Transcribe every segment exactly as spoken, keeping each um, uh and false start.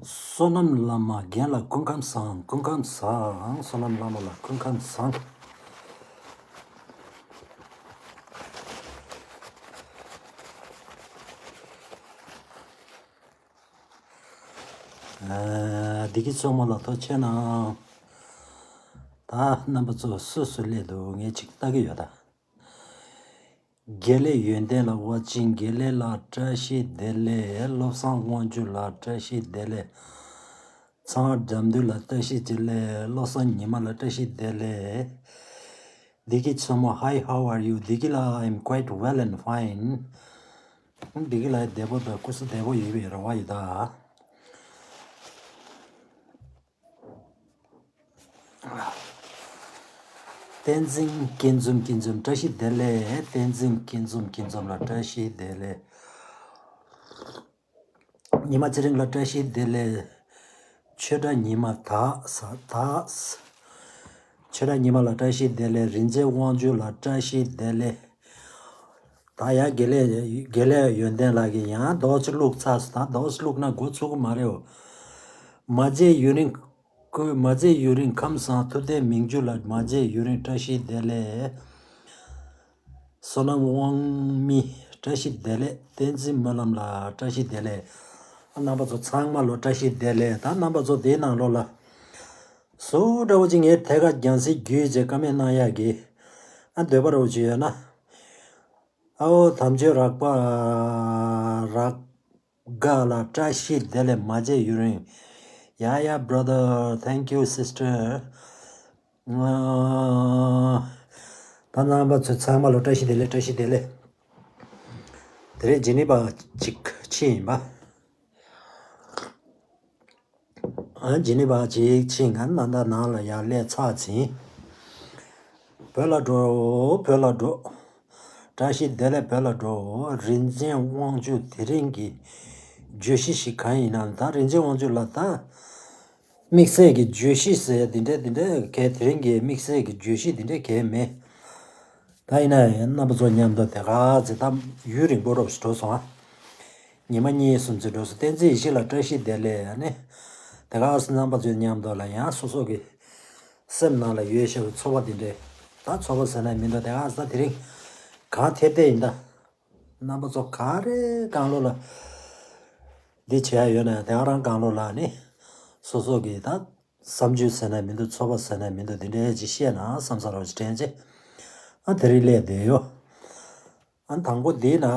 བསོད་ནམས་བླ་མ་རྒན་ལགས་སྐུ་ཁམས་བཟང་། སྐུ་ཁམས་བཟང་། བསོད་ནམས་བླ་མ་ལགས་སྐུ་ཁམས་བཟང་། ཨ། བདེ་སྐྱིད་མཚོ་མོ་ལགས་ཐུགས་རྗེ་གནང་། ད་རྣམ་པ་ཚོ་སུ་སུ་སླེབས་འདུག་ངས་ཅིག་ལྟ་གི་ཡོད་ད། དགེ་ལེགས་ཡོན་ཏན་ལགས་ཝ་ཅིང་། དགེ་ལེགས་ལགས་བཀྲ་ཤིས་བདེ་ལེགས། བློ་བཟང་དབང་ཕྱུག་ལགས་བཀྲ་ཤིས་བདེ་ལེགས། ཚངས་དགྲ་འདུལ་ལགས་བཀྲ་ཤིས་བདེ་ལེགས། བློ་བཟང་ཉི་མ་ལགས་བཀྲ་ཤིས་བདེ་ལེགས། བདེ་སྐྱིད་མཚོ་མོ། Hi, how are you? བདེ་སྐྱིད་ལགས། I'm quite well and fine. བདེ་སྐྱིད་ལགས་བདེ་པོ་དང་སྐུ་གཟུགས་བདེ་པོ་ཡོད་པའི་རེ་བ་ཡོད་ད། བསྟན་འཛིན་སྐྱིད་འཛོམས། སྐྱིད་འཛོམས་བཀྲ་ཤིས་བདེ་ལེགས། བསྟན་འཛིན་སྐྱིད་འཛོམས། སྐྱིད་འཛོམས་ལགས་བཀྲ་ཤིས་བདེ་ལེགས། ཉི་མ་ཚེ་རིང་ལགས་བཀྲ་ཤིས་བདེ་ལེགས། ཆོས་གྲགས་ཉི་མ་དག་ས་དག་ས། ཆོས་གྲགས་ཉི་མ་ལགས་བཀྲ་ཤིས་བདེ་ལེགས། རིན་ཆེན་དབང་ཕྱུག་ལགས་བཀྲ་ཤིས་བདེ་ལེགས། ད་ཡ་དགེ་ལེགས་དགེ་ལེགས་ཡོན་ཏན་ལགས་ཀྱིས་ཡང་རྡོག་ཅིག་བླུགས་ཚར་སོང་། ད་རྡོག་ཅིག་བླུགས་ན་འགོ་ཚུགས་ཀྱི་མ་རེད་འོ། མ་བརྗེད་ཡུན་རིང་། ཁོས་མ་བརྗེད་ཡུན་རིང་། ཁམས་བཟང་། ཐུབ་བསྟན་མིང་བཅུ་ལགས་མ་བརྗེད་ཡུན་རིང་བཀྲ་ཤིས་བདེ་ལེགས། བསོད་ནམས་དབང་མི་བཀྲ་ཤིས་བདེ་ལེགས། བསྟན་འཛིན་སྨོན་ལམ་ལགས་བཀྲ་ཤིས་བདེ་ལེགས། རྣམ་པ་ཚོ་ཚང་མ་ལོ་བཀྲ་ཤིས་བདེ་ལེགས། ད་རྣམ་པ་ཚོ་དེའི་ནང་ལོགས་ལ་སུ་འདྲ་བོ་ཅིག་ངའི་ཐད་ཀར་རྒྱང་སྲིང་བརྒྱུད་བྱས་ཀ་མེད་གནང་ཡག་གི་ཨ་འདོད་པ་འདྲ་བོ་ཅིག་ཡོད་ན། ཨའོ་དམ་ཆོས་རག་པ་རག་དགའ་ལགས་བཀྲ་ཤིས་བདེ་ལེགས། མ་བརྗེད་ཡུན་རིང་། Yeah, yeah, brother. Thank you, sister. ད་རྣམ་པ་ཚོ་ཚང་མ་ལ་བཀྲ་ཤིས་བདེ་ལེགས། བཀྲ་ཤིས་བདེ་ལེགས། དེ་རིང་ཇི་ནི་ཝ་ཅིག་ཕྱིན་ཡིན་པ། ཨ་ཇི་ནི་ཝ་ཅིག་ཕྱིན་ང་ནང་ད་ནང་ལ་ཡར་སླེབས་ཚར་ཟིན། བོད་ལ་འགྲོ། བོད་ལ་འགྲོ། བཀྲ་ཤིས་བདེ་ལེགས། བོད་ལ་འགྲོ། རིན་ཆེན་དབང་ཕྱུག་དེ་རིང་གི་བརྗོད་གཞི་ཞིག་གང་ཡིན་ནམ། ད་རིན་ཆེན་དབང་ཕྱུག་ལགས་ད་དམིགས་བསལ་གྱི་བརྗོད་གཞི་ཟེར་ཡ་འདི་འདྲ་འདི་འདྲ་གས་དེ་རིང་གི་དམིགས་བསལ་གྱི་བརྗོད་གཞི་འདི་འདྲ་གས་མེད། ད་ཡིན་ན་ཡང་རྣམ་པ་ཚོ་མཉམ་དུ་དེ་ག་ཚེ་ད་ཡུན་རིང་པོ་རོབ་ཞིག་འགྲོ་སོང་ཨ། ཉི་མ་གཉིས་གསུམ་ཚེ་འགྲོ་སོང་། བསྟན་འཛིན་ཡེ་ཤེས་ལགས་བཀྲ་ཤིས་བདེ་ལེགས། ཨ་ནི་དེ་ག་ཚེ་རྣམ་པ་ཚོའི་མཉམ་དུ་ལ་ཡང་སོ་སོ་གི་སེམས་ནང་ལ་ཡོད་བཞག་པའི་ཚོར་བ་འདི་འདྲས། ད་ཚོར་བ་ཟེར་ན་མི་འདུག་དེ་ག་ས་དེ་རིང་གང་ཐད་ཐད་ཡིན་ད། རྣམ་པ་ཚོ་ག་རེ་གང་ལོ་ལ་འདི་བྱས་ཡོད་ན་དེ་ག་རང་གང་ལོ་ལ་ནི་སོ་སོ་གི་ད་བསམ་ཚུལ་ཟེར་ན་མི་འདུག་ཚོར་བ་ཟེར་ན་མི་འདུག་འདི་འདྲས་ཅིག་བཤད་ན་བསམ་ས་རོགས་ཅིག་དྲན་ཅེ། ཨ་དེ་རིང་སླེབས་བསྡད་ཡོད། ཨ་དང་པོ་འདི་ན།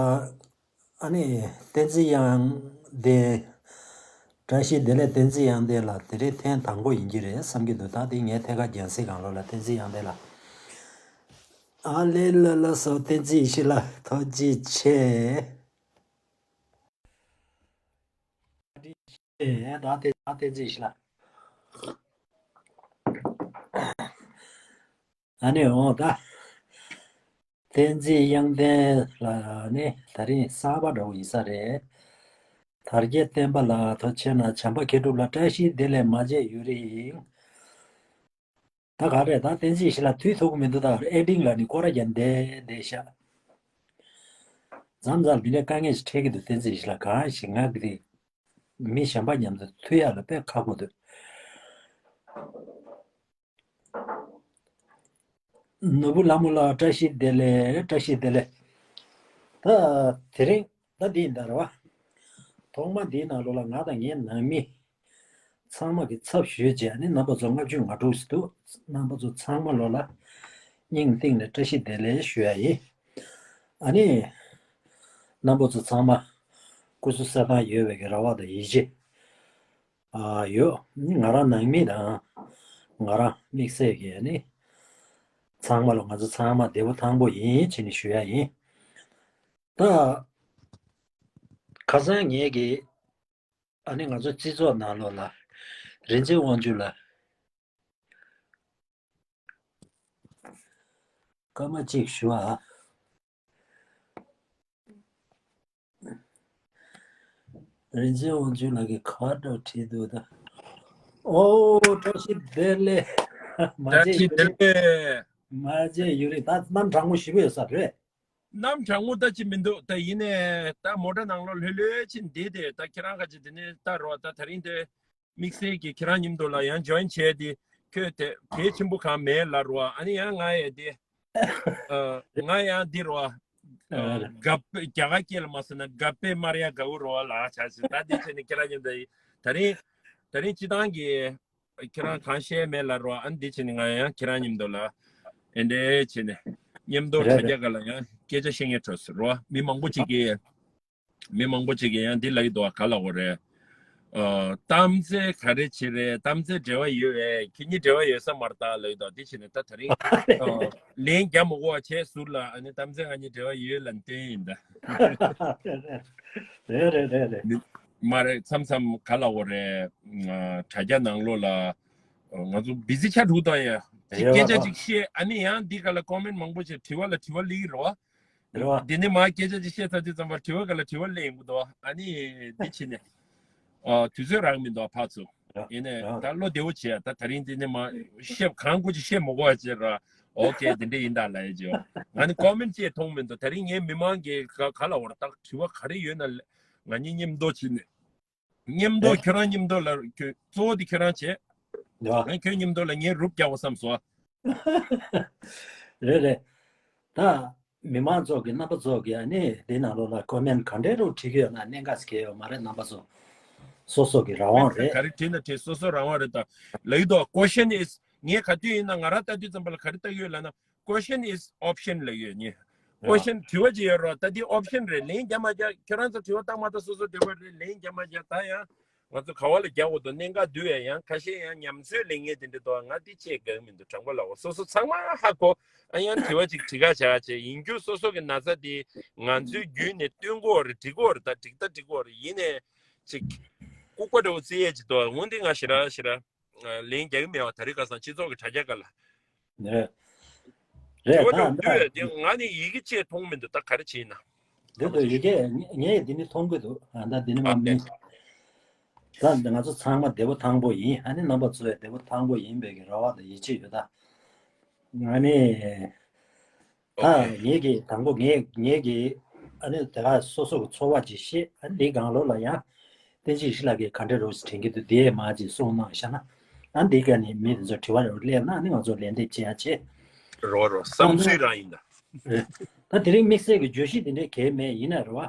ཨ་ནི་བསྟན་འཛིན་དབྱངས་ལྡན། བཀྲ་ཤིས་བདེ་ལེགས། བསྟན་འཛིན་དབྱངས་ལྡན་ལགས་དེ་རིང་ཐེངས་དང་པོ་ཡིན་གྱི་རེད་བསམ་གྱི་འདུག་ད་དེ་ངའི་ཐད་ཀར་རྒྱང་སྲིང་སྒང་ལོགས་ལ་བསྟན་འཛིན་དབྱངས་ལྡན་ལགས། ཨ་ལེ་ལ་ལ་སོ་བསྟན་འཛིན་ཡེ་ཤེས་ལགས་ཐུགས་རྗེ་ཆེ། ད་བསྟན་ད་བསྟན་འཛིན་ཡེ་ཤེས་ལགས། ཨ་ནི་འོ་ད། བསྟན་འཛིན་དབྱངས་ལྡན་ལགས་ནི་ད་རིང་གསར་པ་འདྲ་བོ་ཡིན་ས་རེད། དར་རྒྱས་བསྟན་པ་ལགས་ཐུགས་རྗེ་གནང་། བྱམས་པ་མཁས་གྲུབ་ལགས་བཀྲ་ཤིས་བདེ་ལེགས་མ་བརྗེད་ཡུན་རིང་། ད་ག་རེད་ད་བསྟན་འཛིན་ཡེ་ཤེས་ལགས་དུས་ཐུག་གི་མི་འདུག་ད་ཨེ་ཌིང་ལ་ནི་སྐོར་ར་རྒྱག་བསྡད་བསྡད་ཤག་མཚམས་མཚམས་འདི་འདྲའི་དཀའ་ངལ་ཞིག་འཕྲད་ཀྱི་འདུག་བསྟན་འཛིན་ཡེ་ཤེས་ལགས། གང་ཞིག་ང་གི་རེད། མི་གཞན་པ་མཉམ་དུ་མཐུད་ཡག་ལ་དཔེ་ཁག་པོ་འདུག་ནོར་བུ་ལྷ་མོ་ལགས་བཀྲ་ཤིས་བདེ་ལེགས། བཀྲ་ཤིས་བདེ་ལེགས། ད་དེ་རིང་ད་འདི་ཡིན་ད་རེད་བ། ཐོག་མ་འདིའི་ནང་ལོགས་ལ་ང་དང་ངའི་ནང་མི་ཚང་མ་གི་ཚབ་ཞུས་བྱས་ནི་རྣམ་པ་ཚོ་ལྔ་བཅུ་ང་དྲུག་ཞིག་འདུག་རྣམ་པ་ཚོ་ཚང་མ་ལོ་ལ་སྙིང་གཏིང་ནས་བཀྲ་ཤིས་བདེ་ལེགས་ཞུ་ཡ་ཡིན། ཨ་ནི། རྣམ་པ་ཚོ་ཚང་མ་སྐུ་གཟུགས་གསལ་ཐང་ཡོད་པའི་གི་རེ་བ་དང་ཡིད་ཆེས་ཨ་ཡོད། ང་རང་ནང་མི་དང་ང་རང་དམིགས་བསལ་གྱི་ཨ་ནི་ཚང་མ་ལ་ང་ཚོ་ཚང་མ་བདེ་པོ་ཐང་པོ་ཡིན་བྱས་ནས་ཞུ་ཡ་ཡིན། ད་ཁ་སང་ངས་གི་ཨ་ནི་ང་ཚོ་སྤྱི་ཚོགས་ནང་ལོགས་ལ་རིན་ཆེན་དབང་ཕྱུག་ལ་སྐར་མ་གཅིག་ཞུ་ཨ། རིན་ཆེན་དབང་ཕྱུག་ལགས་ཀྱིས་ག་འདྲ་བྲིས་འདུག་ད། ཨོ་བཀྲ་ཤིས་བདེ་ལེགས། མ་བཀྲ་བརྗེད་ཤིས་ཡུན་བདེ་རིང་། ལེགས། མ་བརྗེད་ཡུན་རིང་། ད་གནམ་གྲང་མོ་ཞེ་པོ་ཡོད་ས་རེད། གནམ་གྲང་མོ་ད་ཅི་མི་འདུག་ད་ཡིན་ནའི་ད་མོ་ཊ་ནང་ལོགས་ལྷོད་ལྷོད་ཕྱིན་བསྡད་དེ། ད་ཁྱེད་རང་ཁ་ཅིག་དེ་ནས་ལྟ་རོགས། ད་དེ་རིང་དེ་དམིགས་བསལ་གྱིས་ཁྱེད་རང་མཉམ་དུ་ལ་ཡང་ཇོ་ཡིན་བྱས་ཏེ། ཁྱོད་དེ་གལ་ཆེན་པོ་གང་མེད་ལབ་རོགས། ཨ་ནི་ཡང་ང་ཡང་དེ་ཨ་ང་ཡང་འདི་རོགས། ཨ་རེད། གབ་རྒྱ་གར་སྐད་ལ་མ་ཟེར་ན་གབ་པེ་མར་ཡ་གའུ་རོ་ལ་ཆ་ཞིག་ད་འདི་བྱས་ནས་ཁྱེད་རང་མཉམ་དུ་ད་རིང་ད་རིང་སྤྱི་བཏང་གི་ཁྱེད་རང་གང་བཤད་མེད་ལབ་རོགས། ཨ་ནི་འདི་བྱས་ནས་ང་ཡང་ཁྱེད་རང་མཉམ་དུ་ལ་ཨེ་འདྲས་བྱས་ནས་མཉམ་དུ་རེད་དྲ་རྒྱ་རེད། ག་ལ་ཡང་སྐད་ཆ་བཤད་མཁན་འཕྲོ་ཟེར་རོ། མི་མང་པོ་ཅིག་གིས་མི་མང་པོ་ཅིག་གིས་ཡང་འདི་ལབ་ཀྱི་འདུག་ག་ལབ་དགོས་རེད། ཨ་གཏམ་ཚེ་ག་རེ་བྱེད་རེད། གཏམ་ཚེ་འབྲེལ་བ་ཡོད་རེད། ཁྱེད་གཉིས་འབྲེལ་བ་ཡོད་ས་མ་རེད་ད་ལབ་ཀྱི་འདུག་འདི་བྱས་ནས་ད་དེ་རིང་ཨ་ལན་རྒྱག་མི་དགོས་པ་བྱས་ཟུར་ལ། ཨ་ནི་གཏམ་ཚེ་ང་གཉིས་འབྲེལ་བ་ཡོད་ལབ་བསྟན་ཡིན་ད། རེད་རེད་རེད་རེད། མ་རེད། མཚམས་མཚམས་ག་ལབ་དགོས་རེད། ཨ་དྲ་རྒྱ་ནང་ལོགས་ལ་ང་ཚོ་བི་ཟི་ཆགས་འདུག་ད་ཡ། ཅིག་རེད་བ། སྐད་ཆ་ཅིག་བཤད། ཨ་ནི་ཡང་འདི་ག་ལ་ཀོ་མེན་མང་པོ་བྱས་དྲི་བ་ལ་དྲི་བ་སླེབས་ཀྱི་རེད་བ། རེད་བ། འདི་ནས་མར་སྐད་ཆ་ཅིག་བཤད་ཚར་དུས་ཙམ་པར་དྲི་བ་ག་ལ་དྲི་བ་སླེབས་ཡོང་གི་འདུག་ཨ་ནི་འདི་བྱས་ནས། ཨ་དུས་ཚོད་རག་མི་འདུག་ཕར་ཚུར། རེད་བ། ཡིན་ནའི་རེད་བ། ད་བློ་བདེ་བོ་བྱས། ད་དེ་རིང་འདི་ནས་མར་བཤད་གང་དགོས་ཅིག་བཤད་མི་དགོས་པ་བྱས་ར། ཨོ་ཀེ་འདི་འདྲ་ཡིན་ད་ལབ་ཡ་ཅིག་ང་ནི་ཀོ་མེན་ཅིག་མཐོང་མི་འདུག་དེ་རིང་ངའི་མི་མང་གིས་ག་ག་ལབ་དགོས་རེད། ད་དྲི་བ་ག་རེ་ཡོད་ན་ལ་ང་གཉིས་མཉམ་དུ་བྱས་ནས། མཉམ་དུ་རེད། ཁྱོད་རང་མཉམ་དུ་ལ་ཁྱོད་གཙོ་བོ་དེ་ཁྱོད་རང་བྱེད། རེད་བ། ང་ཁྱོད་མཉམ་དུ་ལ་ངས་རུབ་རྒྱག་དགོས་བསམ་སོང་། རེད་རེད། ད་མི་མང་ཚོ་གི་རྣམ་པ་ཚོ་གི་ཨ་ནི་དེ་ནང་ལོགས་ལ་ཀོ་མེན་ག་འདྲའི་རུ་བྲིས་ཀྱི་ཡོད་ན་གནད་འགག་ཟེར་གྱི་ཡོད་མ་རེད། རྣམ་པ་ཚོ་སོ་སོ་གི་རང་དབང་རེད། ག་རེ་བྲིས་ན་བྲིས། སོ་སོ་རང་དབང་རེད། ད་ལབ་ཀྱི་འདུག་ཀོ་ཤན་ཨིས་ངས་ག་དུས་ཡིན་ན་ང་རང་ལྟ་དུས་ཙམ་པ་ལ་ག་རེ་ལྟ་གི་ཡོད་ལབ་ན། Question is option ལབ་ཡོད་ནི། རེད་བ། Question དྲི་བ་ཅིག་ཡོད་རོགས། ད་འདི་ཨོབ་ཤན་རེད། ལན་རྒྱག་མ་རྒྱག་ཁྱོད་རང་ཚོ་དྲི་བ་བཏང་མ་བཏང་སོ་སོ་འདོད་པ་རེད། ལན་རྒྱག་མ་རྒྱག་ད་ཡང་ང་ཚོ་ག་བ་ལ་རྒྱག་དགོས་འདུག་གནད་འགག་འདུག་ཡ། ཡང་ཁ་ཤས་ཡང་ཉམས་ཚོད་ལེན་མཁན་དེ་འདྲ་འདུག་ང་འདི་བྱེད་དགོས་མི་འདུག་དྲང་པོ་ལབ་འོ། སོ་སོ་ཚང་མ་ཧ་གོ། ཨ་ཡང་དྲི་བ་ཅིག་དྲི་ག་བྱ་བྱེད་ཡིན་རྒྱུ་སོ་སོ་གི་ན་ཚ་དེ་ང་ཚོའི་རྒྱུད་ནས་བཏོན་དགོས་རེད། འགྲིག་གོ་རེད། ད་འགྲིག་ད་འགྲིག་གོ་རེད། ཡིན་ནས་ཅིག་ལྐུགས་པ་འདྲ་བོ་བརྩི་ཡས་ཅིག་འདུག་འོན་ཏེ་ང་ཞེ་དྲག་ཞེ་དྲག་ལན་རྒྱག་གི་མེད་བ། ད་རེས་ཁ་སང་སྤྱི་ཚོགས་ཀྱི་དྲ་རྒྱ་སྒང་ལ། རེད། རེད། དྲི་བ་ད་འདྲ་འདུག་ཡ་དེ་ང་ནི་ཡི་གེ་བཅས་མཐོང་མི་འདུག་ད་ག་རེ་བྱས་ན། འདི་འདུག་ཡི་གེ་ངས་ངས་འདི་ནི་མཐོང་གི་འདུག་ཨ་ད་འདི་ནི་མ་ཨ་མིན། ད་འདི་ང་ཚོ་ཚང་མ་བདེ་པོ་ཐང་པོ་ཡིན། ཨ་ནི་རྣམ་པ་ཚོ་ཡང་བདེ་པོ་ཐང་པོ་ཡིན་པའི་གི་རེ་བ་དང་ཡིད་ཆེས་ཡོད་ད། ཨ་ནི། ད་ཨོ་ཁེ། ངེད་ཀྱིས་དང་པོ་ངེད་ངེད་ཀྱིས་ཨ་ནི་དེ་ག་སོ་སོ་གི་ཚོར་བ་ཅིག་བཤད། ཨ་ནི་འདིའི་སྒང་ལོགས་ལ་ཡང་བསྟན་འཛིན་ཡེ་ཤེས་ལགས་ཀྱིས་ག་འདྲ་རོགས་དྲན་གྱི་འདུག་དེ་མ་ཅིག་གསུངས་གནང་བཞག་ན། ཨ་ནི་འདིའི་སྒང་ནས་མི་དེ་ཚོ་དྲི་བ་རེ་རེ་སླེབས་ན་ཨ་ནི་ང་ཚོ་ལན་འདེབས་བྱེད་ཡ་བྱེད། རོ་རོ་བསམ་ཚུལ་རང་ཡིན་ད། རེད། ད་དེ་རིང་དམིགས་བསལ་གྱི་བརྗོད་གཞི་དེ་འདྲའི་གལ་མེད་ཡིན་ན་རེད་བ།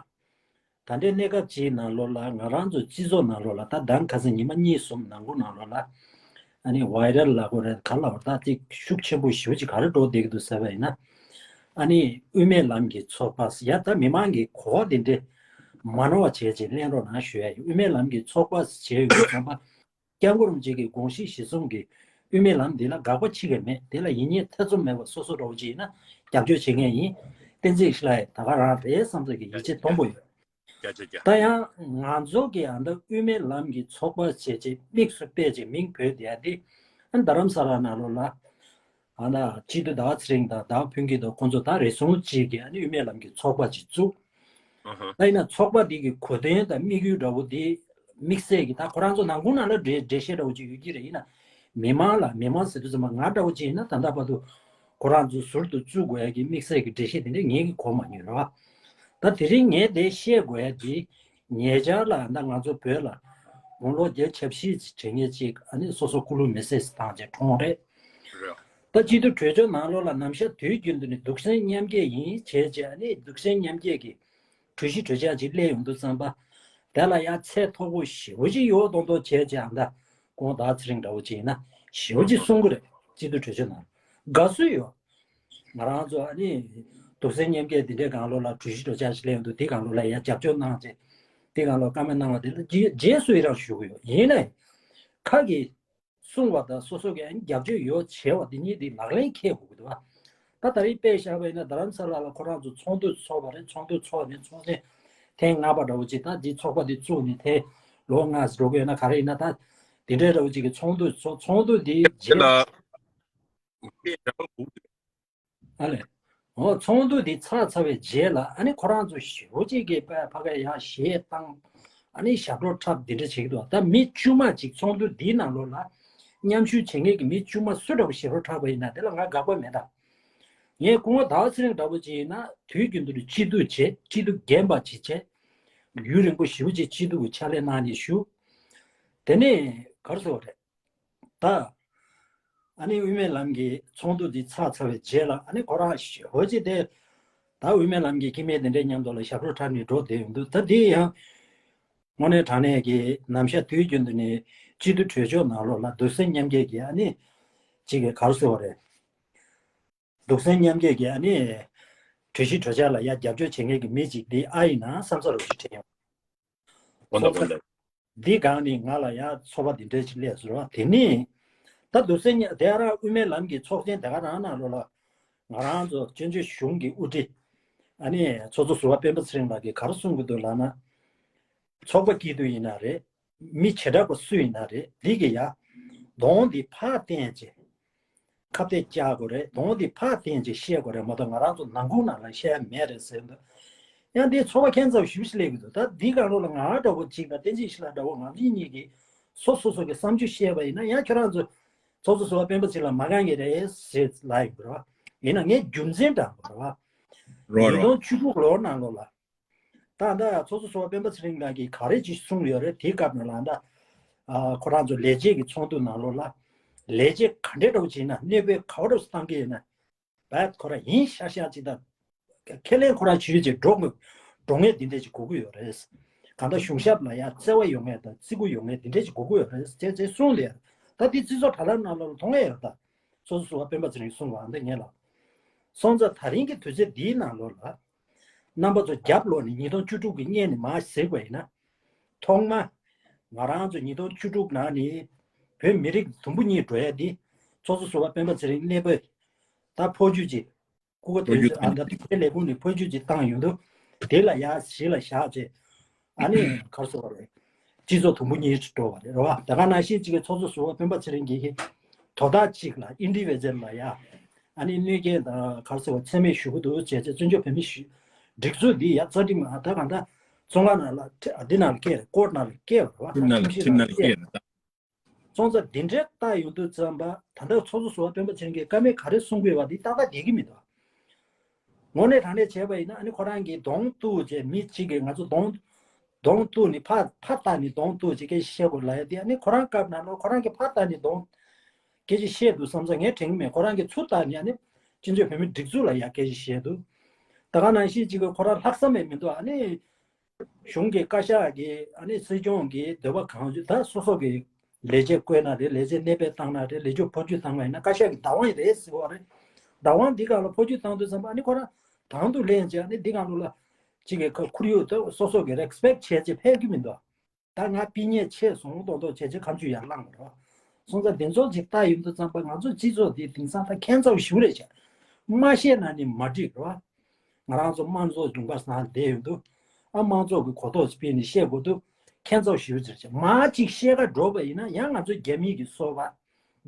ད་ལྟའི་གནས་སྐབས་ཅིག་ནང་ལོགས་ལ་ང་རང་ཚོ་སྤྱི་ཚོགས་ནང་ལོགས་ལ་ད་ཟླ་ཁ་སང་ཉི་མ་གཉིས་གསུམ་ནང་ཁུལ་ནང་ལོགས་ལ་ཨ་ནི་ཝའི་རལ་ལབ་དགོས་རེད་ག་ལབ་དགོས་རེད། ད་ཅིག་ཤུགས་ཆེན་པོ་ཞེ་པོ་ཅིག་ག་རེ་འགྲོ་བསྡད་ཀྱི་འདུག་ཟེར་བ་ཡིན་ན། ཨ་ནི་དབུ་མའི་ལམ་གྱི་ཚོགས་པ་ཟེར་ཡ། ད་མི་མང་གིས་གོ་བ་དེ་འདྲས་མ་ནོར་བ་བྱས་ཅིག་གླེང་རོགས་གནང་ཞུ་ཡ་ཡིན། དབུ་མའི་ལམ་གྱི་ཚོགས་པ་ཟེར་བྱས་ཡོང་དུས་ཙམ་པ། སྐྱབས་མགོན་རིན་པོ་ཆེ་གི་དགོངས་གཞི་གཞིར་བཟུང་གིས་དབུ་མའི་ལམ་འདི་ལ་དགག་པ་ཕྱེ་གི་མེད། དེ་ལ་ཡིད་གཉིས་ཐེ་ཚོམ་མེད་པར་སོ་སོ་འདྲ་བོ་ཅིག་ཡིན་ན་རྒྱབ་སྐྱོར་བྱེད་མཁན་ཡིན། བསྟན་འཛིན་ཡེ་ཤེས་ལགས་ཡིས་ད་ག་རང་རེད་བསམ་ཚོད་ཀྱི་ཡིད་ཆེས་མཐོན་པོ་ཡོད། ཀྱ་ཀྱ་ཀྱ། ད་ཡང་ང་ཚོ་གི་ཨ་མདའ་དབུ་མའི་ལམ་གྱི་ཚོགས་པ་བྱས་རྗེས་དམིགས་སུ་སྤེལ་རྗེས་མིང་བོས་བསྡད་ཡ་འདི་ཨ་རྡ་རམ་ས་ལ་ནང་ལོགས་ལ་ཨ་ན་སྤྱི་འཐུས་ཟླ་བ་ཚེ་རིང་དང་ཟླ་བ་ཕུན་སྐྱིད་དང་ཁོང་ཚོ་ད་རེ་ཟུང་གཅིག་གིས་ཨ་ནི་དབུ་མའི་ལམ་གྱི་ཚོགས་པ་ཅིག་བཙུགས། ཨ་ཧ། ད་ཡིན་ན་ཚོགས་པ་འདི་གི་གོ་དོན་དང་དམིགས་ཡུལ་འདྲ་བོ་འདི་དམིགས་བསལ་གྱི་ད་ཁོ་རང་ཚོ་ནང་ཁུལ་ནང་ལ་འགྲེལ་འགྲེལ་བཤད་འདྲ་བོ་ཅིག་ཡོད་ཀྱི་རེད། ཡིན་ན་མི་མང་ལ་མི་མང་ཟེར་དུས་ཙམ་པ་ང་འདྲ་བོ་ཅིག་ཡིན་ན་ད་ལྟ་བར་དུ་ཁོ་རང་ཚོ་ཟུར་དུ་བཙུགས་དགོས་ཡ་གི་དམིགས་བསལ་གྱི་འགྲེལ་བཤད་དེ་འདྲ་ངས་གི་གོ་མ་མྱོང་ར། ད་དེ་རིང་ངས་དེ་བཤད་དགོས་ཡ་དེ་ཉེ་ཆར་ལ་ད་ང་ཚོ་བོད་ལ་དགུང་ལོ་བརྒྱད་ཅུ་ཞེ་བཞི་བྱེད་མཁན་ཅིག་ཨ་ནི་སོ་སོ་སྐུ་ལུས་མེ་སྲེག་བཏང་བྱས་གྲོངས་རེད། རེད། ད་སྤྱི་འཐུས་གྲོས་ཆོད་ནང་ལོགས་ལ་ནམ་ཞག་དུས་རྒྱུན་དུ་ནི་སྡུག་སྲན་མཉམ་སྐྱེད་ཡིན་བྱས་བྱས་ཨ་ནི་སྡུག་སྲན་མཉམ་སྐྱེད་ཀྱི་གྲོས་གཞི་གྲོས་འཆར་ཅིག་སླེབས་ཡོང་དུས་ཙམ་པ། དེ་ལ་ཡང་ཚད་མཐོ་པོ་ཞེ་པོ་ཅིག་ཡོད་མདོག་མདོག་བྱས་བྱས་ཨ་ད་ཁོང་ད་ཚེ་རིང་འདྲ་བོ་ཅིག་ཡིན་ན་ཞེ་པོ་ཅིག་གསུང་གི་རེད། སྤྱི་འཐུས་གྲོས་ཆོད་ནང་དགའ་བསུ་ཡོད། ང་རང་ཚོ་ཨ་ནི་སྡུག་སྲན་མཉམ་སྐྱེད་འདི་འདྲའི་སྒང་ལོགས་ལ་གྲོས་གཞི་གྲོས་འཆར་ཞིག་སླེབས་འདུག་དེ་སྒང་ལོགས་ལ་ཡང་རྒྱབ་སྐྱོར་གནང་བྱས་དེ་སྒང་ལོགས་བཀའ་མོལ་གནང་བ་དེ་ལ་རྗེས་རྗེས་སུ་ཡི་རང་ཞུ་གི་ཡོད། ཡིན་ནའི་ཁ་གི་གསུང་བ་དང་སོ་སོ་གི་ཨ་ནི་རྒྱབ་སྐྱོར་ཡོད་བྱས་པ་དེ་གཉིས་དེ་ལག་ལེན་འཁེལ་དགོས་ཀྱི་འདུག་བ། ད་ད་རེས་དཔེ་བཞག་པ་ཡིན་ན་རྡ་རམ་ས་ལ་ལ་ཁོ་རང་ཚོ་ཚོགས་འདུ་ཚོགས་པ་རེད། ཚོགས་འདུ་ཚོགས་ནས་ཚོགས་ཆེན་ཐེངས་ལྔ་པ་འདྲ་བོ་ཅིག་ད་འདི་ཚོགས་པ་འདི་བཙུགས་ནས་ཐེངས་ལོ་ལྔ་འགྲོ་གི་ཡོད་ན་ག་རེ་ཡིན་ན་ད་དེ་འདྲའི་འདྲ་བོ་ཅིག་གི་ཚོགས་འདུ་ཚོགས་ཚོགས་འདུ་འདི་རྗེས་ཨ་ལས། འོ་ཚོགས་འདུ་འདི་ཚར་ཚར་བའི་རྗེས་ལ་ཨ་ནི་ཁོ་རང་ཚོ་ཞེ་པོ་ཅིག་གིས་ཕ་ཕ་ག་ཡ་གཞས་བཏང་ཨ་ནི་ཞབས་བྲོ་འཁྲབ་འདི་འདྲ་བྱེད་ཀྱི་འདུག་ད་མི་དཀྱུས་མ་ཅིག་ཚོགས་འདུ་འདིའི་ནང་ལོགས་ལ་མཉམ་ཞུགས་བྱེད་མཁན་གྱི་མི་དཀྱུས་མ་སུ་འདྲ་བོ་ཞབས་བྲོ་འཁྲབ་པ་ཡིན་ན་དེ་ལ་ང་དགག་པ་མེད་ད། ངས་སྐུ་ངོ་ཟླ་བ་ཚེ་རིང་འདྲ་བོ་ཅིག་ཡིན་ན་དུས་རྒྱུན་དུ་སྐྱིད་སྡུག་བྱེད་སྐྱིད་སྡུག་རྒན་པ་ཅིག་བྱས། ཡུན་རིང་པོ་ཞེ་པོ་ཅིག་སྐྱིད་སྡུག་གི་ཕྱག་ལས་གནང་ནས་བཞུགས། དེ་ནས་ག་རེ་ཟེར་བ་རེད། ད། ཨ་ནི་དབུ་མའི་ལམ་གྱི་ཚོགས་འདུ་འདི་ཚར་ཚར་བའི་རྗེས་ལ་ཨ་ནི་ཁོ་རང་ཞེ་པོ་ཅིག་དེ། ད་དབུ་མའི་ལམ་གྱི་སྐྱེ་དམན་དེ་འདྲའི་མཉམ་དུ་ལ་ཞབས་བྲོ་འཁྲབ་ནས་འགྲོ་བསྡད་ཡོང་དུས་ད་འདི་ཡང་། དངོས་གནས་དྲང་གནས་ཀྱི་ནམ་ཞག་དུས་རྒྱུན་དུ་ནི་སྤྱི་འཐུས་གྲོས་ཆོད་ནང་ལོགས་ལ་སྡུག་སྲན་མཉམ་སྐྱེད་ཀྱི་ཨ་ནི། ཅིག་གི་ག་རེ་ཟེར་བ་རེད། སྡུག་སྲན་མཉམ་སྐྱེད་ཀྱི་ཨ་ནི། གྲོས་གཞི་གྲོས་འཆར་ལ་ཡ་རྒྱབ་སྐྱོར་བྱེད་མཁན་གྱི་མི་ཅིག་འདི་ཨ་ཡིན་ན་བསམ་ས་རུ་ཞིག་དྲན་ཡོང་། འོ་ན་འོ་ན། འདི་སྒང་ནས་ང་ལ་ཡང་ཚོར་བ་འདི་འདྲའི་ཅིག་སླེབས་སོང་བ་དེ་ནི། ད་སྡུག་སྲན་ཉ་དེ་རང་དབུ་མའི་ལམ་གྱི་ཚོགས་ཆེན་དེ་ག་རང་ནང་ལོགས་ལ། ང་རང་ཚོ་བཙན་བྱོལ་གཞུང་གི་དབུ་ཁྲིད། ཨ་ནི་ཚོགས་གཙོ་ཟུར་པ་སྤེན་པ་ཚེ་རིང་ལགས་ཀྱིས་ག་རེ་གསུང་གི་འདུག་ལབ་ན། ཚོགས་པ་སྐྱིད་སྡུག་ཡིན་ན་རེད། མི་བྱེ་བྲག་པ་སུ་ཡིན་ན་རེད་འདི་གི་ཡ། གདོང་འདི་ཕར་བསྟན་བྱས། ཁ་གཏད་བཅག་དགོས་རེད། གདོང་འདི་ཕར་བསྟན་བྱས་བཤད་དགོས་རེད་མ་གཏོགས་ང་རང་ཚོ་ནང་ཁུལ་ནང་ལ་བཤད་ཡ་མེད་རེད་ཟེར་འདུག་ཡང་འདི་ཚོར་བ་ཁྱད་མཚར་ཞེ་པོ་ཞིག་སླེབས་ཀྱི་འདུག་ད་འདི་སྒང་ལོགས་ལ་ང་འདྲ་བོ་གཅིག་དང་བསྟན་འཛིན་ཡེ་ཤེས་ལགས་འདྲ་བོ་ང་གཉིས་གཉིས་ཀྱིས་སོ་སོ་སོ་གི་བསམ་ཚུལ་བཤད་པ་ཡིན་ན་ཡང་ཁྱོད་རང་ཚོ་ཚོགས་གཙོ་ཟུར་པ་སྤེན་པ་ཚེ་རིང་ལགས་མ་དགའ་མཁན་རེད་ཟེར་ལབ་ཡོང་གི་རེད་བ། ཡིན་ན་ངས་རྒྱུ་མཚན་དྲངས་པ་རེད་བ། རོ་ཉིས་རོ། སྟོང་བཅུ་དྲུག་ལོ་ནང་ལོགས་ལ། ད་ལྟ་ཚོགས་གཙོ་ཟུར་པ་སྤེན་པ་ཚེ་རིང་ལགས་ཀྱིས་ག་རེ་ཅིག་གསུངས་ཡོད་རེད་དེའི་སྐབས་ནང་ལ་ད། ཨ་ཁོ་རང་ཚོ་ལས་བྱེད་ཀྱི་ཚོགས་འདུ་ནང་ལོགས་ལ། ལས་བྱེད་ག་འདྲས་འདྲ་བོ་བྱས་ན་གནས་སྤོས་ག་བ་འདྲ་བོ་བཏང་གི་ཡོད་ན། བད་ཁོ་རང་ཡིན་ཤག་ཤག་ཅིག་དང་། ཁས་ལེན་ཁོ་རང་བྱེད་ཡུལ་ཅིག་འགྲོ་དགོས། འགྲོ་ངེས་འདི་འདྲས་ཅིག་དགོས་ཀྱི་ཡོད་རེད། གང་ལྟར་གཞུང་ཞབས་ལ་ཡང་བརྩེ་བ་ཡོང་ངེས་དང་བརྩི་བཀུར་ཡོང་ངེས་འདི་འདྲས་ཅིག་དགོས་ཀྱི་ཡོད་རེད་ཅེས་ཅེས་གསུངས་ལས། ད་འདི་སྤྱི་ཚོགས་དྲ་ལམ་ནང་ལོགས་ལ་མཐོང་ངེས་ཡོད་ད། སོ་སོ་སོ་བ་སྤེན་པ་ཚེ་རིང་གསུངས་པ་འདི་ངེས་ལ། སོང་ཙང་ད་རིང་གི་དུས་ཚོད་འདིའི་ནང་ལོགས་ལ། རྣམ་པ་ཚོ་རྒྱབ་ལོག་ནས་ཉིས་སྟོང་བཅུ་དྲུག་གི་སྔོན་ནས་མར་གཟིགས་པ་ཡིན་ན། ཐོག་མ། ང་རང་ཚོ་ཉིས་སྟོང་བཅུ་དྲུག་ནང་ནས་བོད་མི་རིགས་དུམ་བུ་གཉིས་འགྲོ་ཡ་འདི་ཚོགས་གཙོ་ཟུར་པ་སྤེན་པ་ཚེ་རིང་གནས་སྤོས་ད་ཕོ་རྒྱུད་ཅིག་སྐུ་ཁ་ཐོན་ཚེ་ཨ་མདའ་ཐུག་པའི་ལས་ཁུངས་ནས་ཕོ་རྒྱུད་ཅིག་བཏང་ཡོང་དུས་དེ་ལ་ཡ་གཞི་ལ་བཞག་ཚེ་ཨ་ནི་གར་སོ་བ་རེད། སྤྱི་ཚོགས་དུམ་བུ་གཉིས་འགྲོ་བ་རེད་རེད་བ། ད་ག་ནང་བཞིན་གཅིག་གི་ཚོགས་གཙོ་ཟུར་པ་སྤེན་པ་ཚེ་རིང་གིས་དོ་བདག་གཅིག་ལ་ཨིན་ཌི་བི་ཇུ་ཨལ་ལ་ཡ་ཨ་ནི་གནོད་སྐྱེལ་དང་གར་སོ་བ་མཚན་སྨད་ཞུ་གི་འདུག་བྱས་ཚེ་བཙན་བྱོལ་བོད་མི་ཞུ་སྒྲིག་འཛུགས་འདི་ཡ་རྩ་ཁྲིམས་ཨ་ད་གང་ལྟར་བཙོན་ཁང་ནང་ལ་ཁྲི་ཨ་འདི་ནང་ལ་སྐྱེལ་རེད། ཀོར་ཊི་ནང་ལ་སྐྱེལ་བ་རེད་བ། ཁྲིམས་ནང་ལ་ཁྲིམས་ནང་ལ་སྐྱེལ་རེད་ད། སོང་ཙང་འདི་འདྲའི་རྟགས་ཡོང་དུས་ཙམ་པ་ད་ལྟ་ཚོགས་གཙོ་ཟུར་པ་སྤེན་པ་ཚེ་རིང་གིས་བཀའ་མོལ་ག་རེ་གསུང་དགོས་པ་འདི་ཏག་ཏག་བསྡད་ཀྱི་མི་འདུག་དངོས་གནས་དྲང་གནས་བྱས་པ་ཡིན་ན་ཨ་ནི་ཁོ་རང་གིས་གདོང་གཏུག་བྱས་མི་གཅིག་གིས་ང་ཚོ་གདོང་གདོང་གཏུག་ནས་ཕར་ཕར་བལྟས་ནས་གདོང་གཏུག་བྱས་སྐད་ཆ་བཤད་དགོས་ལབ་ཡ་དེ་ཨ་ནི་ཁོ་རང་སྐབས་ནང་ལོགས་ཁོ་རང་གིས་ཕར་བལྟས་ནས་གདོང་སྐད་ཆ་བཤད་འདུག་བསམ་ཙང་ངས་དྲན་གྱི་མེད། ཁོ་རང་གིས་ཚུར་བལྟས་ནས་ཨ་ནི་སྤྱི་ཚོགས་བོད་མི་སྒྲིག་འཛུགས་ལ་ཡ་སྐད་ཆ་བཤད་འདུག་ད་ག་ནང་བཞིན་གཅིག་གིས་ཁོ་རང་ལྷག་བསམ་མེད་མི་འདུག་ཨ་ནི། གཞུང་གི་བཀའ་ཤག་གིས་ཨ་ནི་སྲིད་སྐྱོང་གི་འདོད་པ་གང་ཡོད་ད་སོ་སོ་གི་ལས་བྱེད་བསྐོས་ན་རེད། ལས་བྱེད་གནས་སྤོས་བཏང་ན་རེད། ལས་བྱེད་འཕོ་འགྱུར་བཏང་བ་ཡིན་ན་བཀའ་ཤག་གི་བདག་དབང་རེད་ཟེར་བ་རེད། བདག་དབང་འདི་ག་ལ་འཕོ་འགྱུར་བཏང་དུས་ཙམ་པ་ཨ་ནི་ཁོ་རང་དང་དུ་ལེན་བྱས་ཨ་ནི་འདི་ག་ལོ་ལ་གཅིག་གི་ཁ་ཁོར་ཡུག་ད་སོ་སོ་གི་རེ་སི་པེག་བྱས་བྱས་ཕེབས་ཀྱི་མི་འདུག་ད་ང་ཕྱིན་ཉེས་ཆེ་སོང་མདོག་མདོག་བྱས་བྱས་ཁ་མཆུ་ཡར་བླངས་པ་རེད། སོང་ཙང་དེ་ཚོ་ཅིག་ལྟ་ཡོང་དུས་ཙམ་པ་ང་ཚོ་སྤྱི་ཚོགས་འདི་དེང་སང་ད་ཁྱད་མཚར་ཞིག་རེད་བྱས། མ་བཤད་ན་ནི་མ་འགྲིག་རེད་བ། ང་རང་ཚོ་དམངས་གཙོ་ལྗོངས་པ་སང་བསྡད་ཡོང་དུས། ཨ་དམངས་གཙོ་གི་གོ་རྟོགས་སྤེལ་ནས་བཤད་དགོས་དུས། ཁྱད་མཚར་ཞིག་རེད་བྱས། མ་ཅིག་བཤད་ག་འགྲོ་བ་ཡིན་ན་ཡང་ང་ཚོ་རྒྱ་མི་གི་སོ་པ།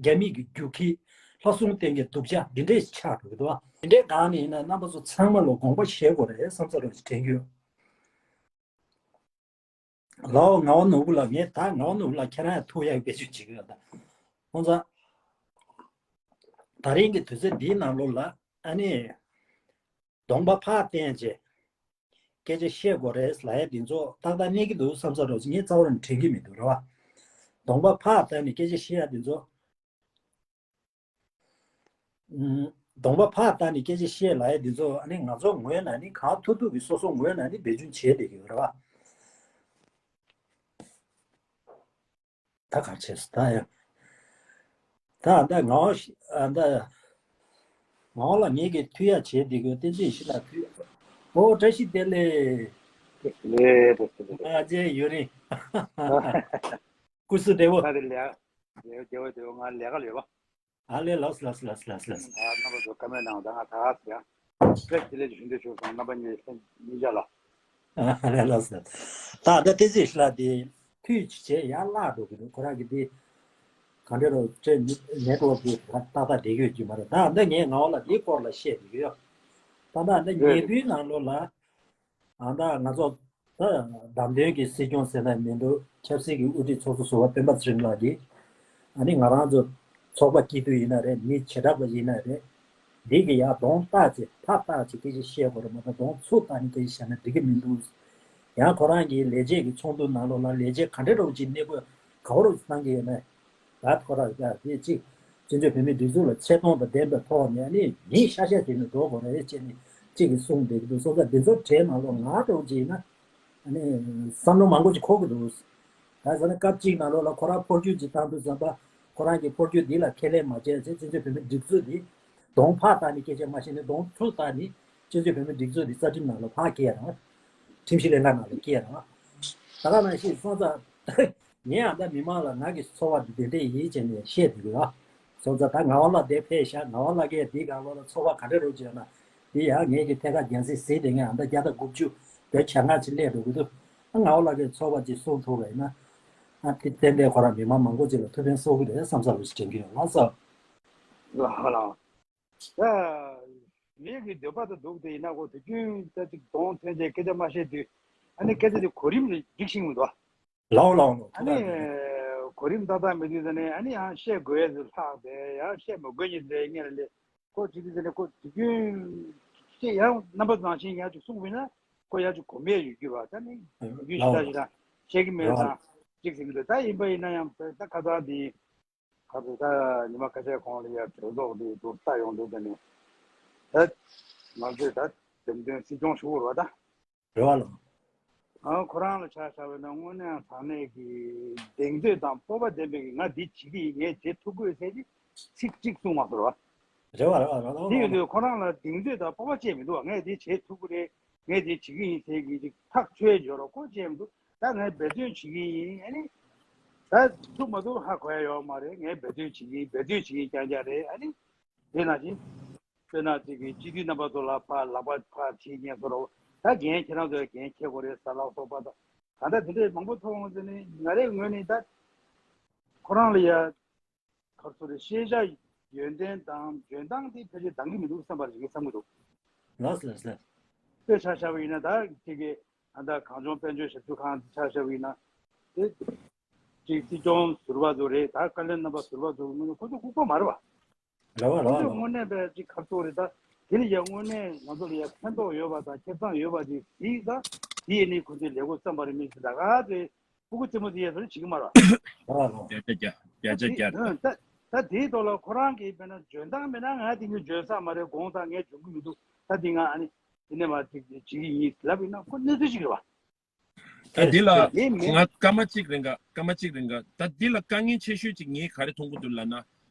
རྒྱ་མི་གི་རྒྱུག་ཁྱི། ལྷ་སྲུང་བསྟེན་མཁན་སྡུག་ཅག་འདི་འདྲས་ཆགས་འགྲོ་གི་འདུག་བ། འདི་འདྲས་སྒང་ནས་ཡིན་ན་རྣམ་པ་ཚོ་ཚང་མ་ལ་དགོངས་པ་བཞེས་དགོས་རེད་བསམ་ས་རོགས་ཞེས་དྲན་གྱི་ཡོད། ལའོ་ངག་དབང་ནོར་བུ་ལགས། ངས་ད་ངག་དབང་ནོར་བུ་ལགས་ཁྱེད་རང་ཡང་ཐུག་ཡག་བེད་སྤྱོད་བྱེད་ཀྱི་ཡོད་ད། ཁོང་ཚོ། ད་རིང་གི་དུས་ཚོད་འདིའི་ནང་ལོགས་ལ་ཨ་ནི། གདོང་པ་ཕར་བསྟན་བྱས། སྐད་ཆ་བཤད་དགོས་རེད་ལབ་ཡ་འདི་ཚོ་ཏག་ཏག་གནས་ཀྱི་འདུག་བསམ་ས་རོགས་ངས་རྩ་བ་ནས་དྲན་གྱི་མི་འདུག་རེད་བ། གདོང་པ་ཕར་བལྟས་ནས་སྐད་ཆ་བཤད་ཡ་འདི་ཚོ། ཨུམ། གདོང་པ་ཕར་བལྟས་ནས་སྐད་ཆ་བཤད་ལབ་ཡ་འདི་ཚོ་ཨ་ནི་ང་ཚོ་ངོས་ནས་ནི་གང་ཐུབ་ཐུབ་ཀྱིས་སོ་སོ་ངོས་ནས་ནི་འབད་བརྩོན་བྱས་བསྡད་ཀྱི་ཡོད་རེད་བ། ད་ག་རེ་བྱས་སོང་ད་ཡ། ད་ད་ངག་དབང་ཨ་ད་ངག་དབང་ལགས་ངེད་ཀྱིས་མཐུད་ཡ་བྱས་བསྡད་ཀྱི་ཡོད། བསྟན་འཛིན་ཡེ་ཤེས་ལགས་མཐུད། ཨོ་བཀྲ་ཤིས་བདེ་ལེགས། ལེགས་ལེགས་ལེགས། ཨ་ཅེ་ཡུན་རིང་། སྐུ་གཟུགས་བདེ་པོ། ང་དེ་ལས་ལས་བདེ་པོ་བདེ་པོ་ང་ལས་ཀ་ལས་པ། ཨ་ལས་ལགས་ལགས་ལགས་ལགས་ལགས། ཨ་རྣམ་པ་ཚོ་བཀའ་མོལ་གནང་བ་ད་ང་ད་ག་ཟེར་ཡ། བཀྲ་ཤིས་བདེ་ལེགས་ཞུ་འདོད་བྱུང་སོང་རྣམ་པ་གཉིས་གཉིས་ཆ་ལ། ཨ་ལས་ལགས་ལགས། ད་ད་བསྟན་འཛིན་ཡེ་ཤེས་ལགས་དེ་མཐུད་བྱས་ཡར་བརླག་འགྲོ་གི་འདུག་ཁོ་རང་གི་དེ་ག་འདྲ་རོ་ཅེ་ནེ་ཊི་ཝོག་དེ་ཏག་ཏག་བསྡད་ཡོད་ཀྱི་མ་རེད། ད་ད་ངས་ངག་དབང་ལགས་དེའི་སྐོར་ལ་བཤད་བསྡད་ཀྱི་ཡོད། ད་ད་ད་ཉེ་དུའི་ནང་ལོགས་ལ། ཨ་ད་ང་ཚོ་ད་བདམས་ཐོན་གྱི་སྲིད་སྐྱོང་ཟེར་ན་མི་འདུག་ཆབ་སྲིད་ཀྱི་དབུ་ཁྲིད་ཚོགས་གཙོ་ཟུར་པ་སྤེན་པ་ཚེ་རིང་ལགས་ཀྱིས་ཨ་ནི་ང་རང་ཚོ་ཚོགས་པ་སྐྱིད་སྡུག་ཡིན་ན་རེད། མི་བྱེ་བྲག་པ་ཡིན་ན་རེད། འདི་གི་ཡར་གདོང་བལྟས་ཚེ་ཕར་བལྟས་ཚེ་སྐད་ཆ་བཤད་དགོས་རེད་མ་གཏོགས་གདོང་ཚུར་བལྟས་ནས་སྐད་ཆ་བཤད་ན་འགྲིག་གི་མི་འདུག་ཡང་ཁོ་རང་གི་ལས་བྱེད་ཀྱི་ཚོགས་འདུ་ནང་ལོགས་ལ་ལས་བྱེད་ག་འདྲ་འདྲ་བོ་ཅིག་གནས་སྐབས་ག་བ་རུ་བཏང་གི་ཡོད་ན། ད་ཐོ་ར་ཡ་དེ་གཅིག་སྤྱི་ཚོགས་བོད་མིའི་སྒྲིག་འཛུགས་ལ་ཆེ་མཐོང་དང་ལྡན་པའི་ཐོག་ནས་ནི་མི་ཤ་ཤ་བྱས་ནས་འགྲོ་དགོས་རེད་ཅེས་ནི་གཅིག་གིས་གསུངས་བསྡད་ཀྱི་འདུག་སོང་ཙང་འདི་ཚོ་གྲས་ནང་ལོགས་ང་འདྲ་བོ་ཅིག་ཡིན་ན་ཨ་ནི་བསམ་བློ་མང་པོ་ཅིག་འཁོར་གྱི་འདུག་ད་ཟེར་ན་སྐབས་གཅིག་ནང་ལོགས་ལ་ཁོ་རང་འཕོ་འགྱུར་ཅིག་བཏང་དུས་ཙམ་པ་ཁོ་རང་གིས་འཕོ་འགྱུར་འདི་ལ་ཁས་ལེན་མ་བྱས་ཚེ་སྤྱི་ཚོགས་བོད་མིའི་སྒྲིག་འཛུགས་འདི་གདོང་ཕར་བལྟས་ནས་སྐད་ཆ་མ་བཤད་ནས་གདོང་ཚུར་བལྟས་ནས་སྤྱི་ཚོགས་བོད་མིའི་སྒྲིག་འཛུགས་འདི་རྩ་ཁྲིམས་ནང་ལ་ཕར་སྐྱེལ་རང་ཁྲིམས་ཞིབ་ལས་ཁང་ནང་ལ་སྐྱེལ་རང་ད་ག་ནང་བཞིན་སོང་ཙང་། ངས་ཨ་ད་མི་མང་ལ་ང་གི་ཚོར་བ་འདི་འདྲ་ཡིན་ཅེས་ནས་བཤད་འདུག་ཡ། སོང་ཙང་ད་ངག་དབང་ལགས་འདིར་ཕེབས་ཤག་ངག་དབང་ལགས་ཀྱིས་འདི་གང་ལོ་ལ་ཚོར་བ་ག་འདྲ་རོ་བྱས་ན། འདི་ཡང་ངེད་ཀྱི་ཐད་ཀར་རྒྱང་སྲིང་གཟིགས་དེ་ངས་ཨ་ད་བརྒྱ་དང་དགུ་བཅུ་བོད་ཆ་ང་ཅིག་སླེབས་འགྲོ་གི་འདུག་ཨ་ངག་དབང་ལགས་ཀྱིས་ཚོར་བ་ཅིག་གསུང་ཐུབ་པ་ཡིན་ན། ཨ་དེ་ཏན་ཏན་ཁོ་རང་མི་མང་མང་པོ་ཅིག་ལ་ཐུགས་ཕན་གསོས་ཀྱི་རེད་བསམ་ས་རོ་ཞིག་དྲན་གྱི་ཡོད་ལགས་སོ། ལགས་ལགས། ད་ངེད་ཀྱི་འདོད་པ་དང་འདུག་དེ་ཡིན་ན་གོ་དུས་རྒྱུན་ད་ཅིག་གདོང་ཐོན་ཏེ་སྐད་ཆ་མ་བཤད་དུས་ཨ་ནི་སྐད་ཆ་དེ་གོ་རིམ་རེ་འགྲིག་ཤིང་མི་འདུག་ལའོ་ལའོ་ལའོ། ཨ་ནི་གོ་རིམ་ཏག་ཏག་མི་འདུག་ཟེར་ནས་ཨ་ནི་ཡང་བཤད་དགོས་ཡས་སུ་ལྷག་པས་ཡང་བཤད་མི་དགོས་ཉིན་རེ་ངེད་ལ་ལས་ཁོ་ཇི་ལྟར་ཟེར་ནས་ཁོ་དུས་རྒྱུན་བཤད་ཡང་རྣམ་པ་ནང་བཞིན་ཡང་ཅིག་གསུངས་པས་ན་ཁོ་ཡང་ཅིག་གོ་མེད་ཡོད་རྒྱུ་བ་ད་ནི་ཡོད་རྒྱུ་ཞེ་དྲག་ཞེ་དྲག་བཤད་ཀྱི་མེད་ཙང་ཅིག་ཟེར་གྱི་འདུག་ད་ཡིན་པ་ཡིན་ན་ཡང་ད་ཁ་སང་དེ་ཁ་སང་ད་ཉི་མ་ཁ་ཤས་གོང་ལ་ཡང་གྲོས་ཚོགས་དེ་དུ་ལྟ་ཡོང་དུས་ད་ནི་ད་ང་ཚོས་ད་འདེམས་ཐོན་སྲིད་སྐྱོང་ཞུ་དགོས་རེད་བ་ད། རེད་བ་ལགས། ཨ་ཁོ་རང་ལ་ཆ་བཞག་པ་ཡིན་ན་དངོས་གནས་དྲང་གནས་ཀྱི་གདེང་ཚོད་དང་སྤོབས་པ་ལྡན་པའི་ང་འདི་བྱེད་ཀྱི་ཡིན་ངས་བྱེད་ཐུབ་ཀྱི་ཡོད་ཟེར་གྱི་ཚིག་གཅིག་གསུངས་མ་སོང་བ། རེད་བ་རེད་བ་རེད་བ། དེ་ཡོད་དུས་ཁོ་རང་ལ་གདེང་ཚོད་དང་སྤོབས་པ་ཅིག་མི་འདུག་བ། ངས་འདི་བྱེད་ཐུབ་ཀྱི་རེད། ངས་འདི་བྱེད་ཀྱི་ཡིན་ཟེར་གྱི་ཅིག་ཐག་ཆོད་འཇོག་རོགས་སྐོར་ཅིག་མི་འདུག་ད་ངས་འབད་བརྩོན་བྱེད་ཀྱི་ཡིན་ཨ་ནི། ད་ཐུབ་མ་ཐུབ་ཧ་གོ་ཡ་ཡོད་མ་རེད། ངས་འབད་བརྩོན་བྱེད་ཀྱི་ཡིན། འབད་བརྩོན་བྱེད་ཀྱི་ཡིན་རྐྱང་རྐྱང་རེད་ཨ་ནི། དེ་ནང་བཞིན། དཔེར་ན་ཅིག་གི་སྤྱི་འཐུས་རྣམ་པ་ཚོ་ལ་ཕར་ལག་པ་ཕར་བྱེད་མཁན་ཚོ་རོ། ད་འགན་ཁྱེད་རང་ཚོའི་འགན་འཁྱེར་དགོས་རེད་ཟེར་ལ་སོགས་པ་དང་། ད་ལྟ་དེ་འདྲས་མང་པོ་མཐོང་ཡོང་ཟེར་ནས་ང་རའི་ངོས་ནས་ད། ཁོ་རང་ལ་ཡ། ཁར་ཚོ་རེ་ཤེས་བྱ་ཡོན་ཏན་དང་འཇོན་ཐང་དེ་ཕལ་ཆེར་འདང་གི་མི་འདུག་བསམ་པ་རེད་ངས་བསམ་གི་འདུག་ལགས་ལགས་ལགས། དཔེ་ཆ་བཞག་པ་ཡིན་ན་ད་ཅིག་གི་ཨ་ད་གངས་ལྗོངས་དཔལ་འབྱོར་ཞབས་ཞུ་ཁང་དེ་ཆ་བཞག་པ་ཡིན་ན། དེ་ཅིག་སྲིད་སྐྱོང་ཟུར་པ་ཚོ་རེད། ད་བཀའ་བློན་རྣམ་པ་ཟུར་པ་ཚོ་ཁོ་ཚོ་ལྐུགས་པ་མ་རེད་བ། རེད་བ་རེད་བ་ཁོ་ཚོས་རེད་བ། དངོས་གནས་པའི་ཅིག་ཁ་ཐོག་རེད་ད། དེ་ལ་ཡང་དངོས་གནས་ང་ཚོ་ལ་ཡང་ཕན་ཐོགས་ཡོད་པ་དང་ཁེ་བཟང་ཡོད་པ་ཅིག་གཟིགས་ད། དེ་ཡིན་ནི་ཁོ་ཚོས་ལས་འགོ་བརྩམས་པ་རེད་མི་ཟེར་ད་ག་ཚོད་སྤུ་གུ་རྩེད་མོ་རྩེ་ཡས་ཚོ་ལ་བྱེད་ཀྱི་མ་རེད་བ། རེད་བ་རེད་བ། བརྒྱ་ཆ་བརྒྱ་བརྒྱ་ཆ་བརྒྱ། ད་ད་དེའི་ཐོག་ལ་ཁོ་རང་གིས་དཔེར་ན་འཇོན་ཐང་མེད་ན་ང་དེ་གཉིས་འཇོན་ས་མ་རེད། དགོངས་དག་ངས་འཇོན་གི་མི་འདུག་ད་དེ་ང་ཨ་ནི་དེ་ནས་མ་ཅིག་བྱེད་ཀྱི་ཡིན་ལབ་ཡིན་ན་ཁོ་གནས་ཚུལ་ཞིག་རེད་བ། ད་འདི་ལ་དེ་མེད། ང་སྐར་མ་གཅིག་རིང་ག་སྐར་མ་གཅིག་རིང་ག་ད་འདི་ལ་དཀའ་ངལ་ཆེ་ཤོས་ཅིག་ངས་ག་རེ་མཐོང་གི་འདུག་ལབ་ན།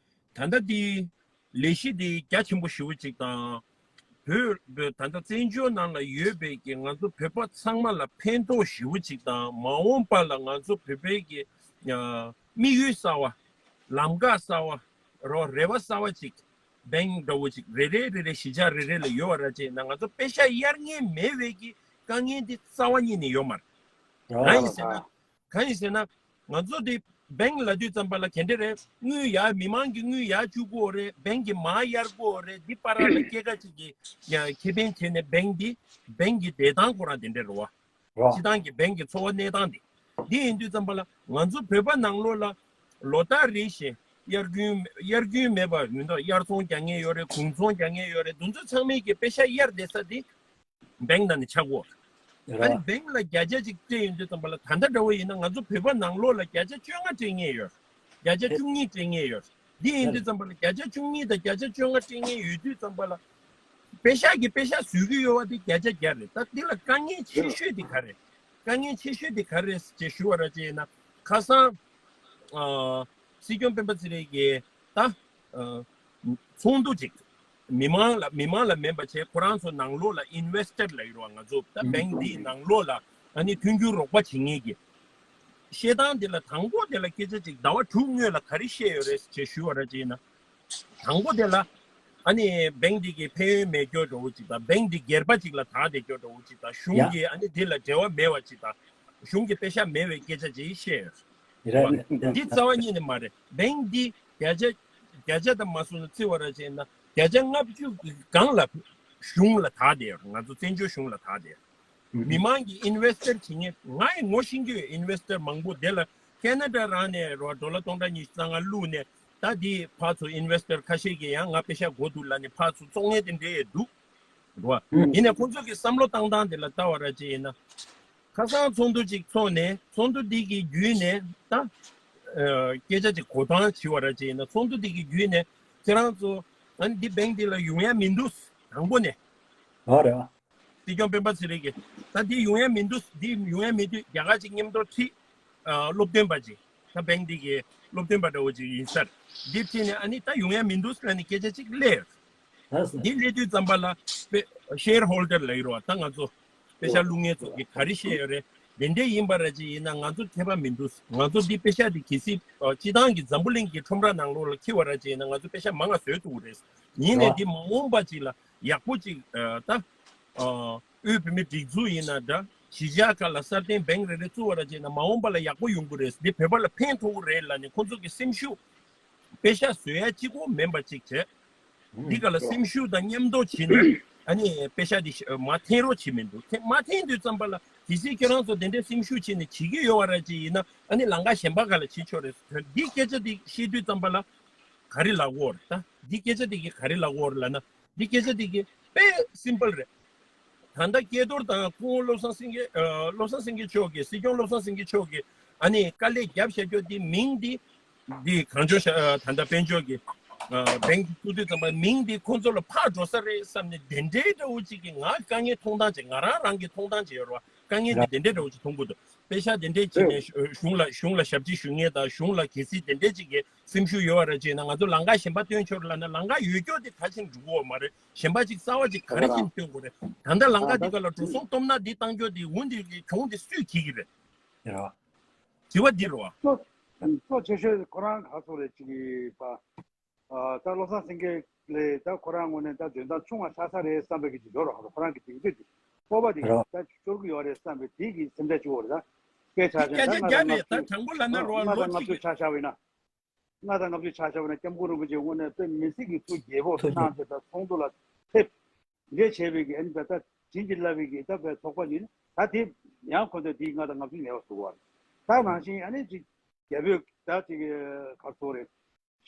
ད་ལྟ་འདི་ལས་གཞི་འདི་རྒྱ་ཆེན་པོ་ཞེ་པོ་ཅིག་དང་། བོད་བོད་ད་ལྟ་བཙན་བྱོལ་ནང་ལ་ཡོད་པའི་གི་ང་ཚོ་བོད་པ་ཚང་མ་ལ་ཕན་ཐོགས་ཞེ་པོ་ཅིག་དང་མ་འོངས་པ་ལ་ང་ཚོ་བོད་པའི་གི་དམིགས་ཡུལ་གསར་བ། ལམ་ཁ་གསར་བ། རོ་རེ་བ་གསར་བ་ཅིག་བེང་འདྲ་བོ་ཅིག་རེ་རེ་རེ་རེ་གཞིས་ཆགས་རེ་རེ་ལ་ཡོད་པ་ར་ཅེ་ན་ང་ཚོ་པེ་ཤ་གཡར་མཁན་མེད་པའི་གི་དཀའ་ངལ་འདི་རྩ་བ་ཉིད་ནས་ཡོད་མ་རེད། གང་ཡིན་ཟེར་ན། གང་ཡིན་ཟེར་ན། ང་ཚོ་འདི་བེང་ལ་དུས་ཙམ་པ་ལ་ག་འདྲ་རེད། དངུལ་ཡར་མི་མང་གི་དངུལ་ཡར་བཅུག་དགོས་རེད། བེང་གི་མར་གཡར་དགོས་རེད། འདི་པ་ར་ལ་སྐྱེད་ཀ་ཅིག་གི་ཡ་ཁེ་ཕན་བྱས་ནས་བེང་འདི་བེང་གི་བསྡད་སྟངས་ཁོ་རང་དེ་འདྲ་རེད་བ། སྤྱི་བཏང་གི་བེང་གི་འཚོ་བ་གནས་སྟངས་འདི། འདི་ཡིན་དུས་ཙམ་པ་ལ་ང་ཚོ་བོད་པ་ནང་ལོགས་ལ་ལོ་ལྟར་རེ་བཞིན་དབྱར་དགུན་དབྱར་དགུན་མེད་པ་ཡོད་མདོག་དབྱར་ཚོང་རྒྱག་མཁན་ཡོད་རེད། དགུན་ཚོང་རྒྱག་མཁན་ཡོད་རེད། འདི་ཚོ་ཚང་མས་ཀྱི་པེ་ཤ་གཡར་བསྡད་ས་འདི་བེང་ནང་ནས་ཆག་གོ། ཨ་ནི་བེང་ལ་བརྒྱ་ཆ་གཅིག་སྤྲད་ཡོང་དུས་ཙམ་པ་ལ། ད་ལྟ་འདྲ་བོ་ཡིན་ན་ང་ཚོ་བོད་པ་ནང་ལོགས་ལ་བརྒྱ་ཆ་བཅོ་ལྔ་སྤྲད་མཁན་ཡོད། བརྒྱ་ཆ་བཅུ་གཉིས་སྤྲད་མཁན་ཡོད། འདི་ཡིན་དུས་ཙམ་པ་ལ་བརྒྱ་ཆ་བཅུ་གཉིས་དང་བརྒྱ་ཆ་བཅོ་ལྔ་སྤྲད་མཁན་ཡོད་དུས་ཙམ་པ་ལ། པེ་ཤག་གི་པེ་ཤག་བཟོ་གི་ཡོད་པ་དེ་བརྒྱ་ཆ་བརྒྱ་རེད། ད་འདི་ལ་དཀའ་ངལ་ཆེ་ཤོས་དེ་ག་རེད། དཀའ་ངལ་ཆེ་ཤོས་དེ་ག་རེད་ཅེས་ཞུ་བ་ར་ཅེ་ཡིན་ན། ཁ་སང་ཨ་སྲིད་སྐྱོང་སྤེན་པ་ཚེ་རིང་གིས་ད་ཨ་ཚོགས་འདུ་ཅིག་མི་མང་ལ་མི་མང་ལ་མིན་པ་བྱས། ཁོ་རང་ཚོ་ནང་ལོགས་ལ་ཨིན་ཝེ་སི་ཊར་ལབ་ཀྱི་རེད་བ། ང་ཚོ་ད་བེང་འདིའི་ནང་ལོགས་ལ་ཨ་ནི་མཐུན་འགྱུར་རོགས་པ་བྱེད་མཁན་གྱི་བཤད་སྟངས་དེ་ལ། དང་པོ་དེ་ལ་སྐད་ཆ་ཅིག་ཟླ་བ་དྲུག་སྔོན་ལ་ག་རེ་བཤད་ཡོད་རེད་ཅེས་ཞུ་བ་ར་ཅེ་ཡིན་ན། དང་པོ་དེ་ལ་ཨ་ནི་བེང་འདི་གི་ཕན་ཡོན་མེད་སྐྱོ་འགྲོ་བོ་ཅིག་དང་། བེང་འདི་སྒེར་པ་ཅིག་ལ་དག་བསྡད་སྐྱོ་འགྲོ་བོ་ཅིག་དང་། གཞུང་ཡ་གི་ཨ་ནི་འདི་ལ་འབྲེལ་བ་མེད་པ་ཅིག་དང་། གཞུང་གི་པེ་ཤག་མེད་པའི་སྐད་ཆ་ཅིག་བཤད་ཡོད། རེད་རེད་རེད། འདི་རྩ་བ་ཉིད་ནས་མ་རེད། བེང་འདི་བརྒྱ་ཆ་བརྒྱ་ཆ་དང་མ་སོང་ན་བརྩི་བ་ར་ཅེ་ན། བརྒྱ་ཆ་ལྔ་བཅུ་གི་སྒང་ལ་གཞུང་ལ་དག་བསྡད་ཡོད། ང་ཚོ་བཙན་བྱོལ་གཞུང་ལ་དག་བསྡད་ཡོད། མི་མང་གི་ཨིན་ཝེ་སི་ཊར་བྱེད་མཁན། ང་ཡི་ངོ་ཤེས་ཀྱི་ཡོད། ཨིན་ཝེ་སི་ཊར་མང་པོ་དེ་ལ་ཁེ་ན་ཌ་རང་ནས་རོ་ཌོ་ལར་སྟོང་ཕྲག་ཉི་ཤུ་རྩ་ལྔ་བླུགས་ནས། ད་དེ་ཕར་ཚུར་ཨིན་ཝེ་སི་ཊར་ཁ་ཤས་ཀྱིས་ཡང་ང་པེ་ཤག་དགོས་འདུག་ལབ་ནས་ཕར་ཚུར་བཙོང་མཁན་དེ་འདྲས་འདུག་རོ། ཡིན་ནའི་ཁོང་ཚོ་གི་བསམ་བློ་བཏང་སྟངས་དེ་ལ་ལྟ་བ་ར་ཅིག་ཡིན་ན། ཁ་སང་ཚོགས་འདུ་ཅིག་ཚོགས་ནས། ཚོགས་འདུ་འདི་གི་བརྒྱུད་ནས་ད་ཨ་སྐད་ཆ་ཅིག་གོ་སྟངས་བྱེད་པ་ར་ཅིག་ཡིན་ན། ཚོགས་འདུ་འདི་གི་བརྒྱུད་ནས་ཁྱེད་རང་ཚོ་ཨ་ནི་འདི་བེང་འདི་ལ་ཡོང་ཡ་མི་འདུག་དང་པོ་ནས། ཨ་རེད། སྲིད་སྐྱོང་སྤེན་པ་ཚེ་རིང་གིས། ད་འདི་ཡོང་ཡ་མི་འདུག་འདི་ཡོང་ཡ་མེད་དུས་རྒྱ་གར་ཅིག་མཉམ་དུ་ཁྲིད། ཨ་སློབ་སྟོན་པ་ཅིག་ད་བེང་འདི་གི་སློབ་སྟོན་པ་འདྲ་བོ་ཅིག་ཡིན་སར། འདི་ཁྲིད་ནས་ཨ་ནི་ད་ཡོང་ཡ་མི་འདུག་ལབ་ནས་སྐད་ཆ་ཅིག་སླེབས། ལགས་སོ། འདི་སླེབས་དུས་ཙམ་པ་ལ་པེ་ཤེར་ཧོལ་ཌར་ལབ་ཀྱི་རེད་བ། ད་ང་ཚོ་པེ་ཤག་བླུག་མཁན་ཚོ་གིས་ག་རེ་བཤད་ཡོད་རེད། དེ་འདྲས་ཡིན་པ་ར་ཅིག་ཡིན་ན་ང་ཚོ་ཁྱད་པར་མི་འདུག་ང་ཚོ་འདི་པེ་ཤག་འདི་གལ་སྲིད་ཨ་སྤྱི་བཏང་གི་འཛམ་བུ་གླིང་གི་ཁྲོམ་ར་ནང་ལོགས་ལ་འཁྱེར་བ་ར་ཅིག་ཡིན་ན་ང་ཚོ་པེ་ཤག་མང་ང་བཟོས་ཐུབ་ཀྱི་རེད། ཡིན་ནའི་འདི་མ་འོངས་པ་ཅིག་ལ་ཡག་པོ་ཅིག་ཨ་ད་ཨ་དབུས་བོད་མིའི་སྒྲིག་འཛུགས་ཡིན་ན་འདྲ། གཞིས་ཆགས་ཁག་ལ་སྲ་བརྟན་བེང་རེ་རེ་བཙུགས་པ་ར་ཅིག་ཡིན་ན་མ་འོངས་པ་ལ་ཡག་པོ་ཡོང་གི་རེད། འདི་བོད་པ་ལ་ཕན་ཐོགས་ཀྱི་རེད་ལབ་ནས་ཁོང་ཚོ་གི་སེམས་ཤུགས། པེ་ཤག་བཟོ་ཡ་གཅིག་པོ་མིན་པ་གཅིག་བྱས། འདི་ག་ལ་སེམས་ཤུགས་དང་མཉམ་དུ་བྱས་ནས་ཨ་ནི་པེ་ཤག་འདི་མར་འཐེན་རོགས་བྱེད་མི་འདུག་འཐེན་མར་འཐེན་དུས་ཙམ་པ་ལ་གལ་སྲིད་ཁྱེད་རང་ཚོ་དེ་འདྲའི་སེམས་ཤུགས་བྱས་ནས་བྱེད་ཀྱི་ཡོད་པ་ར་ཅིག་ཡིན་ན། ཨ་ནི་ལམ་ཁ་གཞན་པ་ག་ལ་བྱེད་ཆོག་རེད། འདི་སྐད་ཆ་འདི་བཤད་དུས་ཙམ་པ་ལ་ག་རེ་ལབ་དགོས་རེད། ད་འདི་སྐད་ཆ་འདི་གི་ག་རེ་ལབ་དགོས་རེད་ལབ་ན། འདི་སྐད་ཆ་འདི་གི་དཔེ་སིམ་པལ་རེད། ད་ལྟ་སྐལ་རྡོར་དང་སྐུ་ངོ་བློ་བཟང་སེང་གེ་ཨ་བློ་བཟང་སེང་གེ་མཆོག་གིས། སྲིད་སྐྱོང་བློ་བཟང་སེང་གེ་མཆོག་གིས་ཨ་ནི་དཀའ་ལས་བརྒྱབ་བཞག་རྒྱུ་འདི་མིང་འདི་འདི་གང་བྱུང་ཤ་ཨ་ད་ལྟ་དཔལ་འབྱོར་གྱི་ཨ་བེང་འདི་བཙུགས་དུས་ཙམ་པ་མིང་འདི་ཁོང་ཚོ་ལ་ཕར་འགྲོ་ས་རེད་བསམ་ནས། དེ་འདྲའི་འདྲ་བོ་ཅིག་གི་ང་དཀའ་ངལ་མཐོང་སྟངས་ཅིག་ང་རང་རང་གི་མཐོང་སྟངས་ཅིག་ཡོད་རེད་བ། དཀའ་ངལ་འདི་དེ་འདྲའི་འདྲ་བོ་ཅིག་མཐོང་གི་འདུག་པེ་ཤག་དེ་འདྲས་བྱས་ནས་གཞུང་ལ་གཞུང་ལ་ཞབས་ཕྱི་ཞུ་མཁན་དང་། གཞུང་ལ་གལ་སྲིད་དེ་འདྲས་ཅིག་གི་སེམས་ཤུགས་ཡོད་པ་རེད་ཅེ་ན། ང་ཚོ་ལམ་ཁ་གཞན་པ་སྟོན་ཆོག་ལབ་ན་ལམ་ཁ་ཡོད་སྐྱོ་དེ་ག་ཕྱིན་འགྲོ་གི་ཡོད་མ་རེད། གཞན་པ་ཅིག་གསར་པ་ཅིག་ག་རེ་བྱས་ནས་སྟོན་དགོས་རེད། ད་ལྟ་ལམ་ཁ་འདི་ག་ལ་འགྲོ་སོང་སྟོབས་ན་འདི་བཏང་རྒྱུ་འདི་འོ་འདི་གི་གྱོང་འདི་སུས་འཁྱེར་གྱི་རེད། དྲི་བ་འདི་རེད་བ། གཙོ་གཙོ་ཆེ་ཤོས་ཁོ་རང་ག་ཚོད་རེད་ཅིག་པ། ཨ་ད་བློ་བཟང་སེང་གེ་ལས་ད་ཁོ་རང་ངོས་ནས་ད་འཇོན་ཐང་ཆུང་བ་ཆགས་ས་རེད་བསམ་པའི་གི་ཅིག་འགྲོ་རོགས། ཁོ་རང་གི་གདེང་ཚོད་ཅིག་སྤོབས་པ་དེ་ད་ཤོར་གི་ཡོད་རེད་བསམ་པའི་དེ་གི་སེམས་ཁྲལ་ཅིག་ཡོད་རེད། ད་དཔེ་ཆ་ཆ་ད་ལྔ་དང་ལྔ་བཅུ་ད་དྲང་པོ་ལབ་ན་རོ། ལྔ་དང་ལྔ་བཅུ་ཆ་བཞག་པ་ཡིན་ན། ལྔ་དང་ལྔ་བཅུ་ཆ་བཞག་པ་ན་སྐྱབས་མགོན་རིན་པོ་ཆེ་དངོས་གནས་དཔེ་མི་སྲིད་ཀྱི་ཐུགས་དགྱེས་པོ་གནང་བྱས། ད་ཚོགས་འདུ་ལ་ཕེབས་འདྲ་བྱས་པའི་གི་ཨ་ནི་ད་ད་བྱིན་གྱིས་བརླབས་པའི་གི་ད་དཔེ་ཚོགས་པ་ཡིན། ད་དེ་ཡང་ཁོ་ཚོས་དེ་ལྔ་དང་ལྔ་བཅུ་ཉེ་བ་བཟོ་བ་རེད། ད་ནང་བཞིན་ཨ་ནི་ཅིག་རྒྱ་བོད་ད་ཅིག་ག་ཚོད་རེད།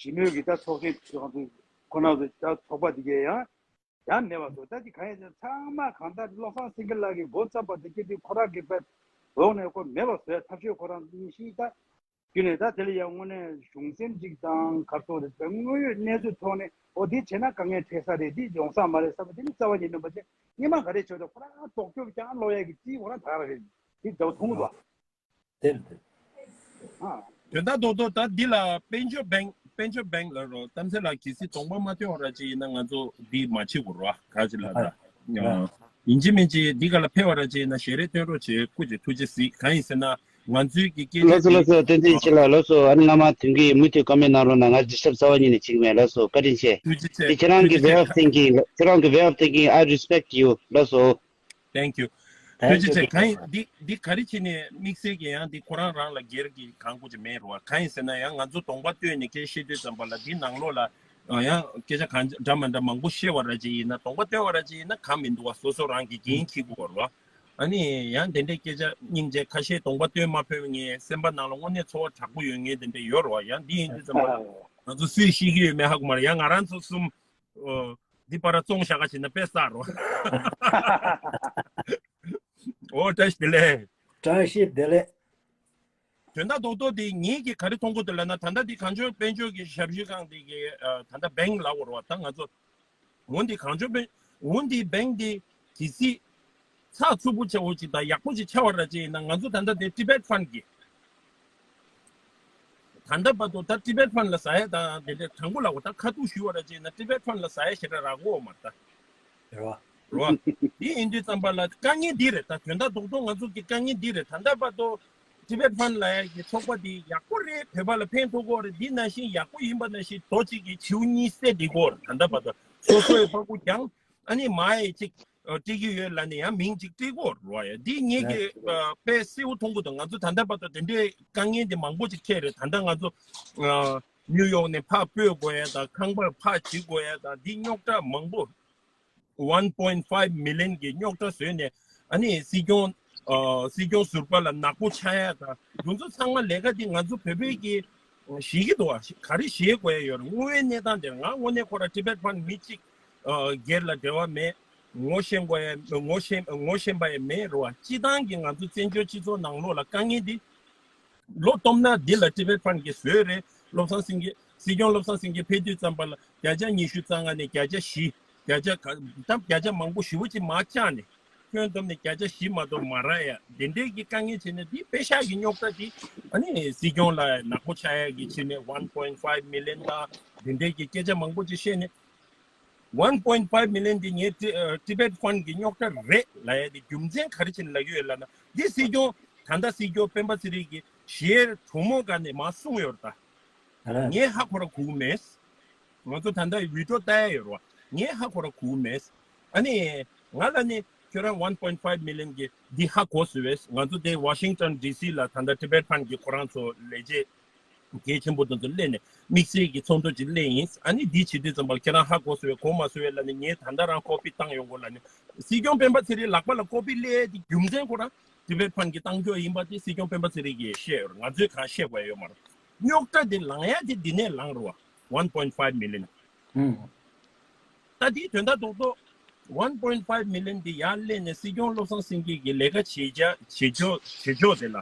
ཞི་མོལ་གྱི་ད་ཚོགས་ཆེན་ཁོ་ན་ཚོ་ད་ཚོགས་པ་དེ་གས་ཡང་ཡང་མེད་པ་བཟོ། ད་ཅིག་གང་ཡིན་ཚང་མ་གང་ལྟར་བློ་བཟང་སེང་གེ་ལགས་ཀྱི་འགོ་བརྩམས་པ་དེ་སྐད་དུས་ཁོ་རང་གི་དཔེ་འོག་ནས་ཁོ་མེད་པ་བཟོས་ཐབས་ཤེས་ཁོ་རང་གཉིས་ཤིག་ད་བརྒྱུད་ནས། ད་དེ་ལ་ཡང་དངོས་གནས་གཞུང་སེམས་ཅིག་དང་ག་ཚོད་རེད། དངོས་ཡོད་གནས་ཚུལ་ཐོག་ནས་འོ་འདི་བྱས་ན་དཀའ་ངལ་འཕྲད་ས་རེད། འདི་ཡོང་ས་མ་རེད་བསམ་པ་དེ་ནི་རྩ་བ་ཉིད་མིན་པ་བྱས། སྔོན་མ་ག་རེ་བྱས་ཏེ་ཁོ་རང་ལྡོག་ཕྱོགས་རྐྱང་ལོག་ཡ་གི་ཅིག་ཁོ་རང་ད་ག་རེད། འདི་འདྲ་བོ་མཐོང་གི་འདུག་ཨ། དེར་དེར། ཨ། དོན་དག་རྡོག་རྡོག་ད་འདི་ལ་དཔལ་འབྱོར་བེང་དཔལ་འབྱོར་བེང་ལ་རོ། གཏམ་ཚེ་ལགས་གལ་སྲིད་གདོང་པ་མ་སྟོན་པ་ར་ཅིག་ཡིན་ན་ང་ཚོ་འདི་མ་བྱེད་དགོས་རོ། ག་ཅི་ལ་ད། ཡིན་གཅིག་མིན་གཅིག་འདི་ག་ལ་ཕེབས་པ་ར་ཅིག་ཡིན་ན་ཞལ་རས་སྟོན་རོགས་བྱེད། སྐུ་མཁྱེན་ཐུགས་རྗེ་གཟིགས། གང་ཡིན་ཟེར་ན་ང་ཚོའི་གི་སྐད་ཆ་ལགས་སོ་ལགས་སོ། བསྟན་འཛིན་ཆེ་ལགས་ལགས་སོ། ཨ་ནི་སྔ་མ་དོན་གྱི་མུ་མཐུད་ཀ་མེད་གནང་རོགས་གནང་། ང་ཌི་སི་ཊརབ་རྩ་བ་ཉིད་ནས་བྱེད་ཀྱི་མེད་ལགས་སོ། བཀའ་དྲིན་ཆེ། ཐུགས་རྗེ་ཆེ། འདི་ཁྱེད་རང་གི་ཐུགས་རྗེ་way of ཆེ། Thank you. Thank you. ཐུགས་རྗེ་ཆེ། གང་ཡིན་འདི་འདི་ག་རེ་བྱས་ནས་དམིགས་བསལ་གྱི་ཡང་འདི་ཁོ་རང་རང་ལ་སྒེར་གྱི་གང་དགོས་ཀྱི་མེད་རོ། གང་ཡིན་ཟེར་ན་ཡང་ང་ཚོ་གདོང་པ་སྟོན་ནས་སྐད་བཤད་དུས་ཙམ་པ་ལ་འདི་ནང་ལོགས་ལ་ཡང་སྐད་ཆ་གང་འདྲ་མ་འདྲ་མང་པོ་བཤད་པ་ར་ཅིག་ཡིན་ན། གདོང་པ་སྟོན་པ་ར་ཅིག་ཡིན་ན་གང་མི་འདུག་བ། སོ་སོ་རང་གི་འགན་འཁྱེར་དགོས་རོ། ཨ་ནི་ཡང་དེ་འདྲའི་སྐད་ཆ་སྙིང་རྗེ་ཁ་ཤས་གདོང་པ་སྟོན་མ་ཕོད་མཁན། སེམས་པ་ནང་ལ་དངོས་གནས་ཚོར་བ་དྲག་པོ་ཡོད་མཁན་དེ་འདྲ་ཡོད་རོ། ཡང་འདི་ཡིན་དུས་ཙམ་པ་ང་ཚོ་སུས་ཤེས་ཀྱི་ཡོད་མེད་ཧ་གོ་མ་རེད། ཡང་ང་རང་ཚོ་གསུམ་འོ་འདི་པར་བཙོང་བཞག་ག་བྱེད་ན་དཔེ་བསགས་རོ། འོ། བཀྲ་ཤིས་བདེ་ལེགས། བཀྲ་ཤིས་བདེ་ལེགས། དོན་དག་རྡོག་རྡོག་དེ་ངེད་ཀྱིས་ག་རེ་མཐོང་གི་འདུག་ལབ་ན། ད་ལྟ་འདི་གངས་ལྗོངས་དཔལ་འབྱོར་གྱི་ཞབས་ཞུ་ཁང་དེ་གི་ད་ལྟ་བེང་ལབ་དགོས་རེད་བ། ད་ང་ཚོ་འོ་འདི་གངས་ལྗོངས་དཔལ་འོ་འདི་བེང་འདི་གལ་སྲིད་ཚགས་ཚུད་པོ་ཆེ་བོ་ཅིག་དང་ཡག་པོ་ཅིག་ཆགས་པ་ར་ཅིག་ཡིན་ན། ང་ཚོ་ད་ལྟ་དེ་Tibet Fund་གི་ད་ལྟ་བར་དུ་ད་Tibet Fund་ལ་ཟ་ཡ་དང་དེ་འདྲའི་དྲང་པོ་ལབ་དགོས། ད་ཁ་ཐུག་ཞུས་པ་ར་ཅིག་ཡིན་ན་Tibet Fund་ལ་ཟ་ཡ་ཞེ་དྲག་རག་གི་ཡོད་མ་རེད་ད། རེད་བ། རེད་བ། དེ་ཡིན་དུས་ཙམ་པ་ལ་དཀའ་ངལ་འདི་རེད། ད་དོན་དག་རྡོག་རྡོག་ང་ཚོ་གི་དཀའ་ངལ་འདི་རེད། ད་ལྟ་བར་དུ་Tibet Fund་ལབ་ཡ་གི་ཚོགས་པ་འདི་ཡག་པོ་རེད། བོད་པ་ལ་ཕན་ཐོགས་ཀྱི་ཡོད་རེད། འདི་ནང་བཞིན་ཡག་པོ་ཡིན་པ་ནང་བཞིན་རྡོ་གཅིག་གིས་བྱིའུ་གཉིས་བསད་བསྡད་ཀྱི་ཡོད་རེད། ད་ལྟ་བར་དུ་སོ་སོའི་ཕ་ཁུ་རྒྱང་ཨ་ནི་མ་ཡི་གཅིག་སྤྲད་ཀྱི་ཡོད་ལབ་ནས་ཡང་མིང་གཅིག་སྤྲད་ཀྱི་ཡོད་རེད་བ། ཡ་འདི་ངེད་ཀྱིས་དཔེ་གསལ་པོ་མཐོང་གི་འདུག་ང་ཚོ་ད་ལྟ་བར་དུ་དེ་འདྲའི་དཀའ་ངལ་འདི་མང་པོ་ཅིག་འཕྲད་རེད། ད་ལྟ་ང་ཚོ་ནིའུ་ཡོག་ནས་ཕར་སྤོས་དགོས་ཡ་དང་ཁང་པ་ཕར་བྱེད་དགོས་ཡ་དང་འདི་རྙོག་དྲ་མང་པོ། One point five million་གི་རྙོག་དྲ་བཟོས་ནས་ཨ་ནི་སྲིད་སྐྱོང་ཨ་སྲིད་སྐྱོང་ཟུར་པ་ལ་ནག་པོ་ཆགས་ཡ་དང་དེ་ཚོ་ཚང་མ་ལས་ཀ་འདི་ང་ཚོ་བོད་པའི་གི་ཤེས་ཀྱི་འདུག་བ། ག་རེ་ཤེས་དགོས་ཡ་ཡོད་རེད། དངོས་ཡོད་གནས་སྟངས་དེ་ང་དངོས་གནས་ཁོ་ར་Tibet Fund་མི་གཅིག་ཨ་སྒེར་ལ་འབྲེལ་བ་མེད། ངོ་ཤེས་དགོས་ཡ་ངོ་ཤེས་ངོ་ཤེས་པ་ཡ་མེད་རེད་བ། སྤྱི་བཏང་གི་ང་ཚོ་བཙན་བྱོལ་སྤྱི་ཚོགས་ནང་ལོགས་ལ་དཀའ་ངལ་འདི་ལོ་སྟོང་ན་འདི་ལ་Tibet Fund་གིས་བཟོས་རེད། བློ་བཟང་སེང་གེ་སྲིད་སྐྱོང་བློ་བཟང་སེང་གེ་ཕེབས་དུས་ཙམ་པ་ལ་བརྒྱ་ཆ་ཉི་ཤུ་རྩ་ལྔ་ནས་བརྒྱ་ཆ་བཞི། བརྒྱ་ཆ་ག་ད་བརྒྱ་ཆ་མང་པོ་ཞེ་པོ་ཅིག་མར་བཅག་ནས་ཁྱོན་བསྡོམས་ནས་བརྒྱ་ཆ་བཞི་མ་གཏོགས་མ་རག་ཡ་དེ་འདྲའི་གི་དཀའ་ངལ་བྱས་ནས། འདི་པེ་ཤག་གི་རྙོག་དྲ་འདི་ཨ་ནི་སྲིད་སྐྱོང་ལ་ནག་པོ་ཆགས་ཡ་གི་བྱས་ནས་one point five million་དང་དེ་འདྲའི་གི་སྐད་ཆ་མང་པོ་ཅིག་བཤད་ནས། One point five million་འདི་ངའི་Tibet Fund་གི་རྙོག་དྲ་རེད་ལབ་ཡ་དེ་རྒྱུ་མཚན་ག་རེ་བྱས་ནས་ལབ་ཀྱི་ཡོད་ལབ་ན། འདི་སྲིད་སྐྱོང་ད་ལྟ་སྲིད་སྐྱོང་སྤེན་པ་ཚེ་རིང་གི་ཞལ་གྲོ་མོ་སྒང་ནས་མར་གསུངས་ཡོད་རེད་ད། ངས་ཧ་གོ་ར་གོ་གི་མེད། ང་ཚོ་ད་ལྟ་བི་ཌི་ཡོ་ལྟ་ཡ་ཡོད་རེད་བ། ངས་ཧ་གོ་ར་གོ་གི་མེད། ཨ་ནི་ང་ལ་ནི་ཁྱོད་རང་one point five million་གི་འདི་ཧ་གོ་སོང་བས། ང་ཚོ་དེ་Washington D C་ལ་ད་ལྟ་Tibet Fund་གི་ཁོ་རང་ཚོ་ལས་བྱེད་གལ་ཆེན་པོ་དེ་ཚོ་སླེབས་ནས་དམིགས་བསལ་གྱི་ཚོགས་འདུ་ཅིག་སླེབས་ཡིན། ཨ་ནི་འདི་བྱེད་དུས་ཙམ་པར་ཁྱེད་རང་ཧ་གོ་སོང་བས་གོ་མ་སོང་བས་ལབ་ནས་ངས་ད་ལྟ་རང་ཀོ་པི་བཏང་ཡོང་གོ་ལབ་ནས། སྲིད་སྐྱོང་སྤེན་པ་ཚེ་རིང་ལག་པ་ལ་ཀོ་པི་སླེབས་ཡས་དེ་རྒྱུ་མཚན་ཁོ་རང་Tibet Fund་གི་བཏང་རྒྱུ་ཡིན་པ་དེ་སྲིད་སྐྱོང་སྤེན་པ་ཚེ་རིང་གིས་བཤད་ཡོད་རེད། ང་ཚོས་གང་བཤད་དགོས་ཡ་ཡོད་མ་རེད། རྙོག་དྲ་དེ་ལངས་ཡ་དེ་འདི་ནས་ལངས་རེད་བ། One point five million། ད་དེའི་དོན་དག་རྡོག་རྡོག one point five million་འདི་ཡར་སླེབས་ནས་སྲིད་སྐྱོང་བློ་བཟང་སེང་གེ་གིས་ལས་ཀ་བྱེད་བྱ་བྱེད་ཕྱོགས་བྱེད་ཕྱོགས་དེ་ལ་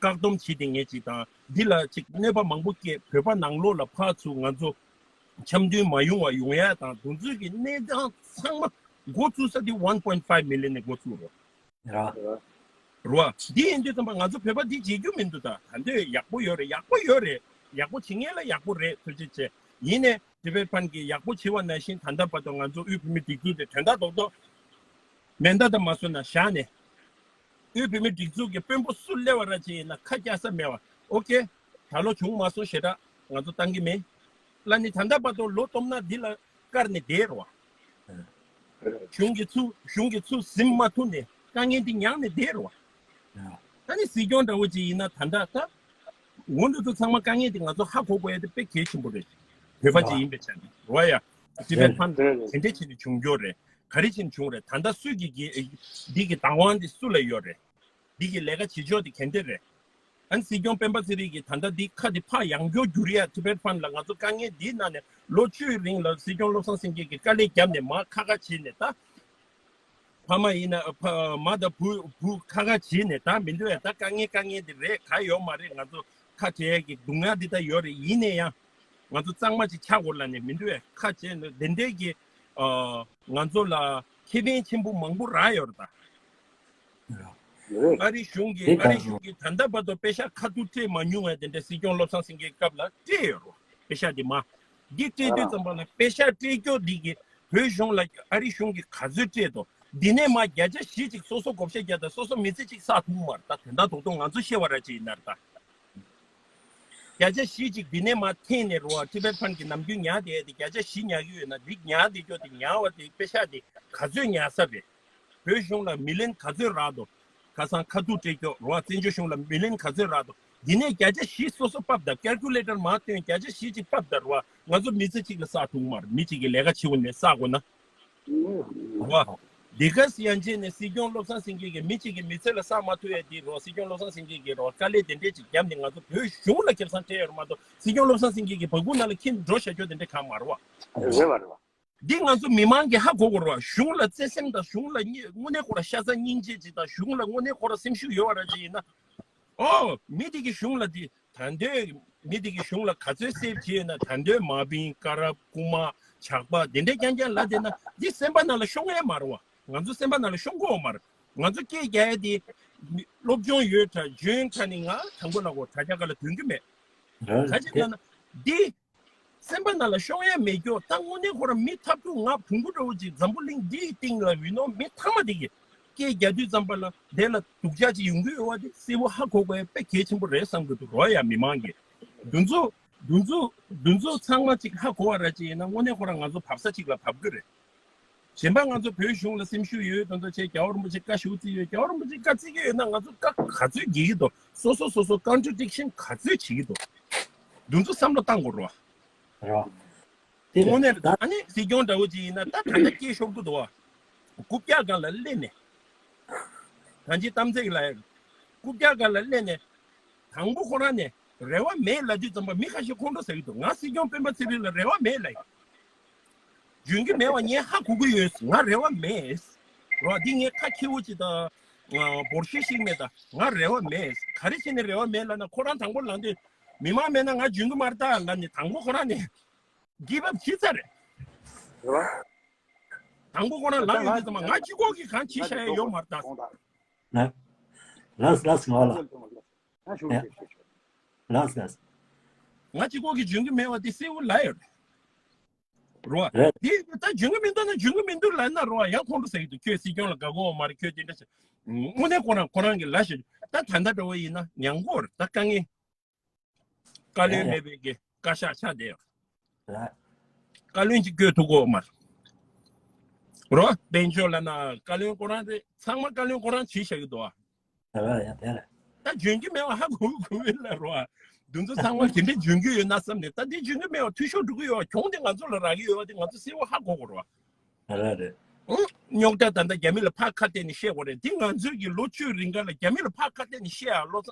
བཀག་སྡོམ་བྱེད་དེ་ངེས་ཅིག་དང་། འདི་ལ་ཅིག་གནོད་པ་མང་པོ་སྐྱེལ། བོད་པ་ནང་ལོགས་ལ་ཕར་ཚུར་ང་ཚོ་འཆམ་མཐུན་མ་ཡོང་བ་ཡོང་ཡ་དང་དེ་ཚོའི་གི་གནས་སྟངས་ཚང་མ་འགོ་བཙུགས་ས་དེ་one point five million་ནས་འགོ་བཙུགས་རོགས། རེད་བ། འདི་ཡིན་དུས་ཙམ་པ་ང་ཚོ་བོད་པ་འདི་བརྗེད་རྒྱུ་མི་འདུག་ད་ད་འདོད་ཡག་པོ་ཡོད་རེད། ཡག་པོ་ཡོད་རེད། ཡག་པོ་བྱེད་མཁན་ལ་ཡག་པོ་རེད། ཐུགས་རྗེ་ཆེ། ཡིན་ནའི་Tibet Fund་གིས་ཡག་པོ་བྱེད་པ་ནང་བཞིན་ད་ལྟ་བར་དུ་ང་ཚོ་དབུས་བོད་མིའི་སྒྲིག་འཛུགས་དེ་དོན་དག་རྡོག་རྡོག་མེ་མདའ་དང་མ་སོན་ན་བཞག་ནས། དབུས་བོད་མིའི་སྒྲིག་འཛུགས་ཀྱི་དཔོན་པོ་སུ་སླེབས་པ་ར་ཅིག་ཡིན་ན་ཁ་རྒྱག་ས་མེད་པ། ཨོ་ཀེ། ད་ལོ་བྱུང་མ་སོང་ཞེ་དྲག་ང་ཚོ་བཏང་གི་མེད་ལབ་ནས་ད་ལྟ་བར་དུ་ལོ་སྟོང་ན་འདི་ལ་བཀར་ནས་བསྡད་རེད་བ། གཞུང་གི་ཚུར་གཞུང་གི་ཚུར་ཟིན་མ་ཐུབ་ནས་དཀའ་ངལ་འདི་མྱངས་ནས་བསྡད་རེད་བ། ད་ནི་སྲིད་སྐྱོང་འདྲ་བོ་ཅིག་ཡིན་ན་ད་ལྟ་ད་འོ་འདི་ཚོ་ཚང་མ་དཀའ་ངལ་འདི་ང་ཚོ་ཧ་གོ་དགོས་ཡ་དེ་དཔེ་གལ་ཆེན་པོ་རེད། བོད་པ་ཅིག་ཡིན་པའི་ཆ་ནས་རེད་བ། ཡ་Tibet Fund་དེ་འདྲས་བྱས་ནས་བྱུང་རྒྱུ་རེད། ག་རེ་བྱས་ནས་བྱུང་རེད། ད་ལྟ་སུས་ཀྱི་གི་འདི་གི་བདག་དབང་འདི་སུ་ལ་ཡོད་རེད། འདི་གི་ལས་ཀ་བྱེད་ཕྱོགས་འདི་ག་འདྲ་རེད། ཨ་ནི་སྲིད་སྐྱོང་སྤེན་པ་ཚེ་རིང་གིས་ད་ལྟ་འདི་ཁ་འདི་ཕར་ཡང་བསྐྱར་བསྒྱུར་ཡ་Tibet Fund་ལ་ང་ཚོ་དཀའ་ངལ་འདིའི་ནང་ནས་ལོ་བཅུའི་རིང་ལ་སྲིད་སྐྱོང་བློ་བཟང་སེང་གེ་གིས་དཀའ་ལས་བརྒྱབ་ནས་མར་ཁ་ཁ་བྱས་ནས་ད། ཕ་མ་ཡིན་ན་ཕ་མ་དང་བུ་བུ་ཁ་ཁ་བྱས་ནས་ད་མི་འདུག་ཡ། ད་དཀའ་ངལ་དཀའ་ངལ་འདི་རེད། ག་ཡོད་མ་རེད། ང་ཚོ་ཁ་བྲལ་ཡ་གི་སྡུག་བསྔལ་འདི་ད་ཡོད་རེད། ཡིན་ན་ཡང་ང་ཚོ་གཙང་མ་ཅིག་ཆགས་དགོས་ལབ་ནས་མི་འདུག་ཡ། ཁ་བྱས་ནས་དེ་འདྲའི་གི་ཨ་ང་ཚོ་ལ་ཁེ་ཕན་ཆེན་པོ་མང་པོ་རག་ཡོད་རེད་ད། ཨ་རི་གཞུང་གིས་ཨ་རི་གཞུང་གིས་ད་ལྟ་བར་དུ་པེ་ཤག་ཁ་ཐུག་སྤྲད་མ་མྱོང་བའི་དེ་འདྲ་སྲིད་སྐྱོང་བློ་བཟང་སེང་གེའི་སྐབས་ལ་སྤྲད་ཡོད་རེད། པེ་ཤག་འདི་མ་འདི་སྤྲད་དུས་ཙམ་པ་ལ་པེ་ཤག་སྤྲད་རྒྱུ་འདི་གི་བོད་གཞུང་ལ་ཨ་རི་གཞུང་གིས་ག་ཚོད་སྤྲད་དོ། འདི་ནས་མ་བརྒྱ་ཆ་བཞི་ཅིག་སོ་སོ་བགོ་བཤའ་རྒྱག་ད་སོ་སོ་མི་ཚེ་ཅིག་བསགས་ཐུབ་མ་རེད་ད། དོན་དག་རྡོག་རྡོག་ང་ཚོ་བཤད་པ་ར་ཅིག་ཡིན་ན་རེད་ད། བརྒྱ་ཆ་བཞི་ཅིག་འདི་ནས་མ་འཐེན་ནས་རོ། Tibet Fund་གི་ནམ་རྒྱུན་ཉར་བསྡད་དེ་བརྒྱ་ཆ་བཞི་ཉར་གི་ཡོད་ན་འདི་ཉར་བསྡད་རྒྱུ་དེ་ཉར་བ་དེ་པེ་ཤག་དེ་ག་ཚོད་ཉར་ས་རེད། བོད་གཞུང་ལ་མི་ལན་ག་ཚོད་རག་འདུག་ཁ་སང་ཁ་ཐུག་སྤྲད་རྒྱུ་རོ། བཙན་བྱོལ་གཞུང་ལ་མི་ལན་ག་ཚོད་རག་འདུག་འདི་ནས་བརྒྱ་ཆ་བཞི་སོ་སོ་ཕབ་ད་ཀལ་ཀུ་ལེ་ཊར་མ་བཏོན་བརྒྱ་ཆ་བཞི་ཅིག་ཕབ་ད་རོ། ང་ཚོ་མི་ཚེ་གཅིག་ལ་བསགས་ཐུབ་མ་རེད། མི་གཅིག་གིས་ལས་ཀ་བྱེད་འོ་ནས་བསགས་དགོས་ན། རོ། འདི་ག་སི་ཡན་ཆད་ནས་སྲིད་སྐྱོང་བློ་བཟང་སེང་གེ་གིས་མི་གཅིག་གི་མི་ཚེ་ལ་བསགས་མ་ཐུབ་ཡས་འདི་རོ། སྲིད་སྐྱོང་བློ་བཟང་སེང་གེ་གིས་རོ་དཀའ་ལས་དེ་འདྲས་ཅིག་བརྒྱབ་ནས་ང་ཚོ་བོད་གཞུང་ལ་ཁེ་བཟང་སྤྲད་ཡོད་མ་གཏོགས་སྲིད་སྐྱོང་བློ་བཟང་སེང་གེ་གིས་སྦ་ཁུག་ནང་ལ་འཁྱེར་འགྲོ་བཞག་རྒྱུ་དེ་འདྲས་གང་མ་རེད་བ། རེད་བ་རེད་བ། འདི་ང་ཚོ་མི་མང་གིས་ཧ་གོ་དགོས་རེད་བ། གཞུང་ལ་བརྩེ་སེམས་དང་གཞུང་ལ་སྙི་དངོས་གནས་ཁོ་རང་ཤ་ཚ་སྙིང་རྗེ་ཅིག་དང་གཞུང་ལ་དངོས་གནས་ཁོ་རང་སེམས་ཤུགས་ཡོད་པ་ར་ཅིག་ཡིན་ན། ཨོ་མི་དེ་གི་གཞུང་ལ་དེ་ད་ལྟའི་མི་དེ་གི་གཞུང་ལ་ག་ཚོད་སེབ་བྱས་ན། ད་ལྟའི་མ་བིན་ཀ་རབ་རྐུ་མ་ཇག་པ་དེ་འདྲས་རྐྱང་རྐྱང་ལབ་བསྡད་ན་འདི་སེམས་པ་ནང་ལ་ཤོང་ཡས་མ་རེད་བ། ང་ཚོ་སེམས་པ་ནང་ལ་ཤོང་གི་ཡོད་མ་རེད། ང་ཚོ་སྐད་རྒྱག་ཡས་དེ་སློབ་སྦྱོང་ཡོད་དྲ་འཇོན་དྲ་ནི་ང་དང་པོ་ལ་གོ་དྲ་རྒྱ་ག་ལ་དོན་གི་མེད། རེད་ག་ཅིག་ལབ་ན་འདི་སེམས་པ་ནང་ལ་ཤོང་ཡ་མེད་རྒྱུ་ད་དངོས་གནས་ཁོ་རང་མི་ཐབས་སྡུག་ང་བོང་བུ་འདྲ་བོ་ཅིག་འཛམ་བུ་གླིང་འདིའི་སྟེང་ལ་ཡོད་ནོ་མི་ཐ་མ་དེ་གི་སྐད་རྒྱག་དུས་ཙམ་པ་ལ་དེ་ལ་སྡུག་ཅག་ཅིག་ཡོང་གི་ཡོད་བ་དེ་གསལ་བོ་ཧ་གོ་དགོས་ཡ་དཔེ་གལ་ཆེན་པོ་རེད་བསམ་གི་འདུག་རོ། ཡ་མི་མང་གི་འདུ་འཛོ་འདུ་འཛོ་འདུ་འཛོ་ཚང་མ་ཅིག་ཧ་གོ་བ་ར་ཅིག་ཡིན་ན་དངོས་གནས་ཁོ་རང་ང་ཚོ་བབས་ས་ཅིག་ལ་བབས་གི་རེད། གཞན་པ་ང་ཚོ་བོད་གཞུང་ལ་སེམས་ཤུགས་ཡོད་དོན་དག་བྱས་རྒྱལ་བ་རིན་པོ་ཆེ་བཀའ་ཞུ་རྩིས་ཡོད། རྒྱལ་བ་རིན་པོ་ཆེ་བཀའ་བརྩི་གི་ཡོད་ན་ང་ཚོ་བཀའ་ག་ཚོད་རྒྱག་གི་འདུག་སོ་སོ་སོ་སོ་ཀོན་ཊྲ་ཌིག་ཤན་ག་ཚོད་བྱེད་ཀྱི་འདུག་འདུ་འཛོ་བསམ་བློ་བཏང་དགོས་རེད་བ། རེད་བ། དེ་དངོས་གནས་རེད། ད་ཨ་ནི་སྲིད་སྐྱོང་འདྲ་བོ་ཅིག་ཡིན་ན་ད་ད་ལྟ་སྐད་ཤོར་གི་འདུག་བ། རྐུབ་བཀྱག་སྒང་ལ་སླེབས་ནས། ད་ཅི་གཏམ་ཚེགས་ལ་ཡ། རྐུབ་བཀྱག་སྒང་ལ་སླེབས་ནས། དང་པོ་ཁོ་རང་ནས་རེ་བ་མེད་ལབ་དུས་ཙམ་པ་མི་ཁ་ཤས་ཁོང་ཁྲོ་ཟ་གི་འདུག་ང་སྲིད་སྐྱོང་སྤེན་པ་ཚེ་རིང་ལ་རེ་བ་མེད་ལབ་ཡིན། འཇོན་གྱི་མེད་བ་ངས་ཧ་གོ་གི་ཡོད། ང་རེ་བ་མེད། རོ་འདི་ངས་ཁ་ཁྱེའུ་ཅིག་དང་། ང་འབོར་ཤེས་ཤིག་མེད་ད། ང་རེ་བ་མེད། ག་རེ་བྱས་ནས་རེ་བ་མེད་ལབ་ན་ཁོ་རང་དང་པོ་ལབ་དུས་མི་མང་མེད་ན་ང་འཇོན་གི་མ་རེད་ད་ལབ་ནས་དང་པོ་ཁོ་རང་ནས་གིབ་ཨབ་བྱས་ཚར་རེད། རོ། དང་པོ་ཁོ་རང་ལབ་ཡོད་དུས་ཙམ་པ་ང་གཅིག་པོ་གིས་གང་བྱེད་ཤ་ཡ་ཡོད་མ་རེད་ད། ལ། ལགས་ལགས་ང་ལ། ཡ། ལགས་ལགས། ང་གཅིག་པོ་གིས་འཇོན་གི་མེད་བ་དེ་གསལ་བོ་ལབ་ཡོད་རེད། རོ། རེད། དེ་ད་འཇོན་གི་མི་འདུག་ན་འཇོན་གི་མི་འདུག་ལབ་ན་རོ་ཡང་ཁོང་ཁྲོ་ཟ་གི་འདུག་ཁྱོད་སྲིད་སྐྱོང་ལ་དགའ་གོ་མ་རེད། ཁྱོད་དེ་འདྲ་བྱས། དངོས་གནས་ཁོ་རང་ཁོ་རང་གི་ལ་ཞིག་ད་ད་ལྟ་འདྲ་བོ་ཡིན་ན་ཉང་གོ་རེད་ད་དཀའ་ངལ། བཀའ་བློན་མེད་པའི་གི་བཀའ་ཤག་ཆགས་བསྡད་ཡོད། བཀའ་བློན་གྱིས་བསྐོས་ཐུབ་ཀྱི་ཡོད་མ་རེད། རོ། དཔལ་འབྱོར་ལབ་ན་བཀའ་བློན་ཁོ་རང་རེད། ཚང་མ་བཀའ་བློན་ཁོ་རང་བྱས་བཞག་གི་འདུག་ཨ། ད་འཇོན་གྱི་མེད་པ་ཧ་གོ་གི་ལ་རོ། ཨ། འདི་ཚོ་ཚང་མ་དེ་འདྲའི་འཇོན་གྱི་ཡོད་ན་བསམ་ནས་ད་འདི་འཇོན་གྱི་མེད་པ་འཐུས་ཤོར་འགྲོ་གི་ཡོད། གྱོང་དེ་ང་ཚོ་ལ་རག་གི་ཡོད་པ་དེ་ང་ཚོ་གསལ་བོ་ཧ་གོ་དགོས་རོ། རེད་རེད། རྙོག་དྲ་ད་ལྟ་རྒྱ་མི་ལ་ཕར་ཁ་གཏད་ནས་བཤད་དགོས་རེད། འདི་ང་ཚོའི་གི་ལོ་བཅུའི་རིང་ག་ལ་རྒྱ་མི་ལ་ཕར་ཁ་གཏད་ནས་བཤད་ཨ་ལོ་ཚ།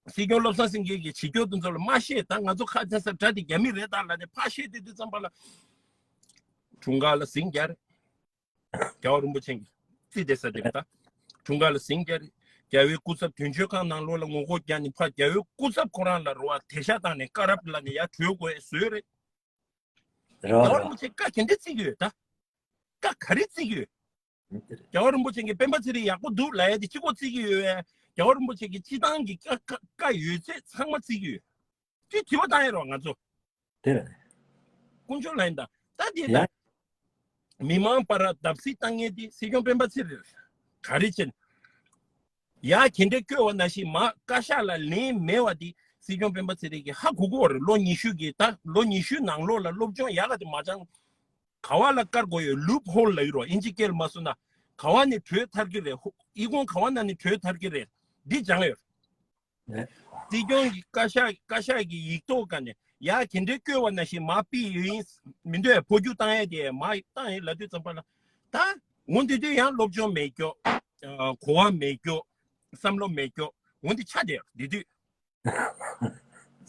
སྲིད་སྐྱོང་བློ་བཟང་སེང་གེ་གིས་བྱེད་སྐྱོར་དེ་ཚོ་ལ་མ་བཤད། ད་ང་ཚོ་ཁ་ཚ་ས་དགྲ་དེ་རྒྱ་མི་རེད་ད་ལབ་ནས་ཕར་བཤད་དེ་དུས་ཙམ་པ་ལ། དྲུང་ཁག་ལ་ཟིང་རྒྱག་རེད། རྒྱལ་བ་རིན་པོ་ཆེ་གིས་རྩིས་དེ་ས་དེ་ད། དྲུང་ཁག་ལ་ཟིང་རྒྱག་རེད། རྒྱལ་བའི་སྐུ་ཚབ་དོན་གཅོད་ཁང་ནང་ལོགས་ལ་ངོ་རྒོལ་རྒྱག་ནས་ཕར་རྒྱལ་བའི་སྐུ་ཚབ་ཁོ་རང་ལ་རོ་བ་དེ་ཤ་བཏང་ནས་བཀའ་རབ་ལབ་ནས་ཡར་བྲོས་དགོས་བཟོས་རེད། རེད་བ། རྒྱལ་བ་རེད་བ། རིན་པོ་ཆེ་བཀའ་ག་འདྲ་བརྩི་གི་ཡོད་ད། བཀའ་ག་རེ་བརྩི་གི་ཡོད། རྒྱལ་བ་རིན་པོ་ཆེ་གིས་སྤེན་པ་ཚེ་རིང་ཡག་པོ་འདུག་ལབ་ཡ་དེ་གཅིག་པོ་བརྩི་གི་ཡོད་པས། རྒྱལ་བ་རིན་པོ་ཆེ་གིས་སྤྱི་བཏང་གི་བཀའ་བཀའ་བཀའ་ཡོད་ཚད་ཚང་མ་བརྩི་གི་ཡོད། དེ་དྲི་བ་བཏང་ཡ་རོགས་ང་ཚོ། དེ་རེད། དཀོན་མཆོག་ལ་ཡིན་ད། ད་དེ་ཡ། ད། མི་མང་བར་བརྡབ་གསིག་བཏང་མཁན་དེ་སྲིད་སྐྱོང་སྤེན་པ་ཚེ་རིང་རེད། ག་རེ་བྱས་ན། ཡ་ག་འདྲ་བསྐོས་པ་ནང་བཞིན་མ་བཀའ་ཤག་ལ་ལན་མེད་པ་དེ་སྲིད་སྐྱོང་སྤེན་པ་ཚེ་རིང་གིས་ཧ་གོ་གོ་རེད། ལོ་ཉི་ཤུ་གི་ད་ལོ་ཉི་ཤུ་ནང་ལོགས་ལ་སློབ་སྦྱོང་ཡག་ག་དེ་མ་སྦྱངས། ག་བ་ལ་བཀར་དགོས་ཡོད། ལུབ་ཧོལ་ལབ་ཡོད་རོ། ཨིན་ཇི་སྐད་ལ་མ་སོང་ན། ག་བ་ནས་བྲོས་ཐར་གི་རེད། ཧོ་ཨི་ཁུང་ག་བ་ན་ནས་བྲོས་ཐར་གི་རེད། འདི་སྦྱངས་ཡོད། རེད། སྲིད་སྐྱོང་གི་བཀའ་ཤག་བཀའ་ཤག་གི་ཡིག་ཐོག་ག་ནས་ཡ་ག་འདྲ་བསྐོས་པ་ནང་བཞིན་མ་ཕུད་ཡོད་ཡིན་མི་འདོད་འཕོ་འགྱུར་བཏང་ཡས་དེ་མ་བཏང་ཡིན་ལབ་དུས་ཙམ་པ་ལ། ད་འོ་འདི་དུས་ཡང་སློབ་སྦྱོང་མེད་ཀྱོག་གོ་བ་མེད་ཀྱོག་བསམ་བློ་མེད་ཀྱོག་འོ་འདི་ཆ་དེ་འདི་དུས།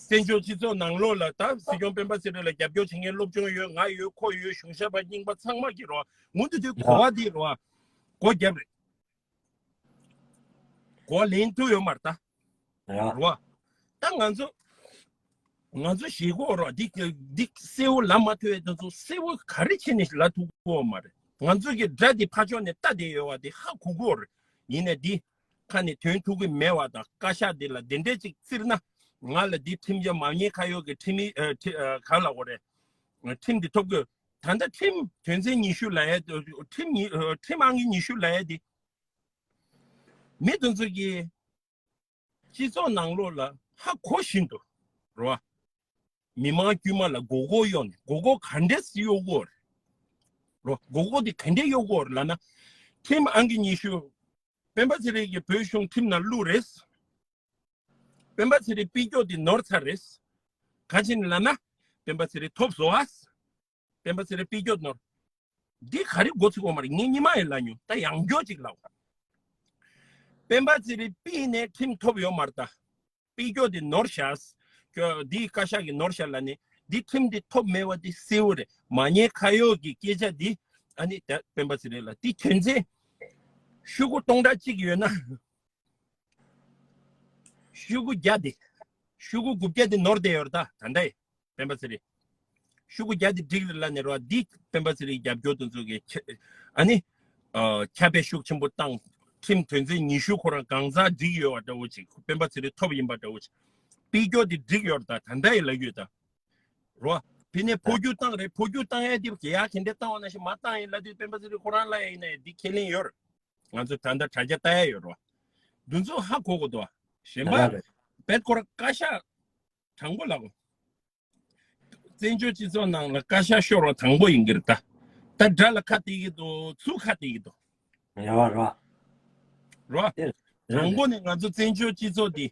བཙན་བྱོལ་སྤྱི་ཚོགས་ནང་ལོགས་ལ་ད་སྲིད་སྐྱོང་སྤེན་པ་ཚེ་རིང་ལ་རྒྱབ་སྐྱོར་བྱེད་མཁན་སློབ་སྦྱོང་ཡོད། ང་ཡོད། ཁོ་ཡོད། གཞུང་ཞབས་པ་རྙིང་པ་ཚང་མ་གི་རོ། ངོ་དེ་དུས་གོ་བ་དེ་རོ། སྒོ་བརྒྱབ་རེད། གོ་བ་ལེན་ཐུབ་ཡོད་མ་རེད་ད། ཡ། རོ། ད་ང་ཚོ་ང་ཚོ་ཞེ་གོ་རོ། འདི་འདི་གསལ་བོ་ལབ་མ་ཐུབ་ཡས་དེ་ཚོ་གསལ་བོ་ག་རེ་བྱས་ནས་ལབ་ཐུབ་ཀྱི་ཡོད་མ་རེད། ང་ཚོ་གི་དགྲ་དེ་ཕར་ཕྱོགས་ནས་ལྟ་བསྡད་ཡོད་པ་དེ་ཧ་གོ་གི་ཡོད་རེད། ཡིན་ནའི་འདི། ཁ་ནས་ཐོན་ཐུབ་ཀྱི་མེད་པ་དང་བཀའ་ཤག་འདི་ལ་དེ་འདྲས་ཅིག་བཙིར་ན། ང་ལ་འདི་ཁྲིམས་རྒྱ་མ་ཉེས་ཁ་གཡོག་གི་ཁྲིམས་ཡིག་ཨ་ཁྲི་ཨ་ག་ལ་གོ་རེད། ཁྲིམས་འདི་ཐོབ་དགོས། ད་ལྟ་ཁྲིམས་དོན་ཚན་ཉི་ཤུ་ལབ་ཡས་ཁྲིམས་ཉི་ཨ་ཁྲིམས་ཨང་ཀི་ཉི་ཤུ་ལབ་ཡས་འདི། མི་དེ་ཚོ་གིས་སྤྱི་ཚོགས་ནང་ལོགས་ལ་ཧ་གོ་བཞིན་དུ་རོ། མི་མང་དཀྱུས་མ་ལ་མགོ་སྐོར་གཡོག་ནས་མགོ་སྐོར་ག་འདྲས་གཡོག་གོ་རེད། རོ། མགོ་སྐོར་འདི་ག་འདྲས་གཡོག་གོ་རེད་ལབ་ན། ཁྲིམས་ཨང་ཀི་ཉི་ཤུ། སྤེན་པ་ཚེ་རིང་གིས་བོད་གཞུང་ཁྲིམས་ནང་བླུགས་རེད། སྤེན་པ་ཚེ་རིང་དཔེ་སྐྱོ་འདི་ནོར་ཚར་རེད། ག་ཅི་ནས་ལབ་ན། སྤེན་པ་ཚེ་རིང་ཐོབ་བཟོ་བ། སྤེན་པ་ཚེ་རིང་དཔེ་སྐྱོ་ནོར། འདི་ག་རེ་མགོ་ཚོས་གོ་མ་རེད། ངས་སྙན་མ་ཡང་ལབ་མྱོང་། ད་ཡང་སྐྱོ་ཅིག་ལབ། སྤེན་པ་ཚེ་རིང་པི་ནས་ཁྲིམས་ཐོབ་ཡོད་མ་རེད་ད། དཔེ་སྐྱོ་འདི་ནོར་བཞག་སྐྱོ་འདིའི་བཀའ་ཤག་གི་ནོར་བཞག་ལབ་ནས། འདི་ཁྲིམས་འདི་ཐོབ་མེད་པ་འདི་གསལ་བོ་རེད། མ་ཉེས་ཁ་གཡོགས་ཀྱི་སྐད་ཆ་འདི་ཨ་ནི་ད་སྤེན་པ་ཚེ་རིང་ལགས་འདི་དོན་ཚན་ཤོག་གུ་སྟོང་ཕྲག་གཅིག་ཡོད་ན། ཤོག་གུ་བརྒྱ་དེ། ཤོག་གུ་དགུ་བརྒྱ་དེ་ནོར་བསྡད་ཡོད་རེད་ད་ད་ལྟ་ཡི། སྤེན་པ་ཚེ་རིང་། ཤོག་གུ་བརྒྱ་དེ་འགྲིག་རེད་ལབ་ནས་རོ། འདི་སྤེན་པ་ཚེ་རིང་རྒྱབ་སྐྱོར་དེ་ཚོ་གི་ཁྱེད་ཨ་ནི། ཨ། ཁྱབ་སྤེལ་ཤུགས་ཆེན་པོ་བཏང་། ཁྲིམས་དོན་ཚན་ཉི་ཤུ་ཁོ་རང་གང་ཟག་འགྲིག་ཡོད་པ་འདྲ་བོ་ཅིག་སྤེན་པ་ཚེ་རིང་ཐོབ་ཡིན་པ་འདྲ་བོ་ཅིག་དཔེ་སྐྱོར་དེ་འགྲིག་ཡོད་རེད་ད་ད་ལྟ་ཡི་ལབ་ཡོད་ད། རོ། དེ་ནས་འཕོ་འགྱུར་བཏང་རེད། འཕོ་འགྱུར་བཏང་ཡ་དེ་ཡ་ག་འདྲ་བཏང་བ་ན་ཞིག་མ་བཏང་ཡིན་ལབ་དུས་སྤེན་པ་ཚེ་རིང་ཁོ་རང་ལ་ཡིན་ན་འདི་ཁས་ལེན་ཡོད་རེད། ང་ཚོ་ད་ལྟ་དྲ་རྒྱ་ལྟ་ཡ་ཡོད་རོ། འདི་ཚོ་ཧ་གོ་གོ་འདུག་གཞན་པ་རེད། བེད་ཁོ་ར་བཀའ་ཤག་དྲང་པོ་ལབ་གོ། བཙན་བྱོལ་སྤྱི་ཚོགས་ནང་ལ་བཀའ་ཤག་ཤོར་བ་དང་པོ་ཡིན་གྱི་རེད་ད། ད་དགྲ་ལ་ཁ་གཏད་ཀྱི་འདུག་ཚུར་ཁ་གཏད་ཀྱི་འདུག་རེད་བ་རེད་བ། རོ། དེ་རེད། དང་པོ་ནས་ང་ཚོ་བཙན་བྱོལ་སྤྱི་ཚོགས་འདི་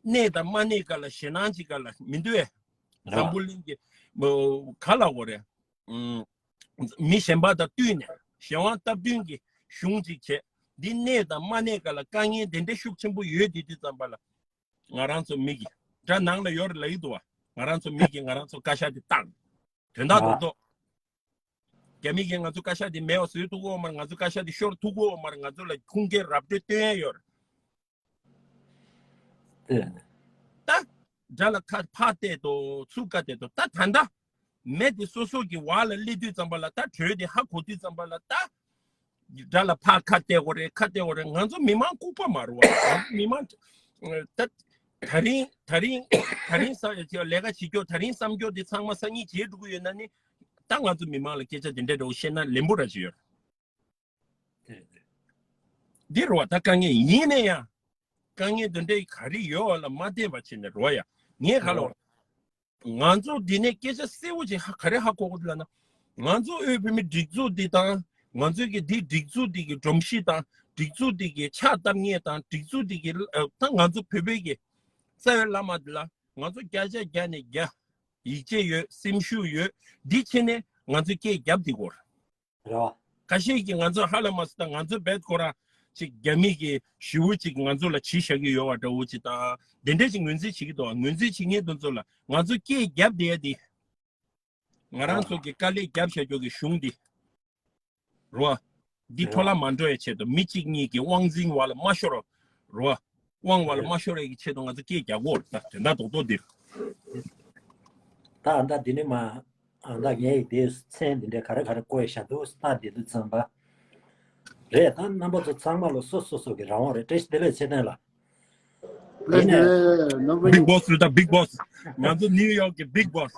གནས་དང་མ་གནས་ག་ལ་ཞེད་སྣང་ཅིག་ག་ལ་མི་འདུག་བས། རེད་བ། འཛམ་བུ་གླིང་གི་ག་ལ་གོ་རེད། ཨུམ། མི་གཞན་པ་དང་བསྟུན་ནས་གཞན་དབང་སྟབས་བསྟུན་གྱི་གཞུང་ཅིག་བྱས། འདི་གནས་དང་མ་གནས་ག་ལ་དཀའ་ངལ་དེ་འདྲ་ཤུགས་ཆེན་པོ་ཡོད་དེ་དུས་ཙམ་པ་ལ། ང་རང་ཚོ་མི་གི་དགྲ་ནང་ལ་ཡོད་རེད་ལབ་ཀྱི་འདུག་བ། ང་རང་ཚོ་མི་གི་ང་རང་ཚོ་བཀའ་ཤག་དེ་བཏང་། དོན་དག་རྡོག་རྡོག་རྒྱ་མི་གིས་ང་ཚོ་བཀའ་ཤག་དེ་མེད་པ་བཟོས་ཐུབ་ཀྱི་ཡོད་མ་རེད། ང་ཚོ་བཀའ་ཤག་དེ་ཤོར་ཐུབ་ཀྱི་ཡོད་མ་རེད། ང་ཚོ་ལ་ཁུངས་སྐྱེལ་ར་སྤྲོད་སྟོན་ཡ་ཡོད་རེད། དེ་རེད། ད་དགྲ་ལ་ཁ་ཕར་གཏད་དོ་ཚུར་ཁ་གཏད་དོ་ད་ད་ལྟ་མེ་དེ་སོ་སོ་གི་བར་ལ་སླེབས་དུས་ཙམ་པ་ལ་ད་དྲོད་དེ་ཧ་གོ་དུས་ཙམ་པ་ལ་ད། དགྲ་ལ་ཕར་ཁ་གཏད་དགོས་རེད། ཁ་གཏད་དགོས་རེད། ང་ཚོ་མི་མང་ལྐུགས་པ་མ་རེད་བ། ང་ཚོ་མི་མང་ད་ད་རིང་ད་རིང་ད་རིང་ས་ལས་ཀ་བྱེད་རྒྱུ་ད་རིང་བསམ་རྒྱུ་དེ་ཚང་མ་སང་ཉིན་བྱེད་འགྲོ་གི་ཡོད་ན་ནི། ད་ང་ཚོ་མི་མང་ལ་སྐད་ཆ་དེ་འདྲ་འདྲ་བོ་བཤད་ན་ལན་པོ་ར་ཅིག་ཡོད་རེད། དེ་རེད། འདི་རེད་བ། ད་དཀའ་ངལ་ཡིན་ན་ཡང་དཀའ་ངལ་དེ་འདྲའི་ག་རེ་ཡོད་བ་ལ་མ་བལྟས་པ་བྱས་ནས་རེད་བ་ཡ། ངས་ག་ལ་བ། ང་ཚོ་འདི་ནས་སྐད་ཆ་གསལ་བོ་ཅིག་ཧ་ག་རེ་ཧ་གོ་གི་འདུག་ལབ་ན། ང་ཚོ་དབུས་བོད་མིའི་སྒྲིག་འཛུགས་འདི་དང་། ང་ཚོའི་གི་འདི་སྒྲིག་འཛུགས་འདི་གི་སྒྲོམ་གཞི་དང་། སྒྲིག་འཛུགས་འདི་གི་ཕྱག་བཏབ་མཁན་དང་། སྒྲིག་འཛུགས་འདི་གི་ཨ། ད་ང་ཚོ་བོད་པའི་གི་རྩ་བའི་བླ་མ་འདི་ལ་ང་ཚོ་བརྒྱ་ཆ་བརྒྱ་ནས་བརྒྱ་ཡིད་ཆེས་ཡོད། སེམས་ཤུགས་ཡོད། འདི་བྱས་ནས་ང་ཚོས་སྐད་རྒྱབ་འདི་དགོས་རེད། རེད་བ། ཁ་ཤས་ཀྱིས་ང་ཚོ་ཧ་ལས་མ་སོང་། ད་ང་ཚོ་བེད་ཁོ་ར་ཅིག་རྒྱ་མི་གི་ཞི་བོ་ཅིག་ང་ཚོ་ལ་བྱི་བཞག་གི་ཡོད་བ་འདྲ་བོ་ཅིག་དང་། དེ་འདྲ་ཅིག་ངོས་འཛིན་བྱེད་ཀྱི་འདུག་ངོས་འཛིན་བྱེད་མཁན་དེ་ཚོ་ལ་ང་ཚོ་སྐད་རྒྱབ་བསྡད་ཡ་དེ། ང་རང་ཚོ་གི་དཀའ་ལས་རྒྱབ་བཞག་རྒྱུ་གི་གཞུང་འདི། རེད་བ། འདི་འཕྲོ་བརླག་མ་འགྲོ་ཡ་ཆེད་དུ་མི་གཅིག་གཉིས་ཀྱི་དབང་འཛིན་བ་ལ་མ་ཤོར་རོགས། རེད་བ། དབང་བ་ལ་མ་ཤོར་ཡ་གི་ཆེད་དུ་ང་ཚོ་སྐད་རྒྱག་དགོས་རེད། ད་དོན་དག་རྡོག་རྡོག་འདིར། ད་ཨ་ད་འདི་ནས་མ། ཨ་ད་ངས་དེ་མཚན་འདི་འདྲ་ག་རེ་ག་རེ་བཀོད་བཞག་འདུག་ལྟ་བསྡད་དུས་ཙམ་པ། རེད། ད་རྣམ་པ་ཚོ་ཚང་མ་ལ་སོ་སོ་སོ་གི་རང་དབང་རེད། བཀྲ་ཤིས་བདེ་ལེགས་ཚེ་བརྟན་ལགས། ལགས་སོ། ནམ་བུ་Big Boss རེད་ད། Big Boss། ང་ཚོ་ནིའུ་ཡོག་གི་Big Boss།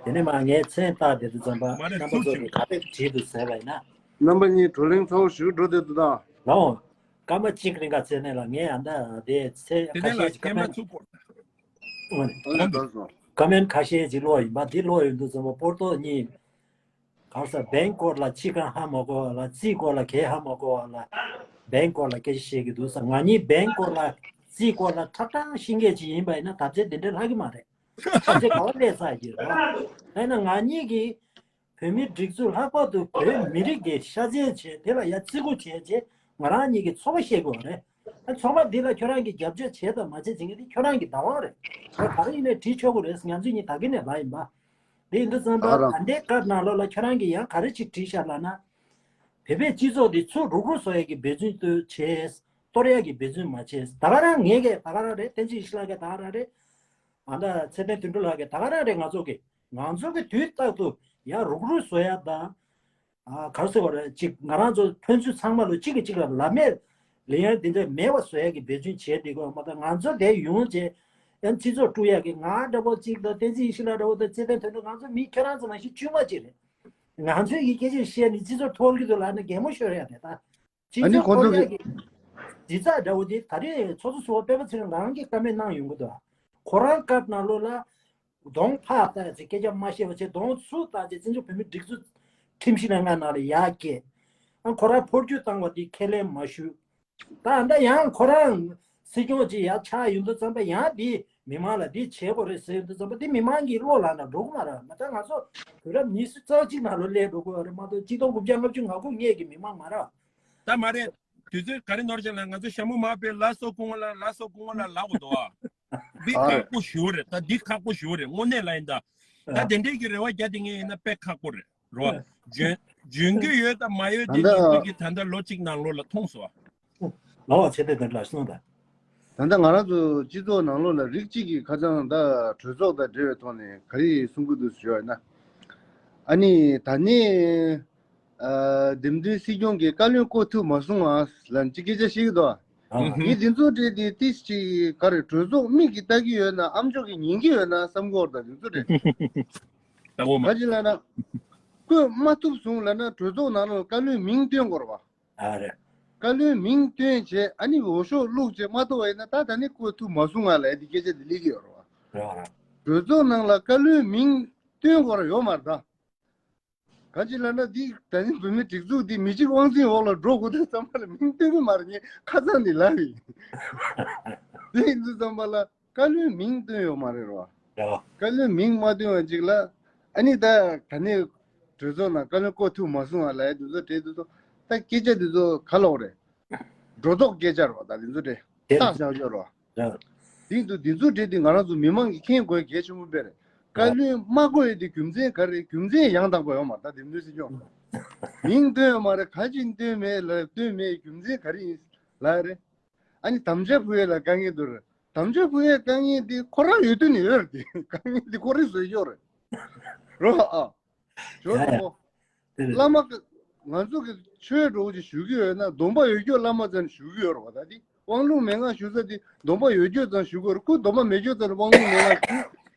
དེ་ནས་མ་ངས་མཚན་བཏགས་དེ་དུས་ཙམ་པ་མ་རེད། རྣམ་པ་ཚོ་གིས་ག་རེ་བྲིས་འདུག་ཟེར་བ་ཡིན་ན། རྣམ་པ་གཉིས་བགྲོ་གླེང་ཚ་བོ་ཞིག་འགྲོ་བསྡད་འདུག་ད། ལའོ། སྐར་མ་གཅིག་རིང་ག་ཚེ་ནས་ལ་ངས་ཨ་མདའ་དེ་ཚེ་དེ་ཁ་ནས་ལ་ཤས་ཀྱི་ཁ་སྐད་མ་མེན་ཚུགས་གོ། ཨོ་ནི། ཨོ་ནི་ལགས་སོ། ཀ་མེན་ཁ་ཤས་ཅིག་ཀློག་ཡིན་པ་འདི་ཀློག་ཡོང་དུས་ཙམ་པ་པོར་ཏོ་གཉིས། ག་རེ་ཟེར། བེང་སྐོར་ལ་ཅི་གང་ཧ་མ་གོ་བ་ལ། རྩིས་སྐོར་ལ་གས་ཧ་མ་གོ་བ་ལ། བེང་སྐོར་ལ་སྐད་ཆ་བཤད་ཀྱི་འདུག་ཟེར། ང་གཉིས་བེང་སྐོར་ལ་རྩིས་སྐོར་ལ་ཁྲག་ཁྲག་ཤེས་མཁན་ཅིག་ཡིན་པ་ཡིན་ན་ད་ཆ་དེ་འདྲའི་ལྷག་གི་མ་རེད། ད་ཆ་ག་བ་སླེབས་ཚར་གྱི་རེད། ད་ཡིན་ན་ང་གཉིས་ཀྱིས་བོད་མིའི་སྒྲིག་འཛུགས་ལྷག་པར་དུ་བོད་མི་རིགས་ཀྱི་ཤ་ཚལ་བྱས་དེ་ལ་ཡ་བརྩི་བཀུར་བྱས་རྗེས་ང་རང་གཉིས་ཀྱི་ཚོགས་པ་བཤད་དགོས་རེད། ད་ཚོགས་པ་འདི་ལ་ཁྱོད་རང་གིས་རྒྱབ་སྐྱོར་བྱས་དང་མ་བྱས་བྱེད་མཁན་དེ་ཁྱོད་རང་གི་བདག་དབང་རེད། ད་ག་རེ་ཡིན་ནའི་བྲིས་ཆོག་གི་རེད། ང་ཚོས་གཉིས་ད་གིན་ནས་ལབ་ཡིན་པ། དེ་ཡིན་དུས་ཙམ་པ་ད་ལྟའི་སྐབས་ནང་ལོགས་ལ་ཁྱོད་རང་གིས་ཡང་ག་རེ་ཅིག་བྲིས་ཤག་ལབ་ན། བོད་པའི་སྤྱི་ཚོགས་འདི་ཚུར་རུག་རུག་བཟོ་ཡག་གི་འབད་བརྩོན་དུ་བྱས། གཏོར་ཡག་གི་འབད་བརྩོན་མ་བྱས། ད་ག་རང་ངས་ཀྱིས་ད་ག་རང་རེད། བསྟན་འཛིན་ཡེ་ཤེས་ལགས་ཀྱིས་ད་ག་རང་རེད། ཨ་ད་ཚེ་བརྟན་དོན་གྲུབ་ལགས་ཀྱིས་ད་ག་རང་རེད། ང་ཚོ་གིས་ང་ཚོ་གིས་དུས་རྟག་ཏུ་ཡང་རུག་རུག་བཟོ་ཡག་དང་། ཨ་ག་རེ་ཟེར་བ་རེད། ཅིག་ང་རང་ཚོ་ཕན་ཚུན་ཚང་མ་ལོ་གཅིག་གིས་གཅིག་ལ་ལབ་མེད་ལབ་ཡག་འདི་འདྲ་མེད་པ་བཟོ་ཡག་གི་འབད་བརྩོན་བྱས་བསྡད་དགོས་མ་གཏོགས། ང་ཚོ་དེ་ཡོང་རྗེས་ཡང་སྤྱི་ཚོགས་དཀྲུག་ཡག་གི་ང་འདྲ་པོ་གཅིག་དང་བསྟན་འཛིན་ཡེ་ཤེས་ལགས་འདྲ་པོ་དང་ཚེ་བརྟན་དོན་གྲུབ། ང་ཚོ་མི་ཁྱོད་རང་ཚོ་ནང་བཞིན་དཀྱུས་མ་གཅིག་རེད། ང་ཚོས་ཡི་གེ་ཅིག་བཤད་ནས་སྤྱི་ཚོགས་འཐོར་གྱི་འདུག་ལབ་ན་གད་མོ་ཤོར་ཡག་རེད་ད། སྤྱི་ཨ་ནི་ཚོགས་ཁོང་ཚོ་འཐོར་གྱི་ཡག་གི་རྫི་ཚགས་འདྲ་བོ་དེ་ད་རེས་ཚོགས་གཙོ་ཟུར་པ་སྤེན་པ་ཚེ་རིང་རང་གིས་བཀའ་མོལ་གནང་ཡོང་གི་འདུག་ཁོ་རང་སྐབས་ནང་ལོགས་ལ་གདོང་ཕར་བལྟས་ཚེ་སྐད་ཆ་མ་བཤད་པ་བྱས། གདོང་ཚུར་བལྟས་ཚེ་བཙན་བྱོལ་བོད་མིའི་སྒྲིག་འཛུགས་ཁྲིམས་གཞི་ལྷན་ཁང་ནང་ལ་ཡར་བསྐྱལ། ཨ་ཁོ་རང་འཕོ་འགྱུར་བཏང་བ་དེ་ཁས་ལེན་མ་ཞུས། ད་ད་ཡང་ཁོ་རང་སྲིད་སྐྱོང་ཅིག་ཡར་ཆགས་ཡོང་དུས་ཙམ་པ་ཡང་འདི་མི་མང་ལ་འདི་བྱེད་དགོས་རེད་ཟེར་ཡོང་དུས་ཙམ་པ་འདི་མི་མང་གི་བློ་ལ་ན་འགྲོ་གི་མ་རེད། མ་ད་ང་ཚོ་དུས་རབས་ཉི་ཤུ་རྩ་གཅིག་ནང་ལོ་སླེབས་འགྲོ་གི་ཡོད་རེད་མ་གཏོགས་གཅིག་སྟོང་དགུ་བརྒྱ་ལྔ་བཅུ་ང་དགུ་སྔས་ཀྱི་མི་མང་མ་རེད། ད་མ་རེད། དུས་ཚོད་ག་རེ་ནོར་བཞག་ལ་ང་ཚོ་ཞྭ་མོ་མར་པས་ལ་སོ་སྐུ་ངོ་ལ་ལ་སོ་སྐུ་ངོ་ལ་ལབ་དགོས་འདུག་ཨ། འདི་ཁག་པོ་ཞེ་པོ་རེད། ད་འདི་ཁག་པོ་ཞེ་པོ་རེད། དངོས་གནས་ལ་ཡིན་ད། ད་དེ་འདྲའི་གི་རེ་བ་རྒྱག་དེ་ངས་ཡིན་ན་དཔེ་ཁག་པོ་རེད་རོ། འཇོན་འཇོན་གི་ཡོད་དང་མ་ཡོད་དེ་ད་ལྟ་ཉིད་ཀྱི་ད་ལྟ་ལོ་གཅིག་ནང་ལོགས་ལ་མཐོང་སོང་། ལོ་བ་ཆེ་དེ་དེ་འདྲ་གསུངས་དང་། ད་ལྟ་ང་རང་ཚོ་སྤྱི་ཚོགས་ནང་ལོགས་ལ་རིགས་གཅིག་གི་ཁ་སང་ད་གྲོས་ཚོགས་དང་འབྲེལ་བའི་ཐོག་ནས་ག་རེ་གསུང་གི་འདུག་ཞུ་བ་ཡིན་ན། ཨ་ནི་ད་ནི་ཨ་འདེམས་ཐོན་སྲིད་སྐྱོང་གི་བཀའ་བློན་བསྐོ་ཐུབ་མ་སོང་ང་ལ་ཅིག་སྐད་ཆ་བཤད་ཀྱི་འདུག་ཨ། ངས་འདི་ཚོ་འདྲ་དེ་ཏིས་ཅིག་ག་རེ་གྲོས་ཚོགས་མིག་གིས་ལྟ་གི་ཡོད་ན་ཨམ་ཅོག་གིས་ཉན་གི་ཡོད་ན་བསམ་གི་ཡོད་རེད། ད་འདི་ཚོ་འདྲ་ལྟ་གོ་མ་ག་ཅི་ལབ་ན། བསྐོ་མ་ཐུབ་སོང་ལབ་ན་གྲོས་ཚོགས་ནང་ལ་བཀའ་བློན་མིང་བཏོན་དགོས་རེད་བ། ཨ་རེད། བཀའ་བློན་མིང་བཏོན་བྱས་ཨ་ནི་འོས་ཤོག་བླུགས་བྱས་མ་ཐོབ་པ་ཡིན་ན་ད་ད་ནི་བསྐོ་ཐུབ་མ་སོང་ང་ལབ་ཡ་འདི་སྐད་ཆ་འདི་སླེབས་ཀྱི་ཡོད་རེད་བ། རེད་བ་རེད། གྲོས་ཚོགས་ནང་ལ་བཀའ་བློན་མིང་བཏོན་དགོས་རེད་ཡོད་མ་རེད་ད། གང་ཅི་ལབ་ན་འདི་ད་ནི་བོད་མི་སྒྲིག་འཛུགས་འདི་མི་གཅིག་དབང་འཛིན་འོག་ལ་འགྲོ་དགོས་དུས་ཙམ་པ་ལ་མིང་བཏོན་གི་མ་རེད། ངས་ཁ་སང་ནས་ལབ་ཡིན། དེ་ཡིན་དུས་ཙམ་པ་ལ་བཀའ་བློན་མིང་བཏོན་ཡོད་མ་རེད་རོ། ཡ། བཀའ་བློན་མིང་མ་བཏོན་པ་ཅིག་ལ་ཨ་ནི་ད་ད་ནི་གྲོས་ཚོགས་ནང་བཀའ་བློན་བསྐོ་ཐུབ་མ་སོང་བ་ལབ་ཡ་དེ་ཚོ་དྲན་དུས་ད་སྐད་ཆ་དེ་ཚོ་ག་ལོག་རེད། སྒྲོ་འདོགས་སྐད་ཆ་རོ་ད་དེ་ཚོ་དྲན། དེ་རྟགས་ཆགས་ཆོག་རོ། རེད། དེ་ཡིན་དུས་དེ་ཚོ་དྲན་དུས་ང་རང་ཚོ་མི་མང་གིས་མཁྱེན་དགོས་གལ་ཆེན་པོ་དཔེ་རེད། བཀའ་བློན་མ་བསྐོ་ཡས་དེ་རྒྱུ་མཚན་ག་རེ་རེད། རྒྱུ་མཚན་ཡང་དག་པ་ཡོད་མ་རེད། ད་འདེམས་ཐོན་སྲིད་སྐྱོང་མིང་བཏོན་ཡོད་མ་རེད། ག་ཅིག་བཏོན་མེད་ལ་བཏོན་མེད་རྒྱུ་མཚན་ག་རེ་ཡིན་ལབ་རེད། ཨ་ནི་དམ་བཅའ་ཕུལ་ཡས་ལ་དཀའ་ངལ་འདུག་རེད། དམ་བཅའ་ཕུལ་ཡས་དཀའ་ངལ་དེ་ཁོ་རང་ཡོད་དུས་ནས་ཡོད་རེད། དེ་དཀའ་ངལ་དེ་ཁོ་རང་བཟོས་ཡོད་རེད། རོ་ཨ། ཇོ་ཡ་ཡ། དང་པོ། དེ་རེད། བླ་མ་གི་ང་ཚོ་གི་ཆོས་འགྲོ་ཅིག་ཞུ་གི་ཡོད་ན་སྡོམ་པ་ཡོད་རྒྱུ་བླ་མ་ཚོ་ནས་ཞུ་གི་ཡོད་རེད་བ། ད་དེ་དབང་ལུང་མན་ངག་ཞུ་ས་དེ་སྡོམ་པ་ཡོད་རྒྱུ་ཙམ་ཞུ་དགོས་རེད། ཁོས་སྡོམ་པ་མེད་རྒྱུ་ཙམ་དབང་ལུང་མན་ངག་ཞུ།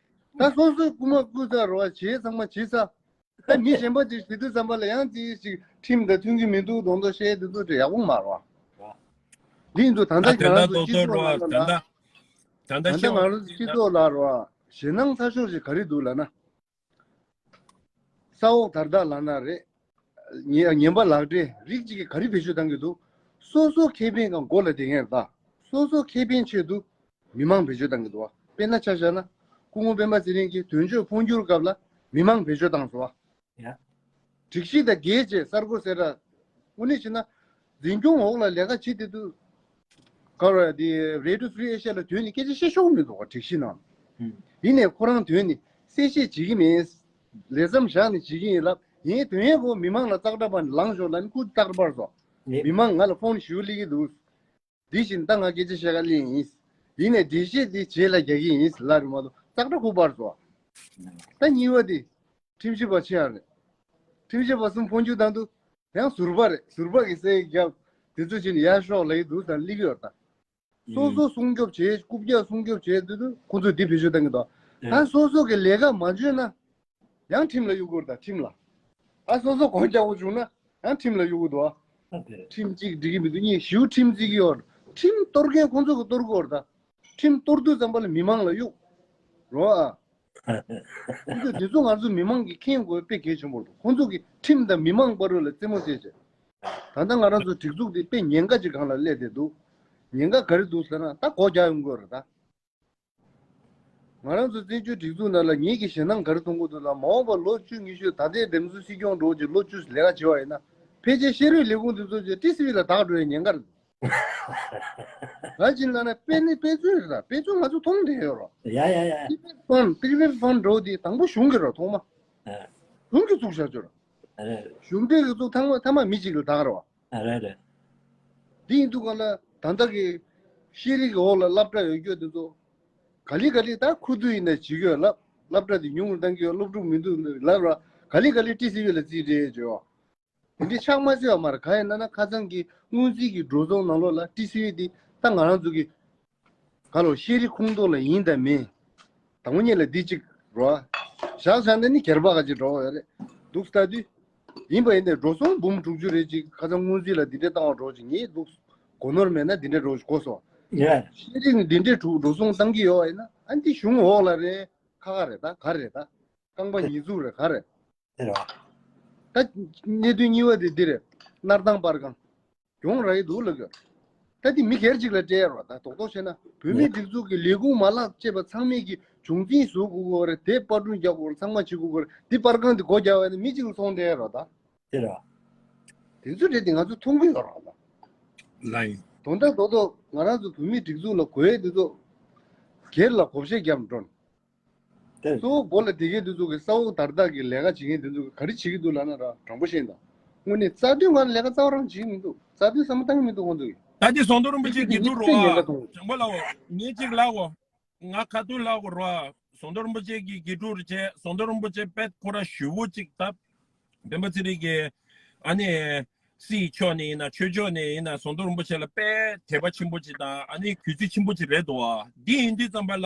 ད་སོ་སོའི་རྐུ་མ་རྐུ་ཚར་རེད་བ། བྱས་ཚང་མ་བྱས་ཚར། ད་མི་གཞན་པ་ཅིག་བྱེད་དུས་ཙམ་པ་ལ་ཡང་ཅིག་ཅིག་ཁྲིམས་དང་མཐུན་གྱི་མི་འདུག་མདོག་མདོག་བཤད་དེ་ཚོ་དེ་ཡག་པོ་མ་རེད་བ། འདི་ཡིན་དུས་ད་ལྟ་ང་རང་ཚོ་སྤྱི་ཚོགས་ནང་ལ་ད་ལྟ་ད་ལྟ་ང་རང་ཚོ་སྤྱི་ཚོགས་ལ་རེད་བ། ཞེད་སྣང་ཚ་ཤོས་ཅིག་ག་རེ་འདུག་ལབ་ན། ས་འོག་དར་དར་ལབ་ན་རེད། ཉེ་ཉེན་པ་ལག་འབྲེལ་རིགས་གཅིག་གིས་ག་རེ་བེད་སྤྱོད་བཏང་གི་འདུག་སོ་སོ་ཁེ་ཕན་གང་མགོ་ལ་བསྡད་མཁན་རེད་ད། སོ་སོ་ཁེ་ཕན་ཆེད་དུ་མི་མང་བེད་སྤྱོད་བཏང་གི་འདུག་བ། དཔེར་ན་ཆ་བཞག་ན་སྐུ་ངོ་སྤེན་པ་ཚེ་རིང་གིས་དོན་གཅོད་འཕོ་འགྱུར་སྐབས་ལ་མི་མང་བེད་སྤྱོད་བཏང་སོང་བ། ཡ། སྒྲིག་གཞི་དང་འགལ་བྱས་གསར་འགོད་ཟེར་ར། དངོས་གནས་བྱས་ན། འཛིན་སྐྱོང་འོག་ལ་ལས་ཀ་བྱེད་དེ་དུས། ག་རེ་དེ་Radio Free Asia ལ་དོན་ནི་སྐད་ཆ་བཤད་ཆོག་མི་འདུག་ག་སྒྲིག་གཞི་ནང་། ཡིན་ནའི་ཁོ་རང་དོན་ནི་གསལ་བཤད་བྱེད་ཀྱི་མེད། ལས་མཚམས་བཞག་ནས་བྱེད་ཀྱི་ཡིན་ལབ། ཡིན་དོན་ཡས་གོ་མི་མང་ལ་ཙག་སྒྲ་པ་ནས་ལངས་ཤོག་ལབ་ནས་ཁོ་ཙག་སྒྲ་པར་སོང་། མི་མང་ང་ལ་ཕོན་ཞུ་སླེབས་ཀྱི་འདུག་འདི་བཞིན་ད་ང་སྐད་ཆ་བཤད་ག་སླེབས་ཡིན། ཡིན་ནའི་འགྲེལ་བཤད་འདི་རྗེས་ལ་རྒྱག་གི་ཡིན་ལབ་རེད་མ་གཏོགས་ཙག་སྒྲ་ཁུག་པར་སོང་། ད་གཉིས་པ་དེ། ཁྲིམས་ཞིབ་པ་ཆེ་ཡང་རེད། ཁྲིམས་ཞིབ་པ་གསུམ་འཕོ་འགྱུར་བཏང་དུས། ཡང་ཟུར་པ་རེད། ཟུར་པ་གི་སའི་རྒྱབ་དེ་ཚོ་ཕྱིན་ཡར་ཤོག་ལབ་ཀྱི་འདུག་ད་སླེབས་ཀྱི་ཡོད་ད། སོ་སོ་སྲུང་སྐྱོབ་བྱེད། རྐུབ་བཀྱག་སྲུང་སྐྱོབ་བྱེད་དུས་དུས་ཁོང་ཚོས་འདི་བེད་སྤྱོད་བཏང་གི་འདུག་ད་སོ་སོ་གི་ལས་ཀ་མ་འཇོན་ན། ཡང་ཁྲིམས་ལ་གཡུག་དགོས་རེད་ད་ཁྲིམས་ལ། ཨ་སོ་སོ་གོང་རྒྱག་དགོས་བྱུང་ན་ཡང་ཁྲིམས་ལ་གཡུག་དགོས་འདུག་ཨ། ཨ་དེ་རེད། ཁྲིམས་གཅིག་འགྲིག་གི་མི་འདུག་གཉིས་ཞེའུ་ཁྲིམས་བརྩི་གི་ཡོད་རེད། ཁྲིམས་གཏོར་མཁན་ཁོང་ཚོ་གིས་གཏོར་དགོས་རེད་ད། ཁྲིམས་གཏོར་དུས་ཙམ་པ་ལ་མི་མང་ལ་གཡུག་རོ་ཨ། ཁོང་ཚོས་འདི་ཚོ་ང་ཚོ་མི་མང་གིས་མཁྱེན་དགོས་དཔེ་གལ་ཆེན་པོ་རེད། ཁོང་ཚོ་གིས་ཁྲིམས་དང་མི་མང་བར་ལ་རྩེད་མོ་རྩེས་བྱས། ད་ལྟ་ང་རང་ཚོ་སྒྲིག་འཛུགས་འདི་དཔེ་ཉེན་ཁ་ཅིག་སྒང་ལ་སླེབས་བསྡད་འདུག་ཉེན་ཁ་ག་རེ་འདུག་ཟེར་ན་ད་སྒོ་རྒྱག་ཡོང་དགོས་རེད་ད། ང་རང་ཚོ་བཙན་བྱོལ་སྒྲིག་འཛུགས་ནང་ལ་ངེད་ཀྱིས་ཞེད་སྣང་ག་རེ་གཏོང་དགོས་འདུག་ལ། མ་འོངས་པར་ལོ་བཅུ་ཉི་ཤུ་ད་ལྟའི་འདེམས་བསྐོ་སྲིད་སྐྱོང་འགྲོ་ཅིག་ལོ་བཅུ་ལས་ཀ་བྱེད་པ་ཡིན་ན་ཕལ་ཆེར་ཤེས་རིག་ལས་ཁུངས་འདི་ཚོ་ཅིག་ཊི་སི་ཝི་ལ་བདག་འགྲོ་ཡའི་ཉེན་ཁ་རེད། ག་ཅི་ལབ་ན་དཔེ་ནི་དཔེ་མཛོད་རེད་ད། དཔེ་མཛོད་ང་ཚོ་མཐོང་བསྡད་ཡོད་རོ། ཡ་ཡ་ཡ། པི་ཝི་ཕན་པི་ཝི་ཕན་འགྲོ་དེ་དང་པོ་གཞུང་གི་རོ་ཐོག་མ། ཨ། གཞུང་གིས་བཙུགས་བཞག་ཆོག་རོ། ཨ་རེད། གཞུང་འབྲེལ་གྱི་བཙུགས་ཐང་མ་ཐ་མ་མི་གཅིག་ལ་བདག་རོ། ཨ་རེད་རེད། འདི་ཡིན་དུས་ག་ལ་ད་ལྟ་གི་ཤེས་རིག་གི་འོག་ལ་སློབ་གྲྭ་ཡོད་རྒྱུ་དེ་ཚོ་ག་ལེ་ག་ལེ་ད་ཁུ་བསྡུ་ཡིན་ན་བྱེད་རྒྱུ་ལབ། སློབ་གྲྭ་དེ་ཉུང་རུ་གཏང་གི་ཡོད། སློབ་ཕྲུག་མི་འདུག་ལབ་ར་ག་ལེ་ག་ལེ་ཊི་སི་ཝི་ལ་རྩིས་སྤྲད་བྱོས། དེ་འདྲའི་ཆགས་མ་ཚུད་པ་མ་རེད། གང་ཡིན་ན་ན་ཁ་སང་གི་སྔོན་རྩིས་ཀྱི་འགྲོ་སོང་ནང་ལོགས་ལ་ཊི་སི་ཝི་དེ་ད་ང་རང་ཚོ་གི་ག་ལོ་ཤེས་རིག་ཁོངས་གཏོགས་ལ་ཡིན་དང་མིན། དང་པོ་ཉིད་ལ་འདི་གཅིག་རོ། བཞག་བཞག་ན་ནི་སྒེར་པ་ག་ཅིག་འགྲོ་བ་ཡོད་རེད་འདུག་ལྟ་དུས། ཡིན་པ་ཡིན་ནའི་འགྲོ་སོང་འབུམ་དྲུག་ཅུ་རེ་ཅིག་ཁ་སང་སྔོན་རྩིས་ལ་འདི་འདྲས་བཏང་བ་འགྲོ་ཅིག་ངས་འདུག་སྒོ་ནོར་མེད་ན་འདི་འདྲས་འགྲོ་ཅིག་གོ་སོང་། ཡ། ཤེས་རིག་ནི་འདི་འདྲས་དྲུག་འགྲོ་སོང་བཏང་གི་ཡོད་པ་ཡིན་ན་ཨ་འདི་གཞུང་འོག་ལ་རེད། ཁ་ཁ་རེད་ད་ག་རེད་ད། རྐང་པ་ཉིས་བཙུགས་རེད་ག་རེད། དེ་རེད་བ། ད་གནད་དོན་གཉིས་པ་དེ་འདི་རེད། སྣར་ཐང་པར་ཁང་། གྱོང་རག་གི་འདུག་ལབ་ཀྱི་ཡོད། ད་འདི་མི་སྒེར་གཅིག་ལ་སྤྲད་ཡ་རེད་བ། ད་རྡོག་རྡོག་བཤད་ན་བོད་མིའི་སྒྲིག་འཛུགས་ཀྱི་ལས་ཁུངས་མ་ལག་བཅས་པ་ཚང་མས་ཀྱི་བྱུང་འཛིན་བཟོ་དགོས་ཀྱི་རེད། དེ་པར་སྐྲུན་རྒྱག་དགོས་རེད། ཚང་མ་བྱེད་དགོས་ཀྱི་རེད། འདི་པར་ཁང་འདི་སྒོ་རྒྱག་པ་ཡིན་ན་མི་གཅིག་ལ་ཚོང་སྤྲད་ཡ་རེད་བ་ད། དེ་རེད་བ། དེ་ཚོ་རེད་དེ་ང་ཚོ་མཐོང་གི་ཡོད་རེད་བ་ད། ལགས་ཡིན། དོན་དག་རྡོག་རྡོག་ང་རང་ཚོ་བོད་མིའི་སྒྲིག་འཛུགས་ལ་དགོས་ཡ་དེ་ཚོ་སྒེར་ལ་བགོ་བཤའ་བརྒྱབ་འགྲོ། དེ་གཙོ་བོ་མགོ་ལ་བསྡད་མཁན་དེ་ཚོ་གི་ས་འོག་དར་ཐག་གི་ལས་ཀ་བྱེད་མཁན་དེ་ཚོ་གི་ག་རེ་བྱེད་ཀྱི་འདུག་ལབ་ན་ར། དྲང་པོ་བཤད་ན། དངོས་གནས་རྩ་དོན་སྒང་ལ་ལས་ཀ་རྩ་བ་རང་བྱེད་ཀྱི་མི་འདུག་རྩ་དོན་བསམ་བློ་བཏང་གི་མི་འདུག་ཁོང་ཚོ་གི། ད་དེ་ཟོང་དོ་རིན་པོ་ཆེ་དགེ་ཕྲུག་རོ། དྲང་པོ་ལབ་འོ། ངས་གཅིག་ལབ་འོ། ང་ཁ་ཐུག་ལབ་འོ་རོ། ཟོང་དོ་རིན་པོ་ཆེ་གི་དགེ་ཕྲུག་རེད་བྱས། ཟོང་དོ་རིན་པོ་ཆེ་དཔེ་ཁོ་ར་ཞུ་བོ་གཅིག་ད། སྤེན་པ་ཚེ་རིང་གི་ཨ་ནི་སྲིད་ཕྱོགས་ནས་ཡིན་ན་ཆོས་ཕྱོགས་ནས་ཡིན་ན་ཟོང་དོ་རིན་པོ་ཆེ་ལ་དཔེ་དད་པ་ཆེན་པོ་ཅིག་དང་ཨ་ནི་གུས་བརྩི་ཆེན་པོ་ཅིག་རེད་འདུག་བ། འདི་ཡིན་དུས་ཙམ་པ་ལ་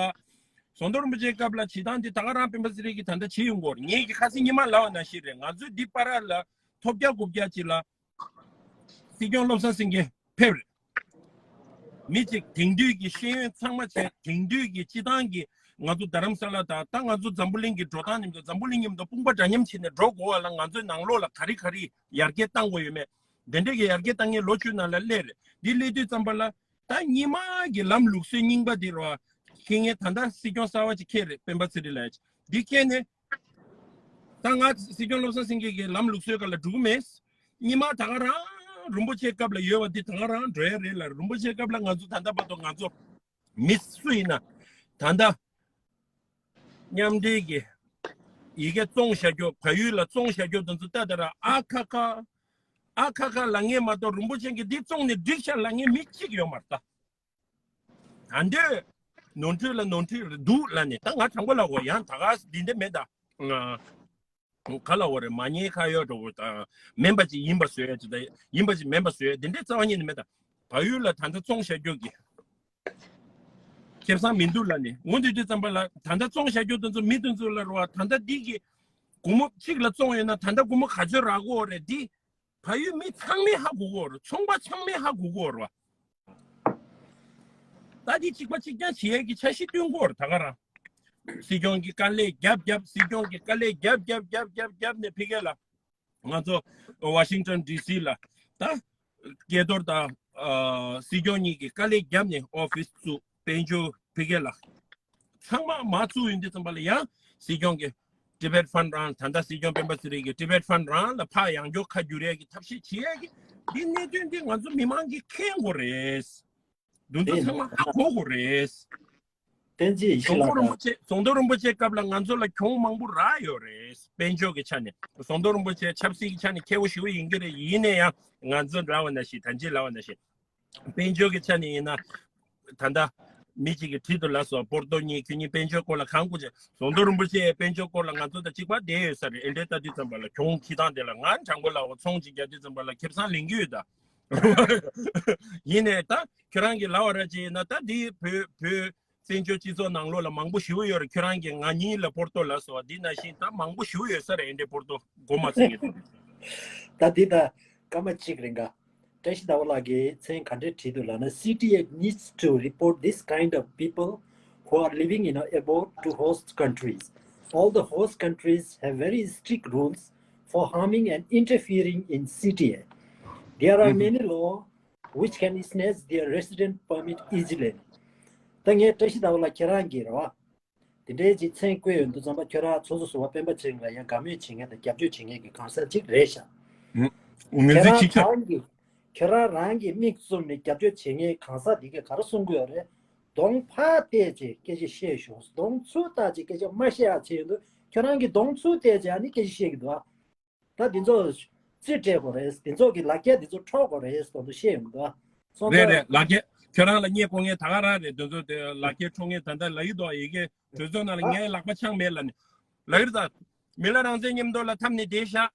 ཟོང་དོ་རིན་པོ་ཆེའི་སྐབས་ལ་བྱེད་སྟངས་འདི་ད་ག་རང་སྤེན་པ་ཚེ་རིང་གིས་ད་ལྟ་བྱེད་ཡོང་གི་ཡོད་རེད། ངེད་ཀྱིས་ཁ་སང་ཉི་མ་ལབ་པ་ནང་བཞིན་རེད། ང་ཚོའི་འདི་བར་ལ་ཐོབ་རྒྱག་དགུ་བརྒྱག་ཅིག་ལ། སྲིད་སྐྱོང་བློ་བཟང་སེང་གེ་ཕེབས་རེད། མི་གཅིག་དེང་དུས་ཀྱི་ཤེས་ཡོན་ཚང་མ་བྱས། དེང་དུས་ཀྱི་སྤྱི་བཏང་གི་ང་ཚོ་རྡ་རམ་ས་ལ་དང་ད་ང་ཚོ་འཛམ་བུ་གླིང་གི་འགྲོ་སྟངས་མཉམ་དུ་འཛམ་བུ་གླིང་མཉམ་དུ་དཔུང་པ་འདྲ་མཉམ་བྱས་ནས་འགྲོ་དགོས་པ་ལ་ང་ཚོའི་ནང་ལོགས་ལ་ག་རེ་ག་རེ་ཡར་རྒྱས་བཏང་དགོས་ཡོད་མེད། དེ་འདྲས་ཀྱི་ཡར་རྒྱས་བཏང་མཁན་ལོ་བཅུ་ནང་ལ་སླེབས་རེད། འདི་སླེབས་དུས་ཙམ་པ་ལ་ད་སྔོན་མ་གི་ལམ་ལུགས་སྲོལ་རྙིང་པ་འདི་རོ། ཁྱེད་ངས་ད་ལྟ་སྲིད་སྐྱོང་གསར་པ་ཅིག་འཁེལ་རེད། སྤེན་པ་ཚེ་རིང་ལགས་འདི་འཁེལ་ནས། ད་ང་སྲིད་སྐྱོང་བློ་བཟང་སེང་གེ་གི་ལམ་ལུགས་སྲོལ་སྒང་ལ་འགྲོ་གི་མེད། སྔོན་མ་ད་ག་རང་རིན་པོ་ཆེའི་སྐབས་ལ་ཡོད་པ་འདི་ད་ག་རང་འགྲོ་ཡ་རེད་ལ། རིན་པོ་ཆེའི་སྐབས་ལ་ང་ཚོ་ད་ལྟ་བར་དུ་ང་ཚོ་མི་སུ་ཡིན་ན་ད་ལྟ་མཉམ་འབྲེལ་གྱི་ཡི་གེ་བཙོང་བཞག་རྒྱུ། བལ་ཡུལ་ལ་བཙོང་བཞག་རྒྱུ་དེ་ཚོ་ལྟ་དེ་ར་ཨ་ཁ་ཁ་ཨ་ཁ་ཁ་ལབ་མཁན་མ་གཏོགས་རིན་པོ་ཆེ་གིས་འདི་བཙོང་ནས་འགྲིག་ཤག་ལབ་མཁན་མི་གཅིག་ཡོད་མ་རེད་ད། ད་འདོད། ནོར་འཁྲུལ་ལ་ནོར་འཁྲུལ་རེད་འདུག་ལབ་ནས་ད་ང་དྲང་པོ་ལབ་དགོས། ཡང་ད་ག་འདི་འདྲ་མེད་ད། ང་ག་ལབ་དགོས་རེད། མ་ཉེས་ཁ་གཡོག་འགྲོ་དགོས་ད། མིན་པ་ཅིག་ཡིན་པ་བཟོས་ཡ་ཅིག་ད། ཡིན་པ་ཅིག་མིན་པ་བཟོས་ཡ་འདི་འདྲའི་རྩ་བ་ཉིད་ནས་མེད་ད། བལ་ཡུལ་ལ་ད་ལྟ་བཙོང་བཞག་རྒྱུ་གི་ཁེ་བཟང་མི་འདུག་ལབ་ནས། འོ་འདི་དུས་ཙམ་པ་ལ་ད་ལྟ་བཙོང་བཞག་རྒྱུ་དེ་ཚོ་མི་དེ་ཚོ་ལ་རོ། ད་ལྟ་འདི་གི་སྒོར་མོ་གཅིག་ལ་བཙོང་ཡོད་ན་ད་ལྟ་སྒོར་མོ་ག་ཚོད་རག་གི་ཡོད་རེད། འདི་བལ་ཡུལ་མི་ཚང་མས་ཧ་གོ་གི་ཡོད་རེད། ཚོང་པ་ཚང་མས་ཧ་གོ་གི་ཡོད་རེད་བ། ད་འདི་གཅིག་པ་གཅིག་རྐྱང་བྱེད་ཡས་ཀྱི་འཆར་གཞི་བཏོན་གྱི་ཡོད་རེད་ད་ག་རང་། སྲིད་སྐྱོང་གིས་དཀའ་ལས་རྒྱབ་རྒྱབ། སྲིད་སྐྱོང་གིས་དཀའ་ལས་རྒྱབ་རྒྱབ་རྒྱབ་རྒྱབ་རྒྱབ་ནས་ཕ་གི་ལ། ང་ཚོ་ཝ་ཤིང་ཊོན་ཌི་སི་ལ་ད་སྐལ་རྡོར་དང་ཨ་སྲིད་སྐྱོང་གཉིས་ཀྱིས་དཀའ་ལས་བརྒྱབ་ནས་ཨོ་ཕི་སི་བཙུགས། དཔལ་འབྱོར་ཕ་གི་ལ་ཚང་མ་མ་བཙུགས་ཡོང་དུས་ཙམ་པ་ལ་ཡང་སྲིད་སྐྱོང་གིས་Tibet Fund རང་། ད་ལྟ་སྲིད་སྐྱོང་སྤེན་པ་ཚེ་རིང་གིས་Tibet Fund རང་ལ་ཕར་ཡང་བསྐྱར་ཁ་བསྒྱུར་ཡས་ཀྱི་ཐབས་ཤེས་བྱེད་ཡས་ཀྱི་འདི་གནད་དོན་འདི་ང་ཚོ་མི་མང་གིས་མཁྱེན་དགོས་རེད། འདི་ཚོ་ཚང་མ་ཧ་གོ་དགོས་རེད། བསྟན་འཛིན་ཡེ་ཤེས་ཟོང་དོ་ལགས་རིན་པོ་ཆེ། ཟོང་དོ་རིན་པོ་ཆེའི་སྐབས་ལ་ང་ཚོ་ལ་གྱོང་མང་པོ་རག་ཡོད་རེད། དཔལ་འབྱོར་གྱི་ཆ་ནས། ཟོང་དོ་རིན་པོ་ཆེ་ཆབ་སྲིད་ཀྱི་ཆ་ནས་མཁས་པོ་ཞེ་པོ་ཡིན་གྱི་རེད། ཡིན་ན་ཡང་ང་ཚོ་ལབ་པ་ནང་བཞིན། ད་ཅི་ལབ་པ་ནང་བཞིན་དཔལ་འབྱོར་གྱི་ཆ་ནས་ཡིན་ན་ད་ལྟ་མི་གཅིག་གིས་བྲིས་འདུག་ལགས་སོ། པོར་ཏོ་གཉིས་ཁྱོད་གཉིས་དཔལ་འབྱོར་སྐོར་ལ་གང་དགོས་བྱས། ཟོང་དོ་རིན་པོ་ཆེ་དཔལ་འབྱོར་སྐོར་ལ་ང་ཚོ་དང་གཅིག་པ་བསྡད་ཡོད་ས་རེད། ཨེ་འདྲའི་ལྟ་དུས་ཙམ་པ་ལ་གྱོང་ཁྱེར་སྟངས་དེ་ལ་ང་དྲང་པོ་ལབ་འོ། ཚོང་ཅིག་རྒྱག་དུས་ཙམ་པ་ལ་ཁེ་བཟང་ལེན་གྱི་ཡོད་ད། ཡིན་ནའི་ད་ཁྱོད་རང་གིས་ལབ་པ་ར་ཅིག་ཡིན་ན་ད་འདི་བོད་བོད་བཙན་བྱོལ་སྤྱི་ཚོགས་ནང་ལོགས་ལ་མང་པོ་ཞེ་པོ་ཡོད་རེད། ཁྱོད་རང་གིས་ང་གཉིས་ལ་པོར་ཏོ་ལབ་སོང་བ། འདི་ནང་བཞིན་ད་མང་པོ་ཞེ་པོ་ཡོད་ས་རེད། ཨེ་འདྲའི་པོར་ཏོ་མགོ་མ་ཚོས་མཁན་དེ། ད་འདི་ད་སྐར་མ་གཅིག་རིང་ག་བཀྲ་ཤིས་ཟླ་བ་ལགས་ཀྱིས་མཚན་ག་འདྲས་བྲིས་འདུག་ལབ་ན། C T A needs to report this kind of people who are living in a abode to host countries. All the host countries have very strict rules for harming and interfering in C T A. There are many laws which can snatch their resident permit easily. ད་ངས་བཀྲ་ཤིས་ཟླ་བ་ལགས་ཁྱེད་རང་གིས་རེད་བ། དེ་འདྲའི་ཅིག་མཚན་བཀོད་ཡོང་དུས་ཙམ་པ་ཁྱོད་རང་ཚོགས་གཙོ་ཟུར་པ་སྤེན་པ་ཚེ་རིང་ལ་ཡང་དགའ་མོས་བྱེད་མཁན་དང་རྒྱབ་སྐྱོར་བྱེད་མཁན་གྱི་གང་ཟག་ཅིག་རེད་ཤག་ངོས་ཁྱོད་འཛིན་རང་བྱེད་ཆོག་རང་གིས་ཁྱོད་རང་རང་གིས་མིག་བཙུམ་ནས་རྒྱབ་སྐྱོར་བྱེད་མཁན་གང་ཟག་དེ་གས་ག་རེ་གསུང་གི་ཡོད་རེད། གདོང་ཕར་བལྟས་བྱས་སྐད་ཆ་བཤད་ཤོག་གདོང་ཚུར་བལྟས་བྱས་སྐད་ཆ་མ་བཤད་ཡག་བྱས་ཡོང་དུས་ཁྱོད་རང་གིས་གདོང་ཚུར་བལྟས་བྱས་ཨ་ནི་སྐད་ཆ་བཤད་ཀྱི་འདུག་ཨ། ད་འདི་ཚོ་རྩིས་སྤྲད་དགོས་རེད། འདི་ཚོ་གི་ལག་ཁྱེར་འདི་ཚོ་འཕྲོག་དགོས་རེད་ཟེར་དུ་བཤད་ཡོང་གི་འདུག་ཨ། སོང་རེད་ཙང་རེད། ལག་ཁྱེར་ཁྱོད་རང་ལ་བརྙས་བཀོད་མཁན་ད་ག་རང་རེད། འདི་ཚོ་དེ་ལག་ཁྱེར་འཕྲོག་མཁན་ད་ལྟ་ལབ་ཀྱི་འདུག་ཨ། ཡི་གེ་གྲོས་ཚོགས་ནང་ལ་ཨ་ངའི་ལག་པ་འཆང་མེད་ལབ་ནས་ལབ་ཀྱི་རེད་ད། མི་ལ་རང་བཙན་མཉམ་དུ་ལ་འཐམས་ནས་བསྡད་ཤག་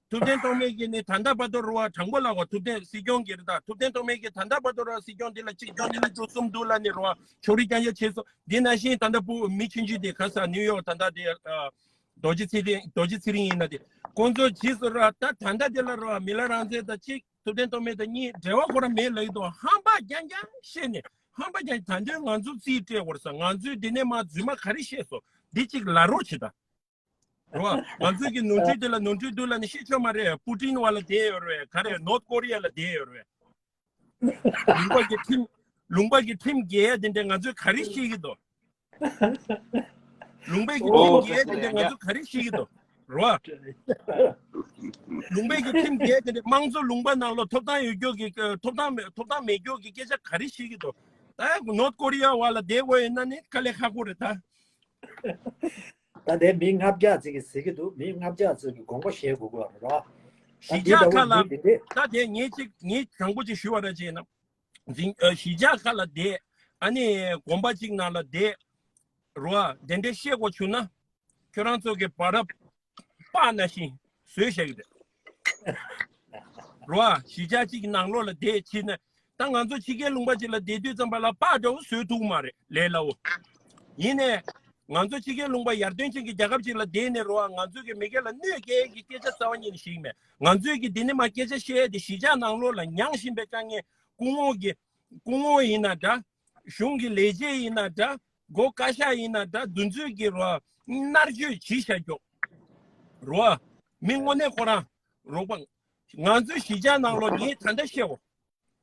ཐུབ་བསྟན་སྟོང་མེད་ཀྱིས་ནི་ད་ལྟ་བར་དུ་རུ་བ་དྲང་པོ་ལབ་དགོས། ཐུབ་བསྟན་སྲིད་སྐྱོང་གིས་རེད་ད། ཐུབ་བསྟན་སྟོང་མེད་ཀྱིས་ད་ལྟ་བར་དུ་རུ་བ་སྲིད་སྐྱོང་འདི་ལ་གཅིག་འདུག་གཉིས་འདུག་གསུམ་འདུག་ལབ་ནས་རུ་བ་ཕྱོགས་རིས་རྐྱང་རྐྱང་བྱས་སོང་། འདི་ནང་བཞིན་ད་ལྟ་བུ་མི་ཆུང་ཆུང་དེ་ག་ས་ནིའུ་ཡོག་ད་ལྟ་དེ་རྡོ་རྗེ་ཚེ་རིང་རྡོ་རྗེ་ཚེ་རིང་ཡིན་ན་དེ་ཁོང་ཚོ་བྱས་སོང་ར། ད་ད་ལྟ་དེ་ལ་རུ་བ་མི་ལ་རང་བཙན་དང་གཅིག་ཐུབ་བསྟན་སྟོང་མེད་དང་གཉིས་འབྲེལ་བ་ཁོ་རང་མེད་ལབ་ཀྱི་འདུག་ཧམ་པ་རྐྱང་རྐྱང་བཤད་ནས་ཧམ་པ་རྐྱང་། ད་འདོད་ང་ཚོ་རྩིས་སྤྲད་དགོས་རེད་ཟེར། ང་ཚོས་འདི་ནས་མར་རྫུན་མ་ག་རེ་བཤད་སོང་འདི་གཅིག་ལབ་རོགས་བྱེད་ད། རེད་བ། ང་ཚོས་ཀྱི་ནོར་འཁྲུལ་དེ་ལ་ནོར་འཁྲུལ་འདུག་ལབ་ནས་བཤད་ཆོག་མ་རེད། པུ་ཏིན་བ་ལ་བསྡད་ཡོད་རེད། ག་རེ་ནོར་ཐ་ཀོ་རི་ཡ་ལ་བསྡད་ཡོད་རེད། ལུང་པ་གི་ཁྲིམས་ལུང་པ་གི་ཁྲིམས་འགལ་དེ་འདྲ་ང་ཚོས་ག་རེ་ཤེས་ཀྱི་འདུག་ལུང་པའི་གི་ཁྲིམས་འགལ་དེ་འདྲ་ང་ཚོས་ག་རེ་ཤེས་ཀྱི་འདུག་རེད་བ། ལུང་པའི་གི་ཁྲིམས་འགལ་དེ་འདྲ་དམངས་གཙོ་ལུང་པ་ནང་ལོགས་ཐོབ་ཐང་ཡོད་རྒྱུ་གི་ཐོབ་ཐང་མེད་ཐོབ་ཐང་མེད་རྒྱུ་གི་སྐད་ཆ་ག་རེ་ཤེས་ཀྱི་འདུག་ད་ནོར་ཐ་ཀོ་རི་ཡ་བ་ལ་བསྡད་དགོས་ཡིན་ན་ནི་དཀའ་ལས་ཁག་པོ་རེད་ད། ད་ལྟའི་མི་ལྔ་བརྒྱ་ཙམ་གྱིས་ཟེར་གྱི་འདུག་མི་ལྔ་བརྒྱ་ཙམ་གྱིས་དགོངས་པ་བཞེས་དགོས་ཀྱི་རེད་བ། ད་གཞིས་འདི་ཆགས་ལྟ་བུ་ཁག་ལ། འདི་འདི་འདྲས། ད་དེ་ངས་གཅིག་ངས་དྲང་པོ་གཅིག་ཞུ་བ་ར་བྱས་ན། འཛིན་ཨ་གཞིས་ཆགས་ཁག་ལ་བསྡད། ཨ་ནི་དགོན་པ་གཅིག་ནང་ལ་བསྡད། རོ་ཨ་དེ་འདྲས་བཤད་དགོས་བྱུང་ན། ཁྱོད་རང་ཚོ་གི་བར་པ་ན་བཞིན་བཟོས་བཞག་གི་རེད། རོ་ཨ་གཞིས་ཆགས་གཅིག་གི་ནང་ལོགས་ལ་བསྡད་ཕྱིན་ན། ད་ང་ཚོ་ཕྱི་རྒྱལ་ལུང་པ་ཅིག་ལ་བསྡད་དུས་ཙམ་པ་ལ་པར་འདྲ་བོ་བཟོས་ཐུབ་མ་རེད་ལས་སླ་བོ། ཡིན་ནའི། ང་ཚོ་ཕྱི་རྒྱལ་ལུང་པ་ཡར་ཐོན་ཅན་གྱི་རྒྱལ་ཁབ་ཅིག་ལ་བསྡད་ནས་རོ་ཨ་ང་ཚོ་གི་མི་སྒེར་ལ་གནོད་སྐྱེལ་གྱི་སྐད་ཆ་རྩ་བ་ཉིད་ནས་ཞིག་མེད། ང་ཚོས་ཀྱི་འདི་ནས་མ་སྐད་ཆ་བཤད་དེ་གཞིས་ཆགས་ནང་ལོགས་ལ་མྱངས་བཞིན་པའི་དཀའ་ངལ་སྐུ་ངོ་གི། སྐུ་ངོ་ཡིན་ན་འདྲ། གཞུང་གི་ལས་བྱེད་ཡིན་ན་འདྲ། སྒོ་བཀའ་ཤག་ཡིན་ན་འདྲ་འདུ་འཛོམས་ཀྱི་རོ། མནར་གཅོད་བྱེད་བཞག་རྒྱུ། རོ། མི་དངོས་གནས་ཁོ་རང་། རོགས་པ། ང་ཚོའི་གཞིས་ཆགས་ནང་ལོགས་ངས་ད་ལྟ་བཤད་འོ།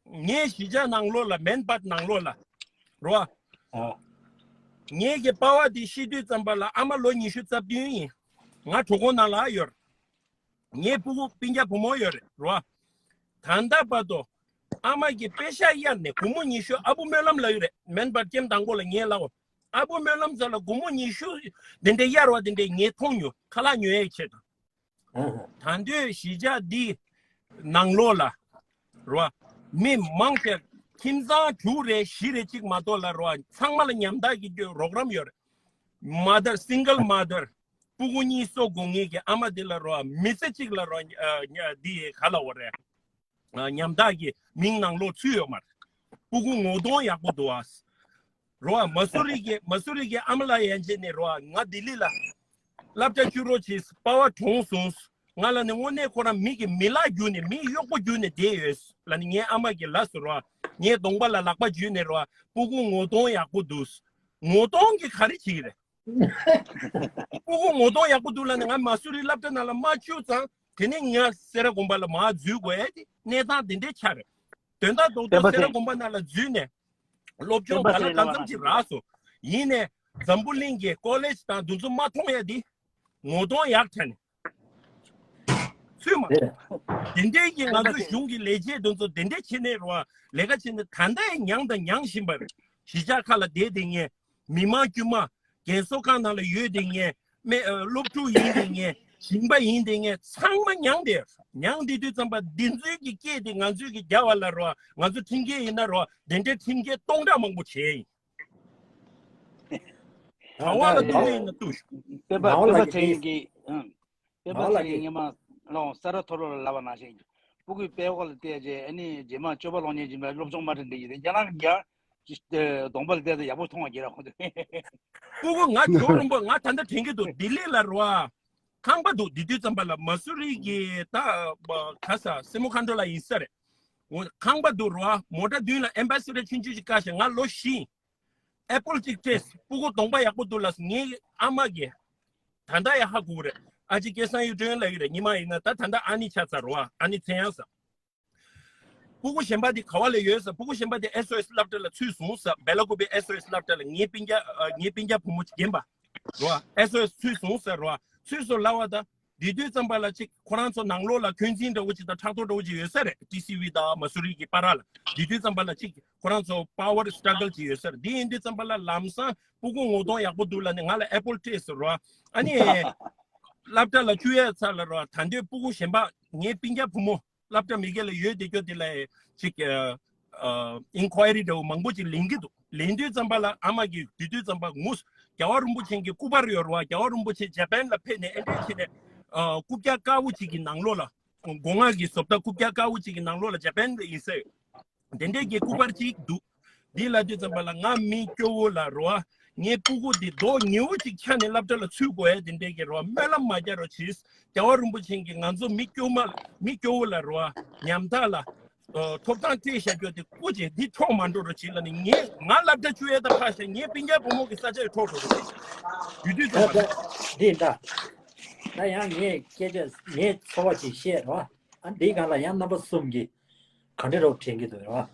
ངའི་གཞིས་ཆགས་ནང་ལོགས་ལ་མན་སྦད་ནང་ལོགས་ལ། རོ། ཨ། ངའི་གི་པ་ཕ་དེ་ཤི་དུས་ཙམ་པ་ལ་ཨ་མ་ལོ་ཉི་ཤུ་རྩ་བདུན་ཡིན། ང་གྲོད་ཁོག་ནང་ལ་ཡོད། ངའི་སྤུ་གུ་སྤུན་ཀྱག་བུ་མོ་ཡོད་རེད་རོ། ད་ལྟ་བར་དུ་ཨ་མ་གིས་པེ་ཤག་གཡར་ནས་སྒོར་མོ་ཉི་ཤུ་ཨ་བུ་སྨོན་ལམ་ལ་ཡོད་རེད། མན་སྦད་ཀེམ་དང་པོ་ལ་ངས་ལབ། ཨ་བུ་སྨོན་ལམ་ཚ་ལ་སྒོར་མོ་ཉི་ཤུ་དེ་འདྲ་གཡར་བ་དེ་འདྲས་ངས་མཐོང་མྱོང་། ཁ་ལག་ཉོ་ཡའི་ཆེད་དུ། ཨ་ཧ། ད་དུང་གཞིས་ཆགས་འདི་ནང་ལོགས་ལ་རོ། མི་མང་ཆེ་ཁྱིམ་ཚང་དྲུག་རེ་བཞི་རེ་གཅིག་མ་གཏོགས་ལ་རོ། ཚང་མ་ལ་ཉམ་ཐག་གི་རོགས་རམ་ཡོད་རེད། མ་དར་སིང་གལ་མ་དར། སྤུ་གུ་གཉིས་གསོ་དགོས་ངེས་ཀྱི་ཨ་མ་དེ་ལ་རོ། མི་ཚེ་གཅིག་ལ་རོ། ཨ་ཉ་འདི་ག་ལ་འོ་རེད། ཨ་ཉམ་ཐག་གི་མིང་ནང་ལོགས་ཚུད་ཡོད་མ་རེད། སྤུ་གུ་ངོ་གདོང་ཡག་པོ་འདུག་ཨ། རོ་ཨ་མ་སུ་རི་གི་མ་སུ་རི་གི་ཨ་མ་ལགས་ཡན་ཆད་ནས་རོ་ཨ་ང་ལྡི་ལི་ལ་སློབ་གྲྭ་བཅུ་རོ་བྱས་པ་ཕ་གྲོངས་སོང་། ང་ལ་ནི་དངོས་གནས་ཁོ་རང་མི་གི་མི་ལ་གྱུར་ནས་མི་གཡོག་པོ་གྱུར་ནས་བསྡད་ཡོད་ལ་ནི་ངའི་ཨ་མ་གི་ལ་སུ་རོ་ཨ་ངའི་གདོང་པ་ལ་ལག་པ་འཇུས་ནས་རོ་ཨ་སྤུ་གུ་ངོ་གདོང་ཡག་པོ་འདུག་ངོ་གདོང་གི་ག་རེ་བྱེད་ཀྱི་རེད། སྤུ་གུ་ངོ་གདོང་ཡག་པོ་འདུག་ལབ་ནས་ང་མ་སུ་རི་སློབ་གྲྭ་ནང་ལ་མ་བཅུག་ཙང་དེ་ནས་ང་སེ་ར་དགོན་པ་ལ་མར་འཛུལ་དགོས་ཡ་དེ་གནས་སྟངས་དེ་འདྲའི་ཆགས་རེད། དོན་དག་རྡོག་རྡོག་སེ་ར་དགོན་པ་ནང་ལ་འཛུལ་ནས་སློབ་སྦྱོང་ག་ལ་གང་འཚམ་ཅིག་རག་སོང་། ཡིན་ནས་འཛམ་བུ་གླིང་གི་ཀོ་ལེཇ་དང་འདུ་འཛོམས་མ་མཐོང་ཡ་དེ་ངོ་གདོང་ཡག་དྲན་ནས། ཚུད་མ། དེ་འདྲའི་གི་ང་ཚོའི་གཞུང་གི་ལས་བྱེད་དེ་ཚོ་དེ་འདྲའི་བྱེད་ནས་རོ། ལས་ཀ་བྱེད་ནས་ད་ལྟ་ཡང་མྱངས་དང་མྱངས་བཞིན་པ་རེད། གཞིས་ཆགས་ཁག་ལ་བསྡད་དེ་ངས་མི་མང་དཀྱུས་མ་རྒན་གསོ་ཁང་ནང་ལ་ཡོད་དེ་ངས་སློབ་ཕྲུག་ཡིན་དེ་ངས་ཞིང་པ་ཡིན་དེ་ངས་ཚང་མ་མྱངས་དེ་མྱངས་དེ་དུས་ཙམ་པ་འདི་ཚོའི་གི་སྐད་དེ་ང་ཚོའི་གི་རྒྱ་བ་ལ་རོ། ང་ཚོ་ཁྲིམས་འགལ་ཡིན་ན་རོ། དེ་འདྲའི་ཁྲིམས་འགལ་སྟོང་ཕྲག་མང་པོ་བྱས་ཡིན། ག་བ་ལ་གཏུག་ཡིན་ན་གཏུག་ཤོག་སྤེན་པ་སྤེན་པ་ཚེ་རིང་གིས་ཨང་། སྤེན་པ་ཚེ་རིང་སྔོན་མ་ལོང་ས་ར་ཐོ་རོ་ལ་ལབ་པ་ནང་བཞིན། སྤུ་གུའི་དཔེ་ཁོག་ལ་བལྟས་རྗེས་ཨ་ནི་རྗེས་མ་སྤྱོད་པ་སློབ་གཉེར་སྦྱིན་པའི་སློབ་སྦྱོང་མ་དྲན་འདྲ་ཡིན་རེད། རྒྱ་ནག་གི་རྒྱ་གདོང་པ་ལ་བལྟས་ཏེ་ཡག་པོ་མཐོང་བ་རྒྱལ་རབས་ཁོང་ཚོས། སྤུ་གུ་ང་ཇོ་རིན་པོ་ང་ད་ལྟ་དྲན་གྱི་འདུག་ལྡི་ལི་ལ་རོ་ཨ། ཁང་པ་འདུག་དེ་དུས་ཙམ་པ་ལ་མ་སུ་རི་གི་ད་ག་ས་སེ་མོ་ཁ་འགྲོ་ལ་ཡིན་ས་རེད། འོ་ཁང་པ་འདུག་རོ་ཨ། མོ་ཊ་མདུན་ལ་ཨེམ་བྷ་སི་ཌར་ཆུང་ཆུང་ཅིག་བཀག་བཞག་ང་ལོ་བཞི་ཡིན། ཨེ་པོལ་གཅིག་སྤྲད། སྤུ་གུ་གདོང་པ་ཡག་པོ་འདུག་ལབ། ངའི་ཨ་མ་གིས་ད་ལྟ་ཡང་ཧ་གོ་གི་རེད། ཨ་ཅེ་སྐལ་བཟང་གཡུ་སྒྲོན་ལབ་ཀྱི་རེད། ཉི་མ་ཡིན་ན་ད་ད་ལྟ་ཨ་ནི་ཆགས་ཚར་རོ་ཨ། ཨ་ནི་ཚེ་དབྱངས་ཟེར། སྤུ་གུ་གཞན་པ་དེ་ག་བ་ལ་ཡོད་ཟེར། སྤུ་གུ་གཞན་པ་དེ་ཨེས་ཨོ་ཨེས་སློབ་གྲྭ་ལ་ཚུད་སོང་ཟེར། སྦེ་ལ་ཀུ་པེ་ཨེས་ཨོ་ཨེས་སློབ་གྲྭ་ལ་ངའི་སྤུན་ཀྱག་ཨ་ངའི་སྤུན་ཀྱག་བུ་མོ་རྒན་པ་རོ་ཨ། ཨེས་ཨོ་ཨེས་ཚུད་སོང་ཟེར་རོ་ཨ། ཚུད་སོང་ལབ་པ་དང་། དེ་དུས་ཙམ་པ་ལ་ཅིག་ཁོ་རང་ཚོ་ནང་ལོགས་ལ་འཁོན་འཛིན་འདྲ་བོ་ཅིག་དང་ཕྲག་དོག་འདྲ་བོ་ཅིག་ཡོད་ས་རེད། ཊི་སི་ཝི་དང་མ་སུ་རི་གི་བར་ལ། དེ་དུས་ཙམ་པ་ལ་ཅིག་ཁོ་རང་ཚོ་པ་ཝར་སི་ཊྲག་གལ་ཅིག་ཡོད་ས་རེད། དེ་ཡིན་དུས་ཙམ་པ་ལ་ལམ་སང་སྤུ་གུ་ངོ་གདོང་ཡག་པོ་འདུག་ལབ་ནས་ང་ལ་ཨེ་པོལ་སྤྲད་ཟེར་རོ། ཨ་ནི་སློབ་གྲྭ་ལ་བཅུག་ཡས་ཚར་ལ་རོ། ད་དུང་སྤུ་གུ་གཞན་པ་ངའི་སྤུན་ཀྱག་བུ་མོ་སློབ་གྲྭ་མི་སྒེར་ལ་ཡོད་བསྡད་རྒྱུ་དེ་ལ་ཅིག་ཨ་ཨིན་ཁུའེ་རི་འདྲ་བོ་མང་པོ་ཅིག་ལེན་གྱི་འདུག་ལེན་དུས་ཙམ་པ་ལ་ཨ་མ་གིས་དེ་དུས་ཙམ་པ་ངུས། རྒྱལ་བ་རིན་པོ་ཆེ་གི་སྐུ་པར་ཡོད་རེད་བ། རྒྱལ་བ་རིན་པོ་ཆེ་ཇ་པན་ལ་ཕེབས་ནས་ཨེ་འདྲས་བྱས་ནས་ཨ་རྐུབ་བཀྱག་དཀར་པོ་ཅིག་གི་ནང་ལོགས་ལ། སྒོ་ང་གི་བཟོ་ལྟ་རྐུབ་བཀྱག་དཀར་པོ་ཅིག་གི་ནང་ལོགས་ལ་ཇ་པན་ལ་ཡིན་ས་ཡོད། དེ་འདྲས་ཀྱི་སྐུ་པར་ཅིག་འདུག་འདི་ལ་དུས་ཙམ་པ་ལ་ང་མི་སྐྱོ་བོ་ལ་རོ། ངའི་སྤུ་གུ་འདི་རྡོག་ཉེ་བོ་ཅིག་ཆགས་ནས་སློབ་གྲྭ་ལ་ཚུད་དགོས་ཡ་དེ་འདྲས་ཀྱི་རོ། སྨོན་ལམ་མ་རྒྱག་རོགས་གྱིས། རྒྱལ་བ་རིན་པོ་ཆེ་གིས་ང་ཚོ་མི་སྐྱོ་མ་མི་སྐྱོ་བོ་ལ་རོ། ཉམ་ཐག་ལ། ཨ་ཐོབ་ཐང་སྤྲད་བཞག་རྒྱུ་དེ་སྐུ་མཁྱེན། འདི་འཕྲོག་མ་འགྲོ་རོགས་གྱིས་ལབ་ནས། ངས་ང་སློབ་གྲྭ་བཅུ་ཡས་དང་ཕར་བཞག་ངའི་སྤུན་ཀྱག་བུ་མོ་གི་ས་ཆ་ཡི་འཕྲོག་འགྲོ་རོགས་གྱིས། དུས་དུས་ད་ཙམ་པ་འདི་འདྲ། ད་ཡང་ངས་སྐད་ཆ་ངས་ཚོར་བ་ཅིག་བཤད་རོགས། ཨ་འདིའི་སྒང་ལ་ཡང་རྣམ་པ་གསུམ་གྱིས་ག་འདྲ་རོགས་དྲན་གྱི་འདུག་རོགས།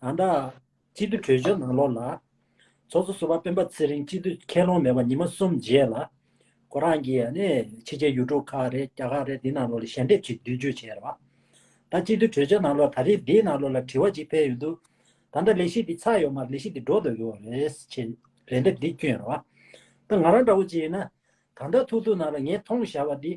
ཨ་ད་སྤྱི་འཐུས་གྲོས་ཆོད་ནང་ལོགས་ལ། ཚོགས་གཙོ་ཟུར་པ་སྤེན་པ་ཚེ་རིང་སྤྱི་འཐུས་ཁས་ལོངས་མེད་པ་ཉི་མ་གསུམ་རྗེས་ལ། ཁོ་རང་གིས་ཨ་ནི་ཕྱི་རྒྱལ་ཡུལ་གྲུ་ཁག་རེད། རྒྱ་གར་རེད། འདི་ནང་ལོགས་ལ་ཞལ་འདེབས་ཅིག་བསྡུ་རྒྱུ་བྱས་རེད་བ། ད་སྤྱི་འཐུས་གྲོས་ཆོད་ནང་ལོགས་ད་རེས་འདིའི་ནང་ལོགས་ལ་དྲི་བ་ཅིག་ཕེབས་ཡོང་དུས། ད་ལྟ་ལས་གཞི་འདི་ཚར་ཡོད་མ་རེད། ལས་གཞི་འདི་འགྲོ་སྡོད་ཀྱི་ཡོད་རེད་ཅེས་རེ་འདེབས་འདི་བསྐྱོན་རེད་བ། ད་ང་རང་འདྲ་བོ་ཅིག་ཡིན་ན། གང་ལྟར་ཐུག་ཐུག་ནང་ལ་ངས་མཐོང་བཞག་པ་འདི།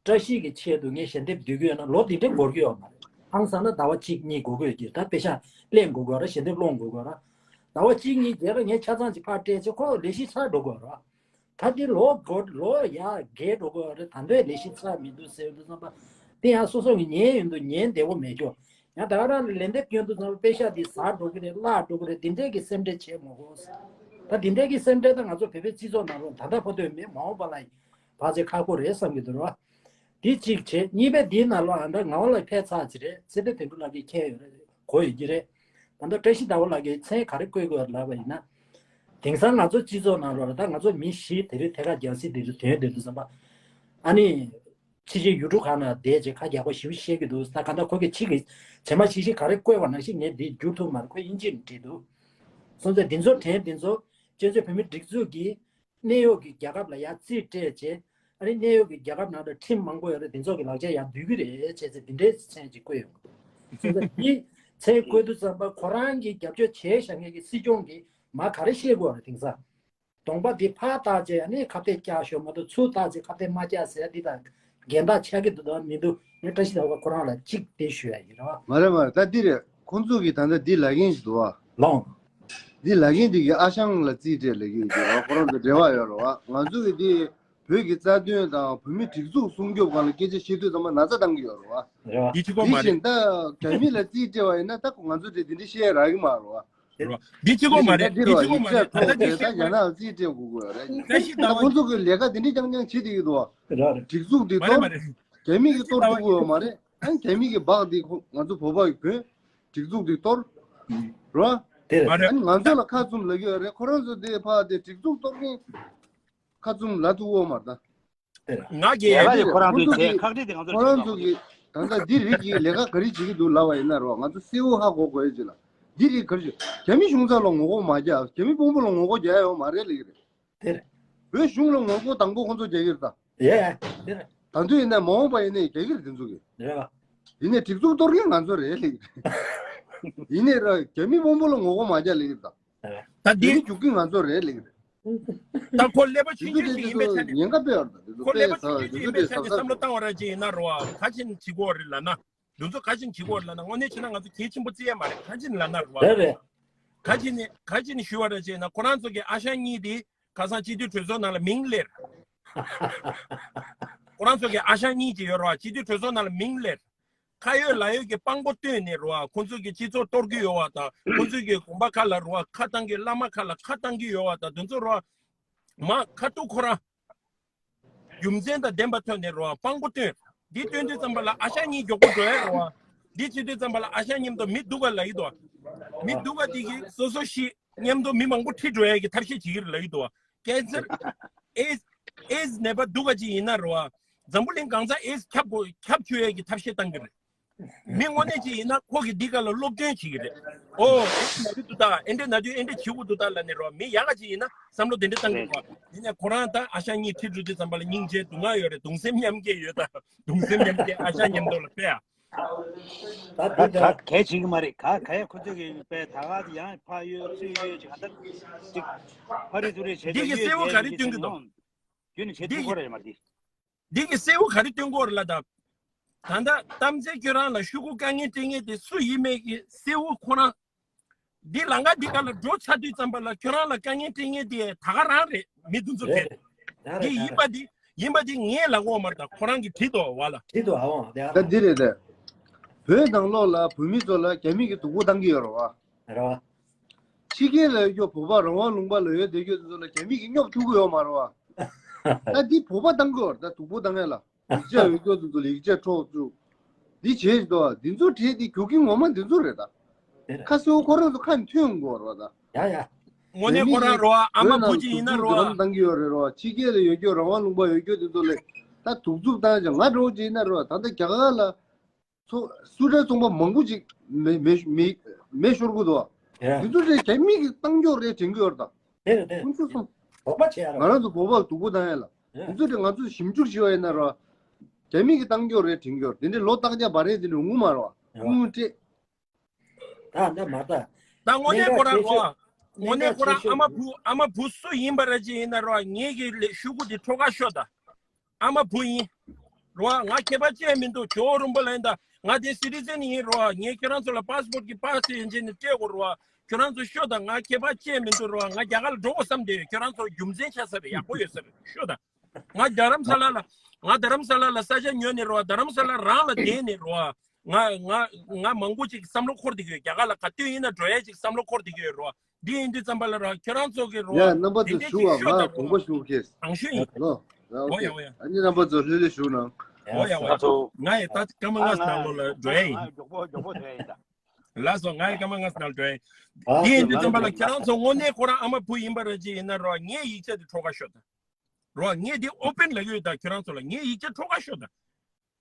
བཀྲ་ཤིས་ཀྱི་ཆེད་དུ་ངས་ཞལ་འདེབས་བསྡུ་གི་ཡོད་ན་ལོ་འདི་འདྲའི་འགོར་གི་ཡོད་མ་རེད། ཧང་སང་ན་ཟླ་བ་གཅིག་གཉིས་འགོར་གི་ཡོད་ཀྱི་རེད། ད་པེ་ཤག་ལེན་དགོས་དགོས་ར། ཞལ་འདེབས་སློང་དགོས་དགོས་ར། ཟླ་བ་གཅིག་གཉིས་རྗེས་ལ་ངས་ཆ་ཚང་ཅིག་ཕར་སྤྲད་ཚེ་ཁོ་ལས་གཞི་ཚར་འགྲོ་དགོས་ར། ད་འདི་ལོ་འགོར་ལོ་ཡར་རྒས་འགྲོ་དགོས་ར། ད་འདོད་ལས་གཞི་ཚར་མི་འདུག་ཟེར་དུས་ཙམ་པ། དེ་ཡང་སོ་སོ་གི་ཉན་ཡོང་དུས་ཉན་བདེ་བོ་མེད་ཀྱོ། ཡང་ད་ག་རང་ལ་ལན་འདེབས་སྐྱོན་དུས་ཙམ་པ་པེ་ཤག་འདི་ཟག་འགྲོ་གི་རེད། བརླག་འགྲོ་གི་རེད། འདི་འདྲས་ཀྱི་སེམས་ཁྲལ་བྱེད་མ་དགོས། ད་འདི་འདྲས་ཀྱི་སེམས་ཁྲལ་ད་ང་ཚོ་བོད་པའི་སྤྱི་ཚོགས་ནང་ལོགས་ད་ལྟ་བར་དུ་མེད། མ་འོངས་པ་ལ་ཕལ་ཆེར་ཁག་པོ་རེད་བསམ་གྱི་འདུག་ར། འདི་གཅིག་བྱས། གཉིས་པ་འདིའི་ནང་ལོགས་ཨ་འདྲ་ངག་དབང་ལགས་ཕེབས་ཚར་ཅིག་རེད། ཚེ་བརྟན་དོན་གྲུབ་ལགས་ཀྱིས་མཁྱེན་ཡོད་རེད། གོ་ཡོད་ཀྱི་རེད། ད་ལྟ་བཀྲ་ཤིས་ཟླ་བ་ལགས་ཀྱིས་མཚན་ག་རེ་བཀོད་དགོས་ལབ་པ་ཡིན་ན། དེང་སང་ང་ཚོ་སྤྱི་ཚོགས་ནང་ལོགས་ལ་ད་ང་ཚོ་མི་བཞི་དེ་རིང་ཐད་ཀར་རྒྱང་སྲིང་དེ་རིང་དོན་དེ་དུ་བསམ་པ། ཨ་ནི། ཕྱི་རྒྱལ་ཡུལ་གྲུ་ཁག་ནང་བསྡད་ཅིག་ཁ་རྒྱག་པ་ཞིབ་བཤད་ཀྱི་འདུག་ད་ག་ད་ཁོ་གི་ཕྱི་གི་བྱེ་མ་ཞིབ་ཞིབ་ག་རེ་བཀོད་པ་ནང་བཞིན་ངས་འདི་བསྒྱུར་ཐུབ་མ་རེད། ཁོས་དབྱིན་ཇིར་བྲིས་འདུག་སོང་ཙང་འདི་ཚོ་དྲན་འདི་ཚོ་སྤྱི་ཚོགས་བོད་མི་སྒྲིག་འཛུགས་ཀྱིས་གནས་ཡོད་ཀྱི་རྒྱལ་ཁབ་ལ་ཡར་རྩིས་སྤྲད་བྱས། ཨ་ནི་གནས་ཡོད་ཀྱི་རྒྱལ་ཁབ་ནང་དུ་ཁྲིམས་མང་པོ་ཡོད་རེད། འདི་ཚོ་གི་ལག་ཆ་ཡར་བསྡུ་གི་རེད་བྱས་ཚེ་འདི་འདྲའི་མཚན་ཅིག་བཀོད་ཡོང་གི་འདུག་སོང་ཙང་འདི་མཚན་བཀོད་དུས་ཙམ་པ་ཁོ་རང་གིས་རྒྱབ་སྐྱོར་བྱས་བཞག་མཁན་གྱི་སྲིད་སྐྱོང་གིས་མ་ག་རེ་བཤད་དགོས་རེད། དེང་སང་གདོང་པ་འདི་ཕར་བལྟས་རྗེས་ཨ་ནི་ཁ་གཏད་བཀྱག་ཤོག་མ་གཏོགས་ཚུར་བལྟས་རྗེས་ཁ་གཏད་མ་བཀྱག་ཟེར་འདི་དང་འགལ་ཟླ་ཆགས་ཀྱི་འདུག་དང་མི་འདུག་ངས་བཀྲ་ཤིས་ཟླ་བ་ཁོ་རང་ལ་གཅིག་དེ་ཞུ་ཡ་ཡིན་རོགས། མ་རེད་མ་རེད། ད་འདི་རེད། ཁོང་ཚོ་གིས་ད་ལྟ་འདི་ལབ་མཁན་ཞིག་འདུག་བ། ལོང་། འདི་ལབ་མཁན་འདི་གི་ཨ་ཞང་ལ་རྩིས་སྤྲད་ལབ་ཀྱི་ཡོད་ཀྱི་རོགས། ཁོ་རང་ཚོ་འབྲེལ་བ་ཡོད་རོགས། ང་ཚོ་གི་འདི་བོད་ཀྱི་རྩ་དོན་དང་བོད་མི་སྒྲིག་འཛུགས་སྲུང་སྐྱོབ་སྒང་ལ་སྐད་ཆ་བཤད་དུས་ཚང་མ་ན་ཚ་བཏང་གི་ཡོད་རོགས། རེད་བ། འདི་གཅིག་པོ་དེ་མ་རེད། བཞིན་ད་རྒྱ་མི་ལ་རྩིས་སྤྲད་པ་ཡིན་ན་ད་ང་ཚོ་འདི་འདི་འདྲ་བཤད་རག་གི་མ་རོགས། རེད་བ། འདི་གཅིག་པོ་མ་རེད། འདི་གཅིག་པོ་མ་རེད། ད་ལྟ་འདི་ཤེས་དགོས་རེད། ད་རྒྱ་ནག་ལ་རྩིས་སྤྲད་དགོས་ཀྱི་ཡོད་རེད། བཀྲ་ཤིས་ཟླ་ད་བ་ཁོང་ཚོ་གི་ལས་ཀ་འདི་འདྲ་རྐྱང་རྐྱང་བྱེད་བསྡད་ཀྱི་འདུག་བ། རེད་རེད། སྒྲིག་འཛུགས་འདི་མ་རེད་གཏོར། མ་རེད། རྒྱ་མི་གིས་གཏོར་ཐུབ་ཀྱི་ཡོད་མ་རེད། ཨ་ནི་རྒྱ་མི་གིས་འབག་འདི་ཁོ་ང་ཚོ་བོད་པ་གིས་གོན། སྒྲིག་འཛུགས་འདི་གཏོར། རེད་བ། དེ་རེད། མ་རེད། ཨ་ནི་ང་ཚོ་ལ་ཁ་བཙུམ་ལབ་ཀྱི་ཡོད་རེད། ཁོ་རང་ཚོ་འདི་ཕར་དེ་སྒྲིག་འཛུགས་གཏོར་མཁན་ཁ་བཙུམ་ལབ་ཐུབ་ཀྱི་ཡོད་མ་རེད་ད། དེ་རེད། ང་རྒྱལ་ཡ་ལ་ཡ་ཁོ་རང་ཚོའི་ཁོང་ཚོ་བྱས་གི་ཁག་དཀྲི་དེ་ང་ཚོར་ཁོ་རང་བྱེད་ཚོ་གི་ད་ལྟ་འདི་རིགས་ཀྱི་ལས་ཀ་ག་རེ་བྱེད་ཀྱི་འདུག་ལབ་པ་ཡིན་ན་རོ། ང་ཚོ་གསལ་བོ་ཧ་གོ་དགོས་ཡོད་ཅིག་ལ། འདི་རིགས་ག་རེ་བྱེད། རྒྱ་མི་གཞུང་ཚབ་ལ་ངོ་རྒོལ་མ་རྒྱག་རྒྱ་མི་དཔོན་པོ་ལ་ངོ་རྒོལ་རྒྱག་ཡ་ཡོད་མ་རེད་ལབ་ཀྱི་རེད། དེ་རེད། བོད་གཞུང་ལ་ངོ་རྒོལ་དང་པོ་ཁོང་ཚོ་རྒྱག་གི་རེད་ད། ཡ་ཡ་དེ་རེད། ད་དུང་ཡིན་ན་མ་འོངས་པ་ཡིན་ན་རྒྱག་གི་རེད་དེ་ཚོ་གི། རེད་བ། ཡིན་ནའི་སྒྲིག་འཛུགས་གཏོར་མཁན་ང་ཚོ་རེད་ལབ་ཀྱི་རེད། ཡིན་ནའི་ར་རྒྱ་མི་དཔོན་པོ་ལ་ངོ་རྒོལ་མ་རྒྱག་ལབ་ཀྱི་རེད་ད། ད་འདི་འདི་རྒྱུག་གི་ང་ཚོ་རེད་ལབ་ཀྱི་རེད། ད་ཁོ་ཀླད་པ་ཆུང་ཆུང་ཞིག་ཡིན་པའི་ཆ་ནས། ཉེན་ཁ་སྤེལ་བར་ད་འདི་ཚོ་ཁོ་ཀླད་པ་ཆུང་ཆུང་ཞིག་ཡིན་པའི་ཆ་ནས་བསམ་བློ་བཏང་བ་ར་ཅིག་ཡིན་ན་རོ། ག་ཅིན་བྱེད་དགོས་རེད་ལབ་ན། འདི་ཚོ་ག་ཅིན་བྱེད་དགོས་རེད་ལབ་ན། དངོས་གནས་བྱས་ན་ང་ཚོ་གལ་ཆེན་པོ་བརྩི་ཡ་མ་རེད། ག་ཅིན་ལབ་ན་རོ། རེད་རེད། ག་ཅིན་ག་ཅིན་ཞུ་བ་ར་ཅིག་ཡིན་ན་ཁོ་རང་ཚོ་གི་ཨ་ཞང་གཉིས་དེ་ཁ་སང་སྤྱི་འཐུས་གྲོས་ཚོགས་ནང་ལ་མིང་སླེབས། ཁོ་རང་ཚོ་གི་ཨ་ཞང་གཉིས་ཅིག་ཡོད་རེད་བ། སྤྱི་འཐུས་གྲོས་ཚོགས་ནང་ལ་མིང་སླེབས། ཁ་ཡོད་ལག་ཡོད་ཀྱི་དཔང་པོ་བཏོན་ནས་རེད་བ། ཁོང་ཚོ་གི་སྤྱི་ཚོགས་གཏོར་གྱི་ཡོད་བ་དང་། ཁོང་ཚོ་གི་དགོན་པ་ཁག་ལ་རེད་བ། ཁ་བཏང་གི། བླ་མ་ཁག་ལ་ཁ་བཏང་གི་ཡོད་བ་དང་། དེ་ཚོ་རེད་བ། མ་ཁ་ཐུག་ཁོ་རང་རྒྱུ་མཚན་དང་ལྡན་པ་ཐོན་ནས་རེད་བ། དཔང་པོ་བཏོན། འདི་བཏོན་དུས་ཙམ་པ་ལ་ཨ་ཞང་གཉིས་མགྱོགས་པོ་འགྲོ་ཡ་རེད་བ། འདི་བྱེད་དུས་ཙམ་པ་ལ་ཨ་ཞང་མཉམ་དུ་མི་སྡུག་ག་ལབ་ཀྱི་འདུག་མི་སྡུག་ག་འདི་གིས་སོ་སོ་ཤི། མཉམ་དུ་མི་མང་པོ་ཁྲིད་འགྲོ་ཡ་གི་ཐབས་ཤེས་བྱེད་ཀྱི་རེད་ལབ་ཀྱི་འདུག་ཀན་སར། ཨེ་ཛི། ཨེ་ཛི་ནད་པ་སྡུག་ག་ཅིག་ཡིན་ན་རེད་བ། འཛམ་བུ་གླིང་གང་ས་ཨེ་ཛི་ཁྱབ་དགོས། ཁྱབ་བཅུག་ཡ་གི་ཐབས་ཤེས་བཏང་གི་རེད། མི་དངོས་གནས་ཅིག་ཡིན་ན་ཁོ་གིས་འདི་ག་ལ་སློབ་སྟོན་བྱེད་ཀྱི་རེད། ཨོ་ཨེ་ཛི་ནད་དུས་འདུག་ད། ཨེ་འདྲ་ནད་དུས་ཨེ་འདྲ་བྱེད་དགོས་འདུག་ད་ལབ་ནས་རེད་བ། མི་ཡག་ག་ཅིག་ཡིན་ན་བསམ་བློ་དེ་འདྲ་བཏང་གི་རེད་བ། ཡིན་ནའི་ཁོ་རང་ད་ཨ་ཞང་གཉིས་ཁྲིད་འགྲོ་དུས་ཙམ་པ་ལ་སྙིང་རྗེ་སྡུག་བསྔལ་ཡོད་རེད། གདུང་སེམས་མཉམ་སྐྱེད་ཡོད་ད། གདུང་སེམས་མཉམ་སྐྱེད་ཨ་ཞང་མཉམ་དུ་ལ་ཕེབས་ཨ། ད་ད་འདི་ད་ད་གལ་ཆེ་གི་མ་རེད། ག་ག་ཡ་ཁོ་ཚོ་གི་པའི་ད་ག་ཡང་ཕ་ཡོད་ཚུལ་ཡོད་ཅིག་ག་ད་ཅིག་ཕ་རི་ཐུ་རི་བྱེད་འདི་གི་གསལ་བོ་ག་རེ་སྟོན་གི་འདུག་རྒྱུན་ནས་བྱེད་ཐུབ་ཁོ་རེད་མ་རེད། འདི་གི་གསལ་བོ་ག་རེ་སྟོན་གི་ཡོད་རེད་ལབ་ད། ད་ལྟ་གཏམ་ཚེ་ཁྱོད་རང་ལ་ཤོག་གུ་དཀའ་ངལ་སྤྲད་མཁན་དེ་སུ་ཡིན་མེད་ཀྱི་གསལ་བོ་ཁོ་རང་། འདི་ལམ་ཁ་འདི་ག་ལ་འགྲོ་ཚར་དུས་ཙམ་པ་ལ་ཁྱོད་རང་ལ་དཀའ་ངལ་སྤྲད་མཁན་དེ་ད་ག་རང་རེད། མི་དེ་ཚོ་རེད། རེད། ད་འདི་རེད་ཡིན་པ་འདི་ཡིན་པ་འདི་ངས་ལབ་དགོས་མ་རེད། ད་ཁོ་རང་གིས་བྲིས་འདུག་བ་ལ། བྲིས་འདུག་ཨ་འོང་དེ་ཨ། ད་འདི་རེད་དེ། བོད་ནང་ལོགས་ལ་བོད་མི་ཚོ་ལ་རྒྱ་མི་གིས་སྡུག་པོ་བཏང་གི་ཡོད་རེད་བ། རེད་བ། ཕྱི་རྒྱལ་ལ་ཡོད་རྒྱུ་བོད་པ་རང་དབང་ལུང་པ་ལ་ཡོད་བསྡད་རྒྱུ་དེ་ཚོ་ལ་རྒྱ་མི་གིས་སྙོབ་ཐུབ་ཀྱི་ཡོད་མ་རེད་བ། ད་འདི་བོད་པ་བཏང་གི་ཡོད་རེད། ད་སྡུག་པོ་བཏང་ཡ་ལ། ཡིག་ཆ་ཡོད་རྒྱུ་དེ་ཚོ་ལ་ཡིག་ཆ་འཕྲོག་བཅུག་འདི་བྱས་འདུག་འདི་ཚོ་གྲས་འདི་རྒྱུ་རྐྱེན་ངོ་མ་འདི་ཚོ་རེད་ད། དེ་རེད། ཁ་གསལ་པོ་ཁོ་རང་ཚོ་ཁ་ནས་ཐོན་དགོས་རེད་ད། ཡ་ཡ། དངོས་གནས་ཁོ་རང་རེད་བ། ཨ་མ་བོད་ཀྱི་ཡིན་ན་རེད་བ། བོད་ནང་དུ་སྡུག་སྡུག་བཏང་གི་ཡོད་རེད་རེད་བ། ཕྱི་རྒྱལ་ལ་ཡོད་རྒྱུ་རང་དབང་ལུང་པ་ཡོད་རྒྱུ་དེ་ཚོ་ལ་ད་སྡུག་རྩུབ་བཏང་ཅིག་ང་འདྲ་བོ་ཅིག་ཡིན་ན་རེད་བ། ད་ལྟ་རྒྱ་གར་ལ་ཚོ་སུ་ཊར་ཚོང་པ་མང་པོ་ཅིག་མེ་མེ་མེ་མེ་ཤོར་གི་འདུག་བ། ཡ། དེ་ཚོ་རེད་རྒྱ་མི་གིས་བཏང་རྒྱུ་རེད་དྲན་གི་ཡོད་རེད་ད། དེ་རེད་དེ་རེད། ཁོང་ཚོ་སོང་། དོགས་པ་བྱེད་ཡ་ར། ང་རང་ཚོ་བོད་པ་སྡུག་པོ་བཏང་ཡ་ལ། ཡ། དེ་ཚོ་དེ་ང་ཚོས་ཞིབ་འཇུག་བྱས་པ་ཡིན་ན་ར། རྒྱ་མི་གིས་བཏང་རྒྱུ་རེད་དྲན་གྱི་ཡོད་རེད། དེ་འདྲའི་ལོ་རྟགས་ཅན་འབར་ཡ་དེ་འདྲ་ཡོང་གི་མ་རེད་བ། ཡ། དངུལ་སྤྲད། ད་འདི་མ་ད། ད་དངོས་གནས་ཁོ་རང་གནད་འགག་གལ་ཆེ། རོ། དངོས་གནས་ཁོ་རང་ཨ་མ་བུ་ཨ་མ་བུ་སུ་ཡིན་པ་ར་ཅིག་ཡིན་ན་རོ། ངེད་ཀྱི་ལས་ཤུ་གུ་དེ་འཕྲོ་ཁ་ཤོ་ད། ཨ་མ་བུ་ཡིན། རོ། ང་ཁྱད་པར་ཅི་ཡང་མི་འདུག་ཇོ་བོ་རིན་པོ་ལ་ཡིན་ད། ང་དེ་སི་ཊི་ཛེན་ཡིན་རོ། ངས་ཁྱོད་རང་ཚོ་ལ་པཱ་སི་པོར་གྱི་པཱ་སི་ཡན་ཆད་ནས་སྤྲད་དགོས་རོ། ཁྱོད་རང་ཚོ་ཤོ་ད། ང་ཁྱད་པར་ཅི་ཡང་མི་འདུག་རོ། ང་རྒྱ་གར་ལ་འགྲོ་དགོས་བསམ་བསྡད་ཡོད། ཁྱོད་རང་ཚོ་རྒྱུ་མཚན་ཆགས་ས་རེད། ཡག་པོ་ཡོད་ས་རེད། ཤོ་ད། ང་རྡ་རམ་ས་ལ་ལ། ང་རྡ་རམ་ས་ལ་ལ་ས་ཆ་ཉོས་ནས་རོ། རྡ་རམ་ས་ལ་རང་ལ་བསྡད་ནས་རོ། ང་ང་ང་མང་པོ་ཅིག་བསམ་བློ་འཁོར་བསྡད་ཀྱི་ཡོད། རྒྱ་གར་ལ་ག་དུས་ཡིན་ན་འགྲོ་ཡ་ཅིག་བསམ་བློ་འཁོར་བསྡད་ཀྱི་ཡོད་རོ། འདི་ཡིན་དུས་ཙམ་པ་ལ་རོ། ཁྱོད་རང་ཚོ་གི་རོ། ཡ་རྣམ་པ་དེ་ཚོ་འདྲས་ཞུ་ཅིག་བ། ཤོད་ང་དང་དགོངས་པ་རོ། ཞུ་གེ། རང་ཤོད་ཡིན། ལོ། ཡ་ཨོ་ཡ་ཨོ་ཡ། ཨ་ནི་རྣམ་པ་ཚོ་ལྷོད་ལྷོད་ཞུ་ན། ཨོ་ཡ་ཨོ་ཡ། ང་ཡི་ད་སྐར་མ་ལྔ་ནང་ལོགས་ལ་འགྲོ་ཡ་ཡིན། མགྱོགས་པོ་མགྱོགས་པོ་འགྲོ་ཡ་ཡིན་ད། ལགས་སོ། ང་ཡི་སྐར་མ་ལྔ་ནང་འགྲོ་ཡ་ཡིན། འདི་ཡིན་དུས་ཙམ་པ་ལ་ཁྱོད་རང་ཚོ་དངོས་གནས་ཁོ་རང་ཨ་མ་བུ་ཡིན་པ་ར་ཅིག་ཡིན་ན་རོ། ངའི་ཡིག་ཆ་དེ་འཕྲོ་ཁ་ཤོད་ད། རོ། ངས་འདི་ཨོ་པེན་ལབ་ཀྱི་ཡོད་ད། ཁྱོད་རང་ཚོ་ལ་ངའི་ཡིག་ཆ་འཕྲོ་ཁ་ཤོད་ད།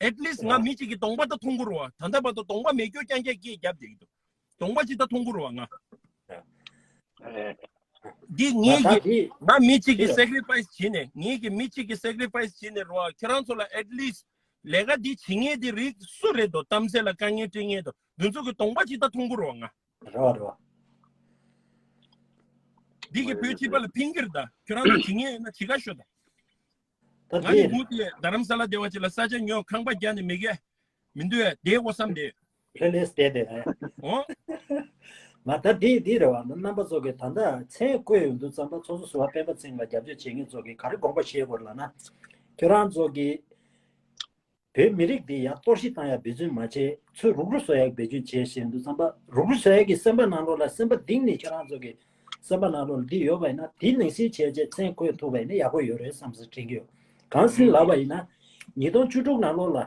ཨེཊ་ལིསཊ་ང་མི་གཅིག་གིས་གདོང་པ་ད་མཐོང་གི་རེད་བ། ད་ལྟ་བར་དུ་གདོང་པ་མེད་རྒྱུ་རྐྱང་རྐྱང་སྐད་རྒྱབ་བསྡད་ཀྱི་འདུག་གདོང་པ་གཅིག་ད་མཐོང་གི་རེད་བ་ང་། འདི་ངེད་ཀྱི་ང་མི་གཅིག་གིས་སེ་ཀི་རི་ཕ་ཡི་སི་བྱས་ནས། ངེད་ཀྱི་མི་གཅིག་གིས་སེ་ཀི་རི་ཕ་ཡི་སི་བྱས་ནས་རེད་བ། ཁྱོད་རང་ཚོ་ལ་ཨེཊ་ལིསཊ་ལས་ཀ་འདི་བྱེད་མཁན་དེ་རིགས་སུ་རེད་དོ། གཏམ་ཚེ་ལ་དཀའ་ངལ་སྤྲད་མཁན་དོ། འདི་ཚོ་གི་གདོང་པ་གཅིག་ད་མཐོང་གི་རེད་བ་ང་། རེད་བ་རེད་བ། འདི་གི་བོད་སྤྱི་པ་ལ་ཕན་གྱི་རེད་ད། ཁྱོད་རང་ཚོ་བྱེད་མཁན་ཡོད་ན་བྱེད་ག་ཤོད་ད། ད་ང་ནི་དེ་མུ་དེ་རྡ་རམ་ས་ལ་བསྡད་པ་ཅིག་ལ་ས་ཆ་ཉོ་ཁང་པ་རྒྱག་ནས་མི་དགེ་མི་འདུག་བསྡད་དགོས་བསམ་དེ། ལྷོད་ལྷོད་བསྡད་དེ། ཨོ། མ་ད་དེ་དེ་རེད་བ། རྣམ་པ་ཚོ་གི་ད་ལྟ་མཚན་བཀོད་ཡོང་དུས་ཙམ་པ་ཚོགས་གཙོ་ཟུར་པ་སྤེན་པ་ཚེ་རིང་ལ་རྒྱབ་སྐྱོར་བྱེད་མཁན་ཚོ་གི་ག་རེ་དགོངས་པ་བཞེས་དགོས་ལབ་ན། ཁྱོད་རང་ཚོ་གི་བོད་མི་རིགས་འདི་ཡར་གཏོར་བཤིག་བཏང་ཡ་འབད་བརྩོན་མ་བྱེད། ཚུར་རུག་རུ་བཟོ་ཡ་འབད་བརྩོན་བྱེད་ཟེར་དུས་ཙམ་པ། རུག་རུ་བཟོ་ཡ་གི་སེམས་པ་ནང་ལོགས་ལ། སེམས་པ་གཏིང་ནས་ཁྱེད་རང་ཚོ་གི་སེམས་པ་ནང་ལོགས་ལ་འདི་ཡོད་པ་ཡིན་ན། དེ་ནང་བཞིན་བྱས་བྱས་མཚན་བཀོད་ཐུབ་པ་ཡིན་ན་ཡག་པོ་ཡོད་རེད་བསམ་སེ་དྲན་གྱི་ཡོད། གང་ཟེར་ལབ་པ་ཡིན་ན། ཉིས་སྟོང་བཅུ་དྲུག་ནང་ལོགས་ལ་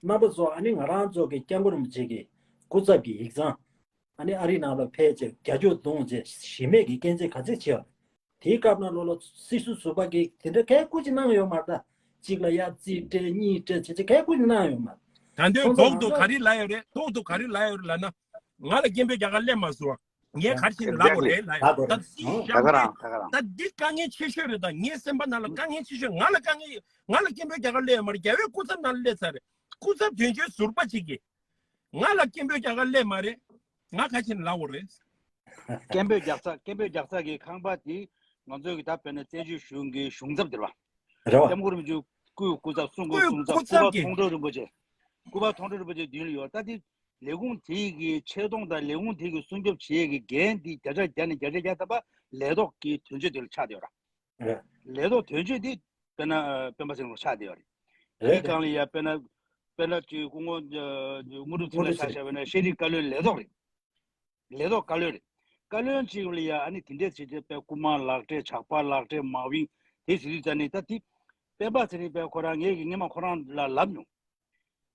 རྣམ་པ་ཚོ། ཨ་ནི་ང་རང་ཚོ་གི་སྐྱབས་མགོན་རིན་པོ་ཆེ་གི་སྐུ་ཚབ་ཀྱི་ཡིག་ཚང་ཨ་ནི་ཨ་རི་ནང་ལ་ཕེབས་བྱས་རྒྱ་སྐྱོར་བརྡུངས་བྱས། གཞི་མེད་ཀྱི་སྐྱོན་བརྗོད་ག་ཚད་བྱས་པ། དེའི་སྐབས་ནང་ལོགས་ལ་སྲིད་ཟུར་ཟུར་པ་གིས་དེ་འདྲ་གས་སྐུ་ཅིག་གནང་ཡོད་མ་རེད་ད། གཅིག་ལ་ཡ་རྩིས་སྤྲད་གཉིས་སྤྲད་བྱས་བྱས་གས་སྐུ་ཅིག་གནང་ཡོད་མ་རེད། ད་འདོད་ཁོང་ཚོ་ལོག་ཏུ་ག་རེ་ལབ་ཡོད་རེད། ལོག་ཏུ་ག་རེ་ལབ་ཡོད་རེད་ལབ་ན། ང་ལ་སྐད་འབོད་རྒྱག་ག་སླེབས་མ་སོང་། ངས་ག་རེ་བྱས་ནས་ལབ་དགོས་རེད་ལབ་ཡོད། ད་འདི་ད་ག་རང་ད་ག་རང་། ད་འདི་དཀའ་ངལ་ཆེ་ཤོས་རེད། ད་ངའི་སེམས་པ་ནང་ལ་དཀའ་ངལ་ཆེ་ཤོས། ང་ལ་དཀའ་ངལ་ང་ལ་སྐད་འབོད་རྒྱག་ག་སླེབས་མ་རེད། རྒྱལ་བའི་སྐུ་ཚབ་ནང་ལ་སླེབས་ཚར་རེད། སྐུ་ཚབ་དོན་གཅོད་ཟུར་པ་གཅིག་གིས་ང་ལ་སྐད་འབོད་རྒྱག་ག་སླེབས་མ་རེད། ང་ག་རེ་བྱས་ནས་ལབ་དགོས་རེད། སྐད་འབོད་རྒྱག་ས་སྐད་འབོད་རྒྱག་ས་གི་ཁང་པ་དེ་ང་ཚོའི་གི་ད་དཔེར་ན་བཙན་བྱོལ་གཞུང་གི་གཞུང་ཚབ་དེ་རེད་བ། རེད་བ། སྐྱབས་མགོན་རིན་པོ་ཆེ་སྐུའི་སྐུ་ཚབ་སྐུའི་སྐུ་ཚབ་ཀྱི་སྐུ་པར་མཐོང་གྲོལ་རིན་པོ་ཆེ། སྐུ་པར་མཐོང་གྲོལ་རིན་པོ་ཆེ་མདུན་ལ་ཡོད། ད་དེ་ལས་ཁུངས་དེ་གི་ཆེ་མཐོང་དང་ལས་ཁུངས་དེ་གི་སྲུང་སྐྱོབ་བྱེད་ཡས་ཀྱི་འགན་དེ་བརྒྱ་ཆ་བརྒྱ་ནས་བརྒྱ་ཆ་བརྒྱ་ཐམ་པ་ལས་ཐོག་གི་དོན་གཅོད་དེ་ལ་ཆགས་བསྡད་ཡོད་ར། རེད། ལས་ཐོག་དོན་གཅོད་དེ་དཔེར་ན་སྤེན་པ་ཚེ་རིང་ལ་ཆགས་བསྡད་ཡོད་རེད། རེད་དེའི་སྒང་ལ་ཡ་དཔེར་ན་དཔེར་ན་ཅིག་སྐུ་ངོ་དངོས་གྲུབ་ཚེ་རིང་ལ་ཆ་བཞག་པ་ཡིན་ན་ཤེས་རིག་བཀའ་བློན་ལས་ཐོག་རེད། ལས་ཐོག་བཀའ་བློན་རེད། བཀའ་བློན་གཅིག་ལ་ཡ་ཨ་ནི་དེ་འདྲས་བྱེད་བྱེད་པའི་སྐུ་དམངས་ལག་འབྲེལ་ཇག་པ་ལག་འབྲེལ་མ་བིང་དེ་ཟེར་དུས་ཙ་ནི་ད་དེ་སྤེན་པ་ཚེ་རིང་པའི་ཁོ་རང་ངས་ཀྱི་སྔས་མ་ཁོ་རང་ལ་ལབ་མྱོང་།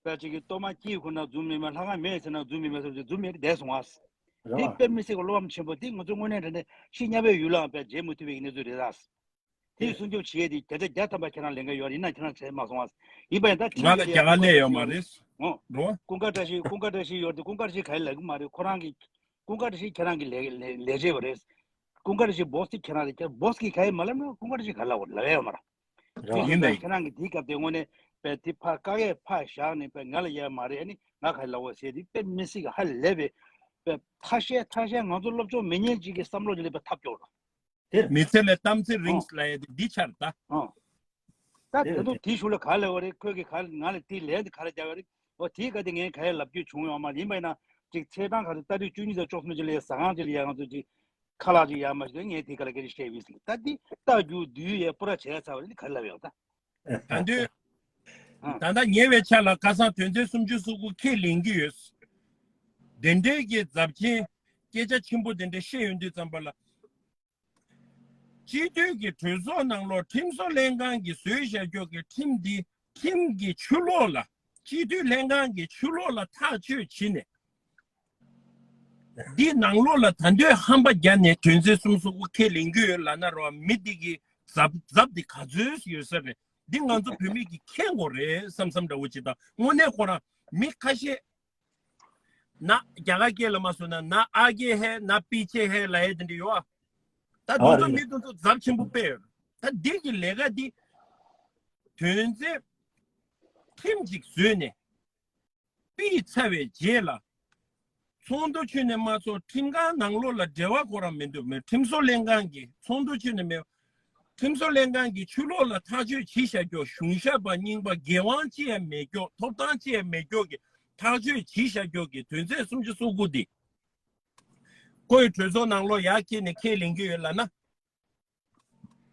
པའི་གཅིག་གི་གཏོར་མ་དཀྱིལ་ཁུ་ན་འཛུམ་མེད་མེད་ལྷ་ཁང་མེད་ཟེར་ན་འཛུམ་མེད་མེད་ཟེར་ཏེ་འཛུམ་མེད་བསྡད་སོང་ཨ། རེད་དེ་བ། དཔེ་མི་སྲིད་པའི་བློ་ཕམ་ཆེན་པོ་དེ་ང་ཚོ་དངོས་གནས་དྲང་གནས་ཤི་སྙམ་པའི་ཡུལ་ལའང་པའི་མཇལ་མི་ཐུབ་པའི་གནས་ཚུལ་རེད་ཨ། དེའི་སྲུང་སྐྱོབ་བྱེད་ཡས་དེ་བརྒྱ་ཆ་བརྒྱ་ཐམ་པ་ཁྱེད་རང་ལས་འགན་ཡོད་རེད། ཡིན་ན་ཁྱེད་རང་བྱས་མ་སོང་ཨ། ཡིན་པ་ཡིན་ད་ང་ལ་རྒྱ་གར་སླེབས་ཡོད་མ་རེད། ཨོ། རོ། ཀུན་དགའ་བཀྲ་ཤིས་ཀུན་དགའ་བཀྲ་ཤིས་ཡོད་དེ་ཀུན་དགའ་བཀྲ་ཤིས་ག་རེ་ལབ་གི་མ་རེད། ཁོ་རང་གི་ཀུན་དགའ་བཀྲ་ཤིས་ཁྱེད་རང་གི་ལས་ལས་ལས་བྱེད་པ་རེད། ཀུན་དགའ་བཀྲ་ཤིས་སྦོ་སི་དེ་ཁྱེད་རང་རེད། ཁྱེད་སྦོ་སི་གིས་ག་རེ་མ་ལབ་ན་ཀུན་དགའ་བཀྲ་ཤིས་ག་རེ་ལབ་དགོས་ལབ་ཡ་ཡོད་མ་རེད། རོ། དེ་ཡིན་ནའི་ཁྱེད་རང་གི་དེའི་སྐབས་དེ་དངོས་གནས་པའི་དེ་ཕར་བཀག་ཡས་ཕར་བཞག་ནས་པའི་ང་ལ་ཡ་མ་རེད། ཨ་ནི་ང་ག་རེ་ལབ་དགོས་ཟེར་དེ་དཔེ་མི་སྲིད་གི་ཧ་ལས་པའི་པའི་ཐ་ཤལ་ཐ་ཤལ་ང་ཚོ་སློབ་སྦྱོང་མེད་མཁན་ཅིག་གི་བསམ་བློ་ཅིག་ལ་པའི་ཐབས་སྐྱོ་རོ། དེར་མི་ཚེ་ལས་གཏམ་ཚེ་རིང་ལ་ཡ་དེ་འདི་ཆར་ད། ཨང་། ད་དེ་ཚོ་དེ་ཤུགས་ལ་ག་ལས་བ་རེད། ཁོས་ཀྱི་ག་ང་ལ་དེ་ལན་དེ་ག་ལ་རྒྱག་བ་རེད། འོ་དེའི་ག་དེ་ངས་ག་ཡ་ལབ་རྒྱུ་བྱུང་ཡོད་མ་ཡིན་པ་ཡིན་ན་ཅིག་ཚེས་གྲངས་ག་ཚོད་ཏ་རིག་བཅུ་གཉིས་དང་བཅུ་གསུམ་ཅིག་ལ་ཡ་ཟ་ཁང་ཅིག་ལ་ཡ་ང་ཚོ་ཅིག་ཁ་ལག་ཅིག་ཡ་མ་ཞིག་ངས་དེ་ག་ལ་སྐད་ཆ་བཤད་ཡིན་ཟིན་ད་དེ་ལྟ་རྒྱུ་དུས་ཡས་པོ་ར་བྱས་ཚར་བ་རེད། དེ་ག་ལ་ལབ་ཡོད་ད། ད་དུས། ད་ལྟ་ཉེ་བའི་ཆར་ལ་ཁ་སང་དོན་ཚན་སུམ་ཅུ་སོ་དགུ་ཁས་ལེན་གྱི་ཡོད། དེ་འདྲའི་གི་ཛབ་ཆེན་སྐད་ཆ་ཆེན་པོ་དེ་འདྲ་བཤད་ཡོང་དུས་ཙམ་པ་ལ། སྤྱི་འཐུས་ཀྱི་གྲོས་ཚོགས་ནང་ལོགས་ཁྲིམས་བཟོ་ལྷན་ཁང་གིས་བཟོས་བཞག་ཀྱོག་གི་ཁྲིམས་འདི་ཁྲིམས་ཀྱི་ཆུ་ལོག་ལ་སྤྱི་འཐུས་ལྷན་ཁང་གི་ཆུ་ལོག་ལ་ཐག་གཅོད་བྱས་ནས། འདི་ནང་ལོགས་ལ་ད་འདོད་ཧམ་པ་བརྒྱབ་ནས་དོན་ཚན་སུམ་ཅུ་སོ་དགུ་ཁས་ལེན་གྱི་ཡོད་ལབ་ན་རོ། མི་འདི་གི་ཛབ་ཛབ་འདི་ག་ཚོད་ཡོད་ས་རེད། འདི་ང་ཚོ་བོད་མི་གི་མཁྱེན་དགོས་རེད་བསམ་བསམ་འདྲ་བོ་ཅིག་དང་། དངོས་གནས་ཁོ་རང་མི་ཁ་ཤས་ན་རྒྱ་གར་སྐད་ལ་མ་སོང་ན་ན་ཨ་གེ་ཧེ་ན་པི་ཆེ་ཧེ་ལབ་ཡས་དེ་འདྲ་ཡོད་ཨ། ད་ཨ་དུང་ཚོ་རེད། མི་དུང་ཚོ་ཛབ་ཆེན་པོ་སྤེལ་ཡོད། ད་འདི་གི་ལས་ཀ་འདི་དོན་ཚན་ཁྲིམས་ཅིག་བཟོས་ནས། ཕུད་ཚར་བའི་རྗེས་ལ། ཚོགས་འདུ་ཁྱོན་ནས་མ་ཚོགས། ཁྲིམས་ཁང་ནང་ལོགས་ལ་འབྲེལ་བ་ཁོ་རང་མི་འདུག་མེད། ཁྲིམས་བཟོ་ལྷན་ཁང་གི་ཚོགས་འདུ་ཁྱོན་ནས་མེད། ཁྲིམས་བཟོ་ལྷན་ཁང་གི་ཕྱི་ལོགས་ལ་ཐག་གཅོད་བྱེད་བཞག་རྒྱུ། གཞུང་ཞབས་པ་རྙིང་པ་འགན་དབང་ཅི་ཡང་མེད་རྒྱུ། ཐོབ་ཐང་ཅི་ཡང་མེད་རྒྱུ་གི་ཐག་གཅོད་བྱེད་བཞག་རྒྱུ་གི་དོན་ཚན་སུམ་ཅུ་སོ་དགུ་འདི། ཁོའི་གྲོས་ཚོགས་ནང་ལོགས་ཡར་འཁྱེར་ནས་ཁས་ལེན་གྱི་ཡོད་ལབ་ན།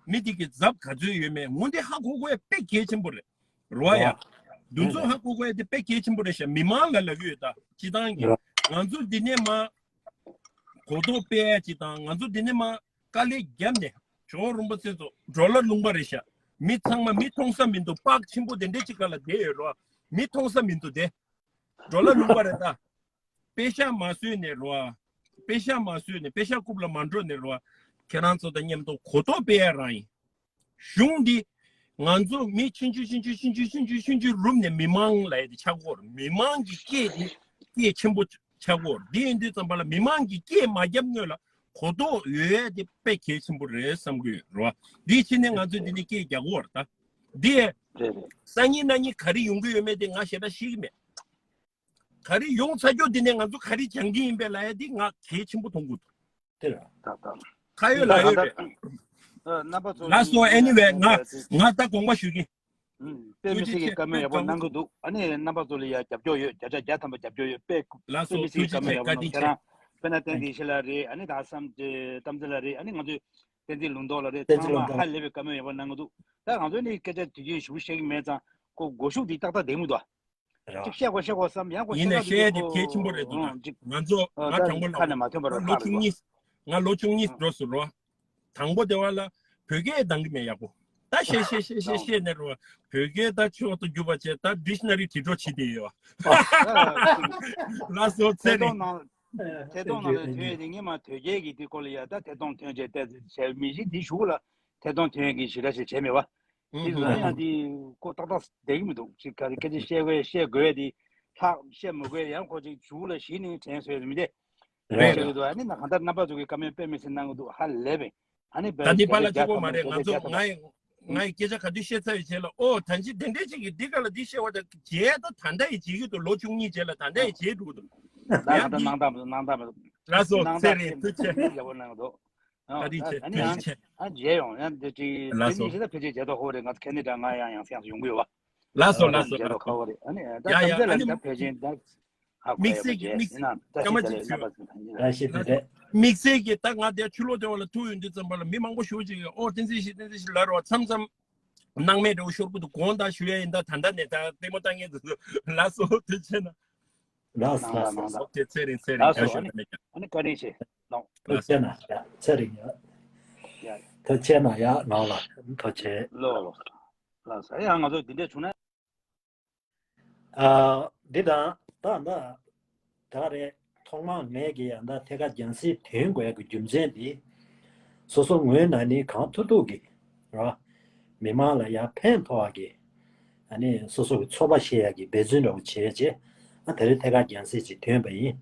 མི་དེ་གི་ཛབ་ག་ཚོད་ཡོད་མེད་ངོ་དེ་ཧ་གོ་དགོས་ཡ་དཔེ་གལ་ཆེན་པོ་རེད། རོ་ཡ། འདུ་འཛོམས་ཧ་གོ་དགོས་ཡ་དེ་དཔེ་གལ་ཆེན་པོ་རེད་ཤག་མི་མང་ལ་ལབ་ཀྱི་ཡོད་ད། སྤྱི་བཏང་གི། ང་ཚོ་འདི་ནས་མ་གོ་རྟོགས་སྤེལ་ཡ་ཅིག་དང་། ང་ཚོ་འདི་ནས་མ་དཀའ་ལས་བརྒྱབ་ནས། ཇོ་བོ་རིན་པོ་ཆེ་ཚོ་འགྲོ་ལ་ལུང་པ་རེད་ཤག་མི་ཚང་མ་མི་མཐོང་ས་མི་འདུག་པགས་ཆེན་པོ་དེ་འདྲས་ཅིག་ག་ལ་བསྡད་ཡོད་རོ། མི་མཐོང་ས་མི་འདུག་དེ། འགྲོ་ལ་ལུང་པ་རེད་ད། པེ་ཤག་མ་བཟོས་ནས་རོ། པེ་ཤག་མ་བཟོས་ནས། པེ་ཤག་རྐུབ་ལ་མ་འགྲོ་ནས་རོ། ཁྱེད་རང་ཚོ་དང་མཉམ་དུ་གོ་རྟོགས་སྤེལ་ཡ་རང་ཡིན། གཞུང་འདི་ང་ཚོ་མི་ཆུང་ཆུང་ཆུང་ཆུང་རུབ་ནས་མི་མང་ལབ་ཡ་དེ་ཆགས་ཀྱི་ཡོད་རེད། མི་མང་གི་སྐད་དེ་སྐད་ཆེན་པོ་ཆགས་ཀྱི་ཡོད་རེད། འདི་ཡིན་དུས་ཙམ་པ་ལ་མི་མང་གི་སྐད་མ་བརྒྱབ་སྔོན་ལ་གོ་རྟོགས་ཡོད་ཡ་དེ་དཔེ་གལ་ཆེན་པོ་རེད་བསམ་གྱི་ཡོད་རེད་བ། འདི་ཕྱི་ནས་ང་ཚོས་འདི་ནས་སྐད་རྒྱག་གི་ཡོད་རེད་ད། འདི་རེད་རེད། སང་ཉིན་གནངས་ཉིན་ག་རེ་ཡོང་གི་ཡོད་མེད་དེ་ང་ཞེ་དྲག་ཤེས་ཀྱི་མེད། ག་རེ་ཡོང་ཚར་རྒྱུ་འདི་ནས་ང་ཚོ་ག་རེ་སྦྱང་གི་ཡིན་པས་ལབ་ཡ་འདི་ང་གལ་ཆེན་པོ་མཐོང་གི་འདུག་དེ་རེད། ད་ད། ཁ་ཡོད་ལག་ཡོད་རེད། རྣམ་པ་ཚོ། ལགས་སོ། ཨེ་ནི་ཝེ། ང་ང་ད་དགོངས་པ་ཞུ་གི། དཔེ་མི་སྲིད་ཀྱི་བཀའ་མོལ་ཡག་པོ་གནང་གི་འདུག་ཨ་ནི་རྣམ་པ་ཚོ་ལ་ཡ་རྒྱབ་སྐྱོར་ཡོད། བརྒྱ་ཆ་བརྒྱ་ཐམ་པ་རྒྱབ་སྐྱོར་ཡོད། དཔེ་ལགས་སོ། དཔེ་མི་སྲིད་ཀྱི་བཀའ་མོལ་ཡག་པོ་གནང་། ཁྱེད་རང་དཔེར་ན་བསྟན་འཛིན་ཡེ་ཤེས་ལགས་རེད། ཨ་ནི་ད་བསམ་རྗེ་རྟ་མགྲིན་ལགས་རེད། ཨ་ནི་ང་ཚོའི་བསྟན་འཛིན་ལུང་རྟོགས་ལགས་རེད། ཚང་མ་ཧ་ལས་པའི་བཀའ་མོལ་ཡག་པོ་གནང་གི་འདུག་ད་ང་ཚོ་ནི་སྐད་ཆ་དུས་རྒྱུན་ཞུ་བཤད་ཀྱི་མེད་ཙང་ཁོ་མགོ་ཤུགས་འདི་ཏག་ཏག་བསྡད་མི་འདུག་རེད་བ། ཅིག་བཤད་དགོས་བཤད་དགོས་བསམ། ཡང་ཁོ་ཡིན་ནས་བཤད་ཡ་དེ་གལ་ཆེན་པོ་རེད་འདུག་ཨང་། ཅིག་ང་ཚོ་ཨ་ང་ད་དྲང་པོ་ཁ་ནས་མ་ཐོན་པ་ལ་ལོ་ཁག་བཅུ་རེད་གཉིས། ང་ལོ་བཅུ་གཉིས་འགྲོ་ཟེར་རོ། དང་པོ་དེ་བ་ལ་བོད་སྐད་འདང་གི་མེད་ཡག་པོ། ད་བཤད་བཤད་བཤད་བཤད་བཤད་ནས་རོ། བོད་སྐད་ད་ཆོས་ཐོག་རྒྱུག་པ་བྱས། ད་ཌིག་ཤ་ན་རི་དྲིལ་སྒྲོག་བྱེད་བསྡད་ཡོད་བ། ལགས་སོ། ཚེ་རིང་། ཐད་གཏོང་ནང་། ཐད་གཏོང་ནང་ལ་ཐོན་ཡས་དེ་ངས་མ་དོལ་རྒྱལ་གྱི་དེ་སྐོར་ལ་ཡ་ད་ཐད་གཏོང་ཐོན་བྱས་བལྟས་བྱས་མི་ཤེས། དེ་གཞུག་ལ་ཐད་གཏོང་ཐོན་ཡས་ཀྱི་ཞེ་དྲག་ཞིག་བྱས་མེད་བ། དེ་ལ་ཡང་དེ་ཁོ་ཏག་ཏག་བསྡད་ཀྱི་མི་འདུག་ཅིག་ག་རེ་སྐད་ཆ་བཤད་དགོས་བཤད་དགོས་དེ་ལྷག་བཤད་མི་དགོས། ཡང་ཁོ་ཅིག་གཞུག་ལ་གཞི་ནས་དྲན་སོས་རེད་མི་དེ། རེད་བཤད་གི་འདུག་ཨ་ནི་ན་གང་ལྟར་རྣམ་པ་ཚོ་གི་བཀའ་མོལ་དཔེ་མི་སྲིད་གནང་གི་འདུག་ཧ་ལས་པས། ཨ་ནི་ད་འདི་པ་ལ་གཅིག་པོ་མ་རེད། ང་ཚོ་ང་ཡི་ང་ཡི་སྐད་ཆ་ག་དུས་བཤད་ཚར་བའི་རྗེས་ལ། ཨོ་ད་ཅི་དེ་འདྲས་ཅིག་གིས་འདི་ག་ལ་འདི་བཤད་པ་དང་རྗེས་ད་ད་ལྟ་ཡི་བྱེད་ཀྱི་འདུག་ལོ་བཅུ་གཉིས་རྗེས་ལ་ད་ལྟ་ཡི་བྱེད་འགྲོ་གི་འདུག་ད་ཡང་ད་འདི་སྣང་དག་མི་འདུག་སྣང་དག་མི་འདུག་ལགས་སོ། སྣང་ཚེ་དག་རིང་ཐུགས་རྗེ་ཆེ། ཡག་པོ་གནང་གི་འདུག་ཨ་ནི་ཡང་ཨ་མཇལ་ཡོང་། ཡང་འདི་ཅིག་ལགས་སོ། དེ་ནི་ཞེ་ད་ཕལ་ཆེར་མཇལ་ཐོག་ཧོ་རེད། ང་ཚོ་ཁེ་ན་ཌ་ང་ཡང་ཡང་སེང་སུ་ཡོང་གི་ཡོད་བ། ལགས་སོ། ལགས་སོ། མཇལ་ཐོག་ཁ་བོ་རེད། ཨ་ནི་ད་ཡ་ཡ། ཨ་ནི་ད་ཕལ་ཆེར་ད། དམིགས་བསལ་གྱི་དམིགས་བསལ་སྐར་མ་གཅིག་ཚུད། དམིགས་བསལ་གྱི་ད་ང་དེ་ཆུ་ལོག་དེ་བ་ལ་ཐུག་ཡོང་དུས་ཙམ་པ་ལ་མི་མང་པོ་ཞེ་པོ་ཅིག་གིས་ཨོ་བསྟན་འཛིན་ཡེ་ཤེས་བསྟན་འཛིན་ཡེ་ཤེས་ལབ་རོགས། མཚམས་མཚམས་སྣང་མེད་འདྲ་བོ་ཤོར་གི་འདུག་དགོངས་དག་ཞུ་ཡ་ཡིན། ད་ད་ལྟ་ནས་ད་ལྟད་མོ་ལྟ་མཁན་དེ་ཚོ་ལགས་སོ། ཐུགས་རྗེ་ཆེ་གནང་། ལགས་སོ། ལགས་སོ། ཐུགས་རྗེ་ཆེ། ཚེ་རིང་ཚེ་རིང་། ལགས་སོ། ཡག་ཤོས་ཨ་ནི་རེད། ཨ་ནི་བཀའ་དྲིན་ཆེ། ལགས་སོ། ཐུགས་རྗེ་ཆེ་གནང་། ཡ་ཚེ་རིང་། ཡ་ཐུགས་རྗེ་ཆེ་གནང་། ཡ་ནང་ལ་ཐུགས་རྗེ་ཆེ། ལགས་སོ། ལགས་སོ། ཡ་ང་ཚོ་འདི་འདྲས་བྱུང་ན། ཨ། འདི་དང་ད་ལྟ་ད་རེད། ཐོག་མར་ངས་ཀྱི་ཡང་ད་ཐད་ཀར་རྒྱང་སྲིང་ཐོན་དགོས་ཀྱི་རྒྱུ་མཚན་འདི། སོ་སོ་ངོས་ནས་ནི་གང་ཐུབ་ཐུབ་ཀྱིས་ར། མི་མང་ལ་ཡང་ཕན་ཐོགས་ཀྱི། ཨ་ནི་སོ་སོ་གི་ཚོགས་པ་ཤེས་ཡག་གི་འབད་བརྩོན་འདྲ་བོ་བྱས་རྗེས། ཨ་དེ་རིང་ཐད་ཀར་རྒྱང་སྲིང་ཅིག་ཐོན་པ་ཡིན།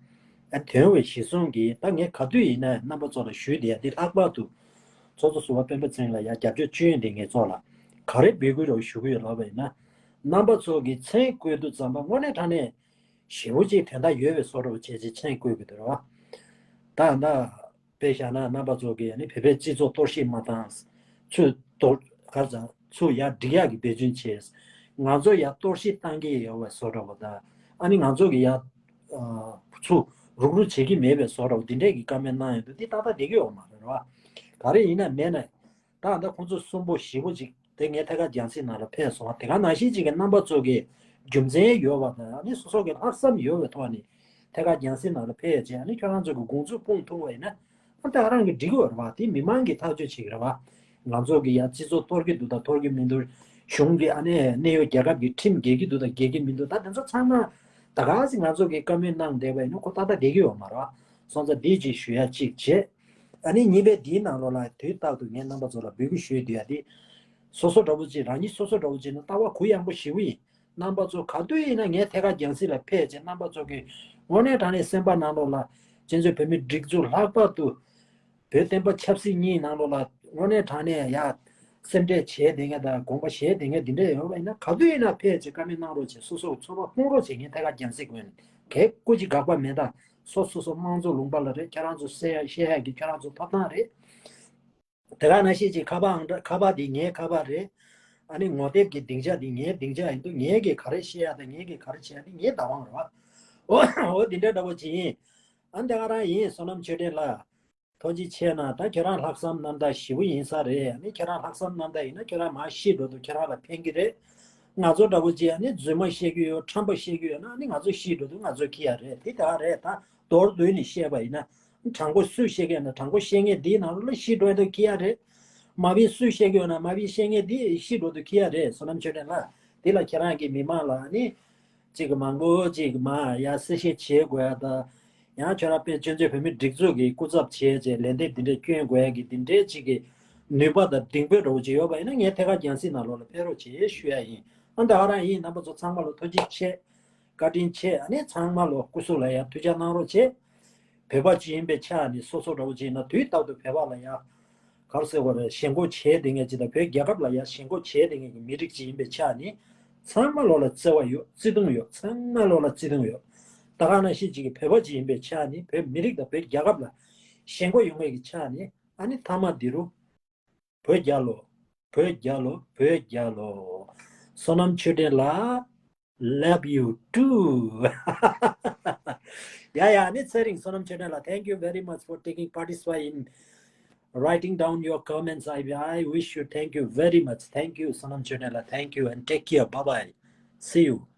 ཨ་ཐོན་བའི་གཞི་བཟུང་གིས་ད་ངས་ག་དུས་ཡིན་ན་རྣམ་པ་ཚོ་ལ་ཞུས་བསྡད་ཡ་འདི། ལྷག་པར་དུ་ཚོགས་གཙོ་ཟུར་པ་སྤེན་པ་ཚེ་རིང་ལ་ཡང་རྒྱབ་སྐྱོར་བྱེད་མཁན་འདི་ངེད་ཚོ་ལ་ག་རེ་འབོད་སྐུལ་རོགས་ཞུ་གི་ཡོད་ལབ་པ་ཡིན་ན། རྣམ་པ་ཚོ་གིས་མཚན་བཀོད་དུས་ཙམ་པ་དངོས་གནས་དྲང་གནས་ཞེ་པོ་ཅིག་དོན་དག་ཡོད་པའི་བཟོ་འདྲ་བོ་བྱས་རྗེས་མཚན་བཀོད་གི་འདུག་ར་བ། ད་ད་དཔེ་བཞག་ན་རྣམ་པ་ཚོ་གིས་ནི་བོད་པའི་སྤྱི་ཚོགས་གཏོར་བཤིག་མ་བཏང་། ཚུར་གཏོར་ག་ཚང་ཚུར་ཡར་སྒྲིག་ཡག་གི་འབད་བརྩོན་བྱས། ང་ཚོ་ཡར་གཏོར་བཤིག་བཏང་གི་ཡོད་པའི་བཟོ་འདྲ་བོ་དང་། ཨ་ནི་ང་ཚོ་གིས་ཡར་ཨ་ཚུར་རུག་རུག་བྱེད་ཀྱི་མེད་པའི་བཟོ་འདྲ་བོ་འདི་འདྲས་ཀྱི་བཀའ་མོལ་གནང་ཡོང་དུས་འདི་ཏག་ཏག་བསྡད་ཀྱི་ཡོད་མ་རེད་ར་བ། ག་རེ་ཡིན་ན་མེད་ན། ད་ད་ཁོང་ཚོ་གསུམ་པོ་བཞི་པོ་ཅིག་དེ་ངས་ཐད་ཀར་རྒྱང་སྲིང་ནང་ལ་ཕེབས་སོང་བ། དེ་ག་ནང་བཞིན་ཅིག་གི་རྣམ་པ་ཚོ་གི་རྒྱུ་མཚན་ཡོད་པ་དང་། ཨ་ནི་སོ་སོ་གི་ལྷག་བསམ་ཡོད་པའི་ཐོག་ནས་ཐད་ཀར་རྒྱང་སྲིང་ནང་ལ་ཕེབས་བྱས། ཨ་ནི་ཁྱོད་རང་ཚོ་གི་དགོངས་ཚུལ་སྤུངས་ཐུབ་པ་ཡིན་ན། ཨ་ད་རང་གི་འགྲིག་གི་ཡོད་རེད་བ། དེ་མི་མང་གིས་ཐག་གཅོད་བྱེད་ཀྱི་རེད་བ། ང་ཚོ་གི་ཡང་སྤྱི་ཚོགས་གཏོར་གྱི་འདུག་དང་གཏོར་གྱི་མི་འདུག་གཞུང་གི་ཨ་ནི་གནས་ཡུལ་རྒྱལ་ཁབ་ཀྱི་ཁྲིམས་འགལ་གྱི་འདུག་དང་འགལ་གྱི་མི་འདུག་ད་དེ་ཚོ་ཚང་མ་ད་ག་ཟིག་ང་ཚོ་གི་བཀའ་མོལ་གནང་བསྡད་པ་ཡིན་ན་ཁོ་ཏག་ཏག་བསྡད་ཀྱི་ཡོད་མ་རེད་བ། སོང་ཙང་འདི་ཅིག་ཞུ་ཡ་གཅིག་བྱས། ཨ་ནི་གཉིས་པའི་འདིའི་ནང་ལོགས་ལ་དུས་རྟག་ཏུ་ངས་རྣམ་པ་ཚོ་ལ་འབོད་སྐུལ་ཞུས་བསྡད་ཡ་དེ། སོ་སོ་འདྲ་བོ་ཅིག་རང་ཉིད་སོ་སོ་འདྲ་བོ་ཅིག་ནི་ལྟ་བ་གུ་ཡངས་པོ་ཞེ་པོ་ཡིན། རྣམ་པ་ཚོ་ག་དུས་ཡིན་ན་ངས་ཐད་ཀར་རྒྱང་སྲིང་ལ་ཕེབས་བྱས། རྣམ་པ་ཚོ་གི་དངོས་གནས་དྲང་གནས་སེམས་པ་ནང་ལོགས་ལ་བཙན་བྱོལ་བོད་མིའི་སྒྲིག་འཛུགས་ལྷག་པར་དུ་བོད་བསྟན་པ་ཆབ་སྲིད་གཉིས་ནང་ལོགས་ལ་དངོས་གནས་དྲང་གནས་ཡ་སེམས་ཁྲལ་བྱས་བསྡད་མཁན་དང་དགོངས་པ་བཞེས་བསྡད་མཁན་འདི་འདྲ་ཡོད་པ་ཡིན་ན། ག་དུས་ཡིན་ན་ཕེབས་བྱས་བཀའ་མོལ་གནང་རོགས་བྱས། སོ་སོ་གི་ཚོར་བ་སྤུངས་རོགས་བྱས། ངས་ཐད་ཀར་རྒྱང་སྲིང་སྒོ་ནས་གས་སྐུ་མཁྱེན་དགག་པ་མེད་ད། སོ་སོ་སོ་དམངས་གཙོ་ལུང་པ་ལ་རེད། ཁྱེད་རང་ཚོ་བཤད་ཡ་བཤད་ཡ་གི་ཁྱེད་རང་ཚོ་ཐོབ་ཐང་རེད། དེ་ག་ནང་བཞིན་གྱི་ཁ་པར་ཨང་གྲངས་ཁ་པར་འདི་ངའི་ཁ་པར་རེད། ཨ་ནི་ངོ་དེབ་ཀྱི་སྡིངས་ཆ་འདི་ངའི་སྡིངས་ཆ་ཡིན་དུས་ངའི་གི་ག་རེ་བཤད་ཡ་དང་ངའི་གི་ག་རེ་བྱེད་ཡ་འདི་ངའི་བདག་དབང་རེད་བ། འོ་འོ་འདི་འདྲ་འདྲ་པོ་ཅིག་ཡིན། ཨ་འདི་ག་རང་ཡིན། བསོད་ནམས་ཆོས་སྒྲོན་ལགས། ཐུགས་རྗེ་ཆེ་གནང་། ད་ཁྱོད་རང་ལྷག་བསམ་རྣམ་དག་ཞེ་པོ་ཡིན་ས་རེད། ཨ་ནི་ཁྱོད་རང་ལྷག་བསམ་རྣམ་དག་ཡིན་ན་ཁྱོད་རང་མར་ཤི་འགྲོ་དུས་ཁྱོད་རང་ལ་ཕན་གི་རེད། ང་ཚོ་འདྲ་པོ་ཅིག་ཨ་ནི་རྫུན་མ་བཤད་གི་ཡོད་ཁྲམ་པ་བཤད་གི་ཡོད་ན་ཨ་ནི་ང་ཚོ་ཤི་འགྲོ་དུས་ང་ཚོ་ཁྱི་ཡ་རེད། དེ་ད་རེད། ད་མདོར་བསྡུས་ནས་བཤད་པ་ཡིན་ན་དྲང་པོ་སུས་བཤད་གི་ཡོད་ན་དྲང་པོ་བཤད་མཁན་འདིའི་ནང་ལ་ཤི་འགྲོ་དུས་ཁྱི་ཡ་རེད། མ་བིན་སུས་བཤད་གི་ཡོད་ན་མ་བིན་བཤད་མཁན་འདི་ཤི་འགྲོ་དུས་ཁྱི་ཡ་རེད། བསོད་ནམས་ཆོས་སྒྲོན་ལགས། དེ་ལ་ཁྱེད་རང་གི་མི་མང་ལ་ཨ་ནི། གཅིག་གི་མང་པོ་གཅིག་གི་མ་ཡ་གསལ་བཤད་བྱེད་དགོས་ཡ་ད། ཡང་ཁྱོད་རང་དཔེ་ཆུང་ཆུང་བོད་མི་སྒྲིག་འཛུགས་ཀྱི་སྐུ་ཚབ་བྱས་རྗེས་ལན་འདེབས་འདི་འདྲས་སྐྱོན་དགོས་ཡ་གི་འདི་འདྲས་གཅིག་གི་ནུས་པ་དང་གདེང་སྤོབས་འདྲ་བོ་ཅིག་ཡོད་པ་ཡིན་ན་ངས་ཐད་ཀར་རྒྱང་སྲིང་ནང་ལོགས་ལ་ཕེབས་རོགས་བྱེད་ཞུ་ཡ་ཡིན། ཨ་ད་ག་རང་ཡིན། རྣམ་པ་ཚོ་ཚང་མ་ལ་ཐུགས་རྗེ་ཆེ། བཀའ་དྲིན་ཆེ། ཨ་ནི་ཚང་མ་ལ་སྐུ་གཟུགས་ལ་ཡ་ཐུགས་ཅག་གནང་རོགས་བྱེད། བོད་པ་ཅིག་ཡིན་པའི་ཆ་ནས་སོ་སོ་འདྲ་བོ་ཅིག་ཡིན་ན་དུས་རྟག་ཏུ་བོད་པ་ལ་ཡ། ག་རེ་ཟེར་དགོས་རེད། ཞེན་ཁོག་བྱས་བསྡད་མཁན་ཅིག་དང་བོད་རྒྱལ་ཁབ་ལ་ཡ་ཞེན་ཁོག་བྱས་བསྡད་མཁན་གྱི་མི་རིགས་ཅིག་ཡིན་པའི་ཆ་ནས་ཚང་མ་ལོགས་ལ་བརྩེ་བ་ཡོད། བརྩེ་དུང་ཡོད། ཚང་མ་ལོགས་ལ་བརྩེ་དུང་ཡོད། ད་ག་ནང་བཞིན་ཅིག་གི་བོད་པ་ཅིག་ཡིན་པའི་ཆ་ནས་བོད་མི་རིགས་དང་བོད་རྒྱལ་ཁབ་ལ་ཞེན་ཁོག་ཡོད་མཁན་གྱི་ཆ་ནས་ཨ་ནི་མཐའ་མ་འདི་རུ། བོད་རྒྱལ་ལོ། བོད་རྒྱལ་ལོ། བོད་རྒྱལ་ལོ། བསོད་ནམས་ཆོས་སྒྲོན་ལགས། Love you too. ཡ་ཡ། ཨ་ནི་ཚེ་རིང་བསོད་ནམས་ཆོས་སྒྲོན་ལགས། Thank you very much for taking participate in writing down your comments. I I wish you thank you very much. Thank you བསོད་ནམས་ཆོས་སྒྲོན་ལགས། Thank you and take care. Bye bye. See you.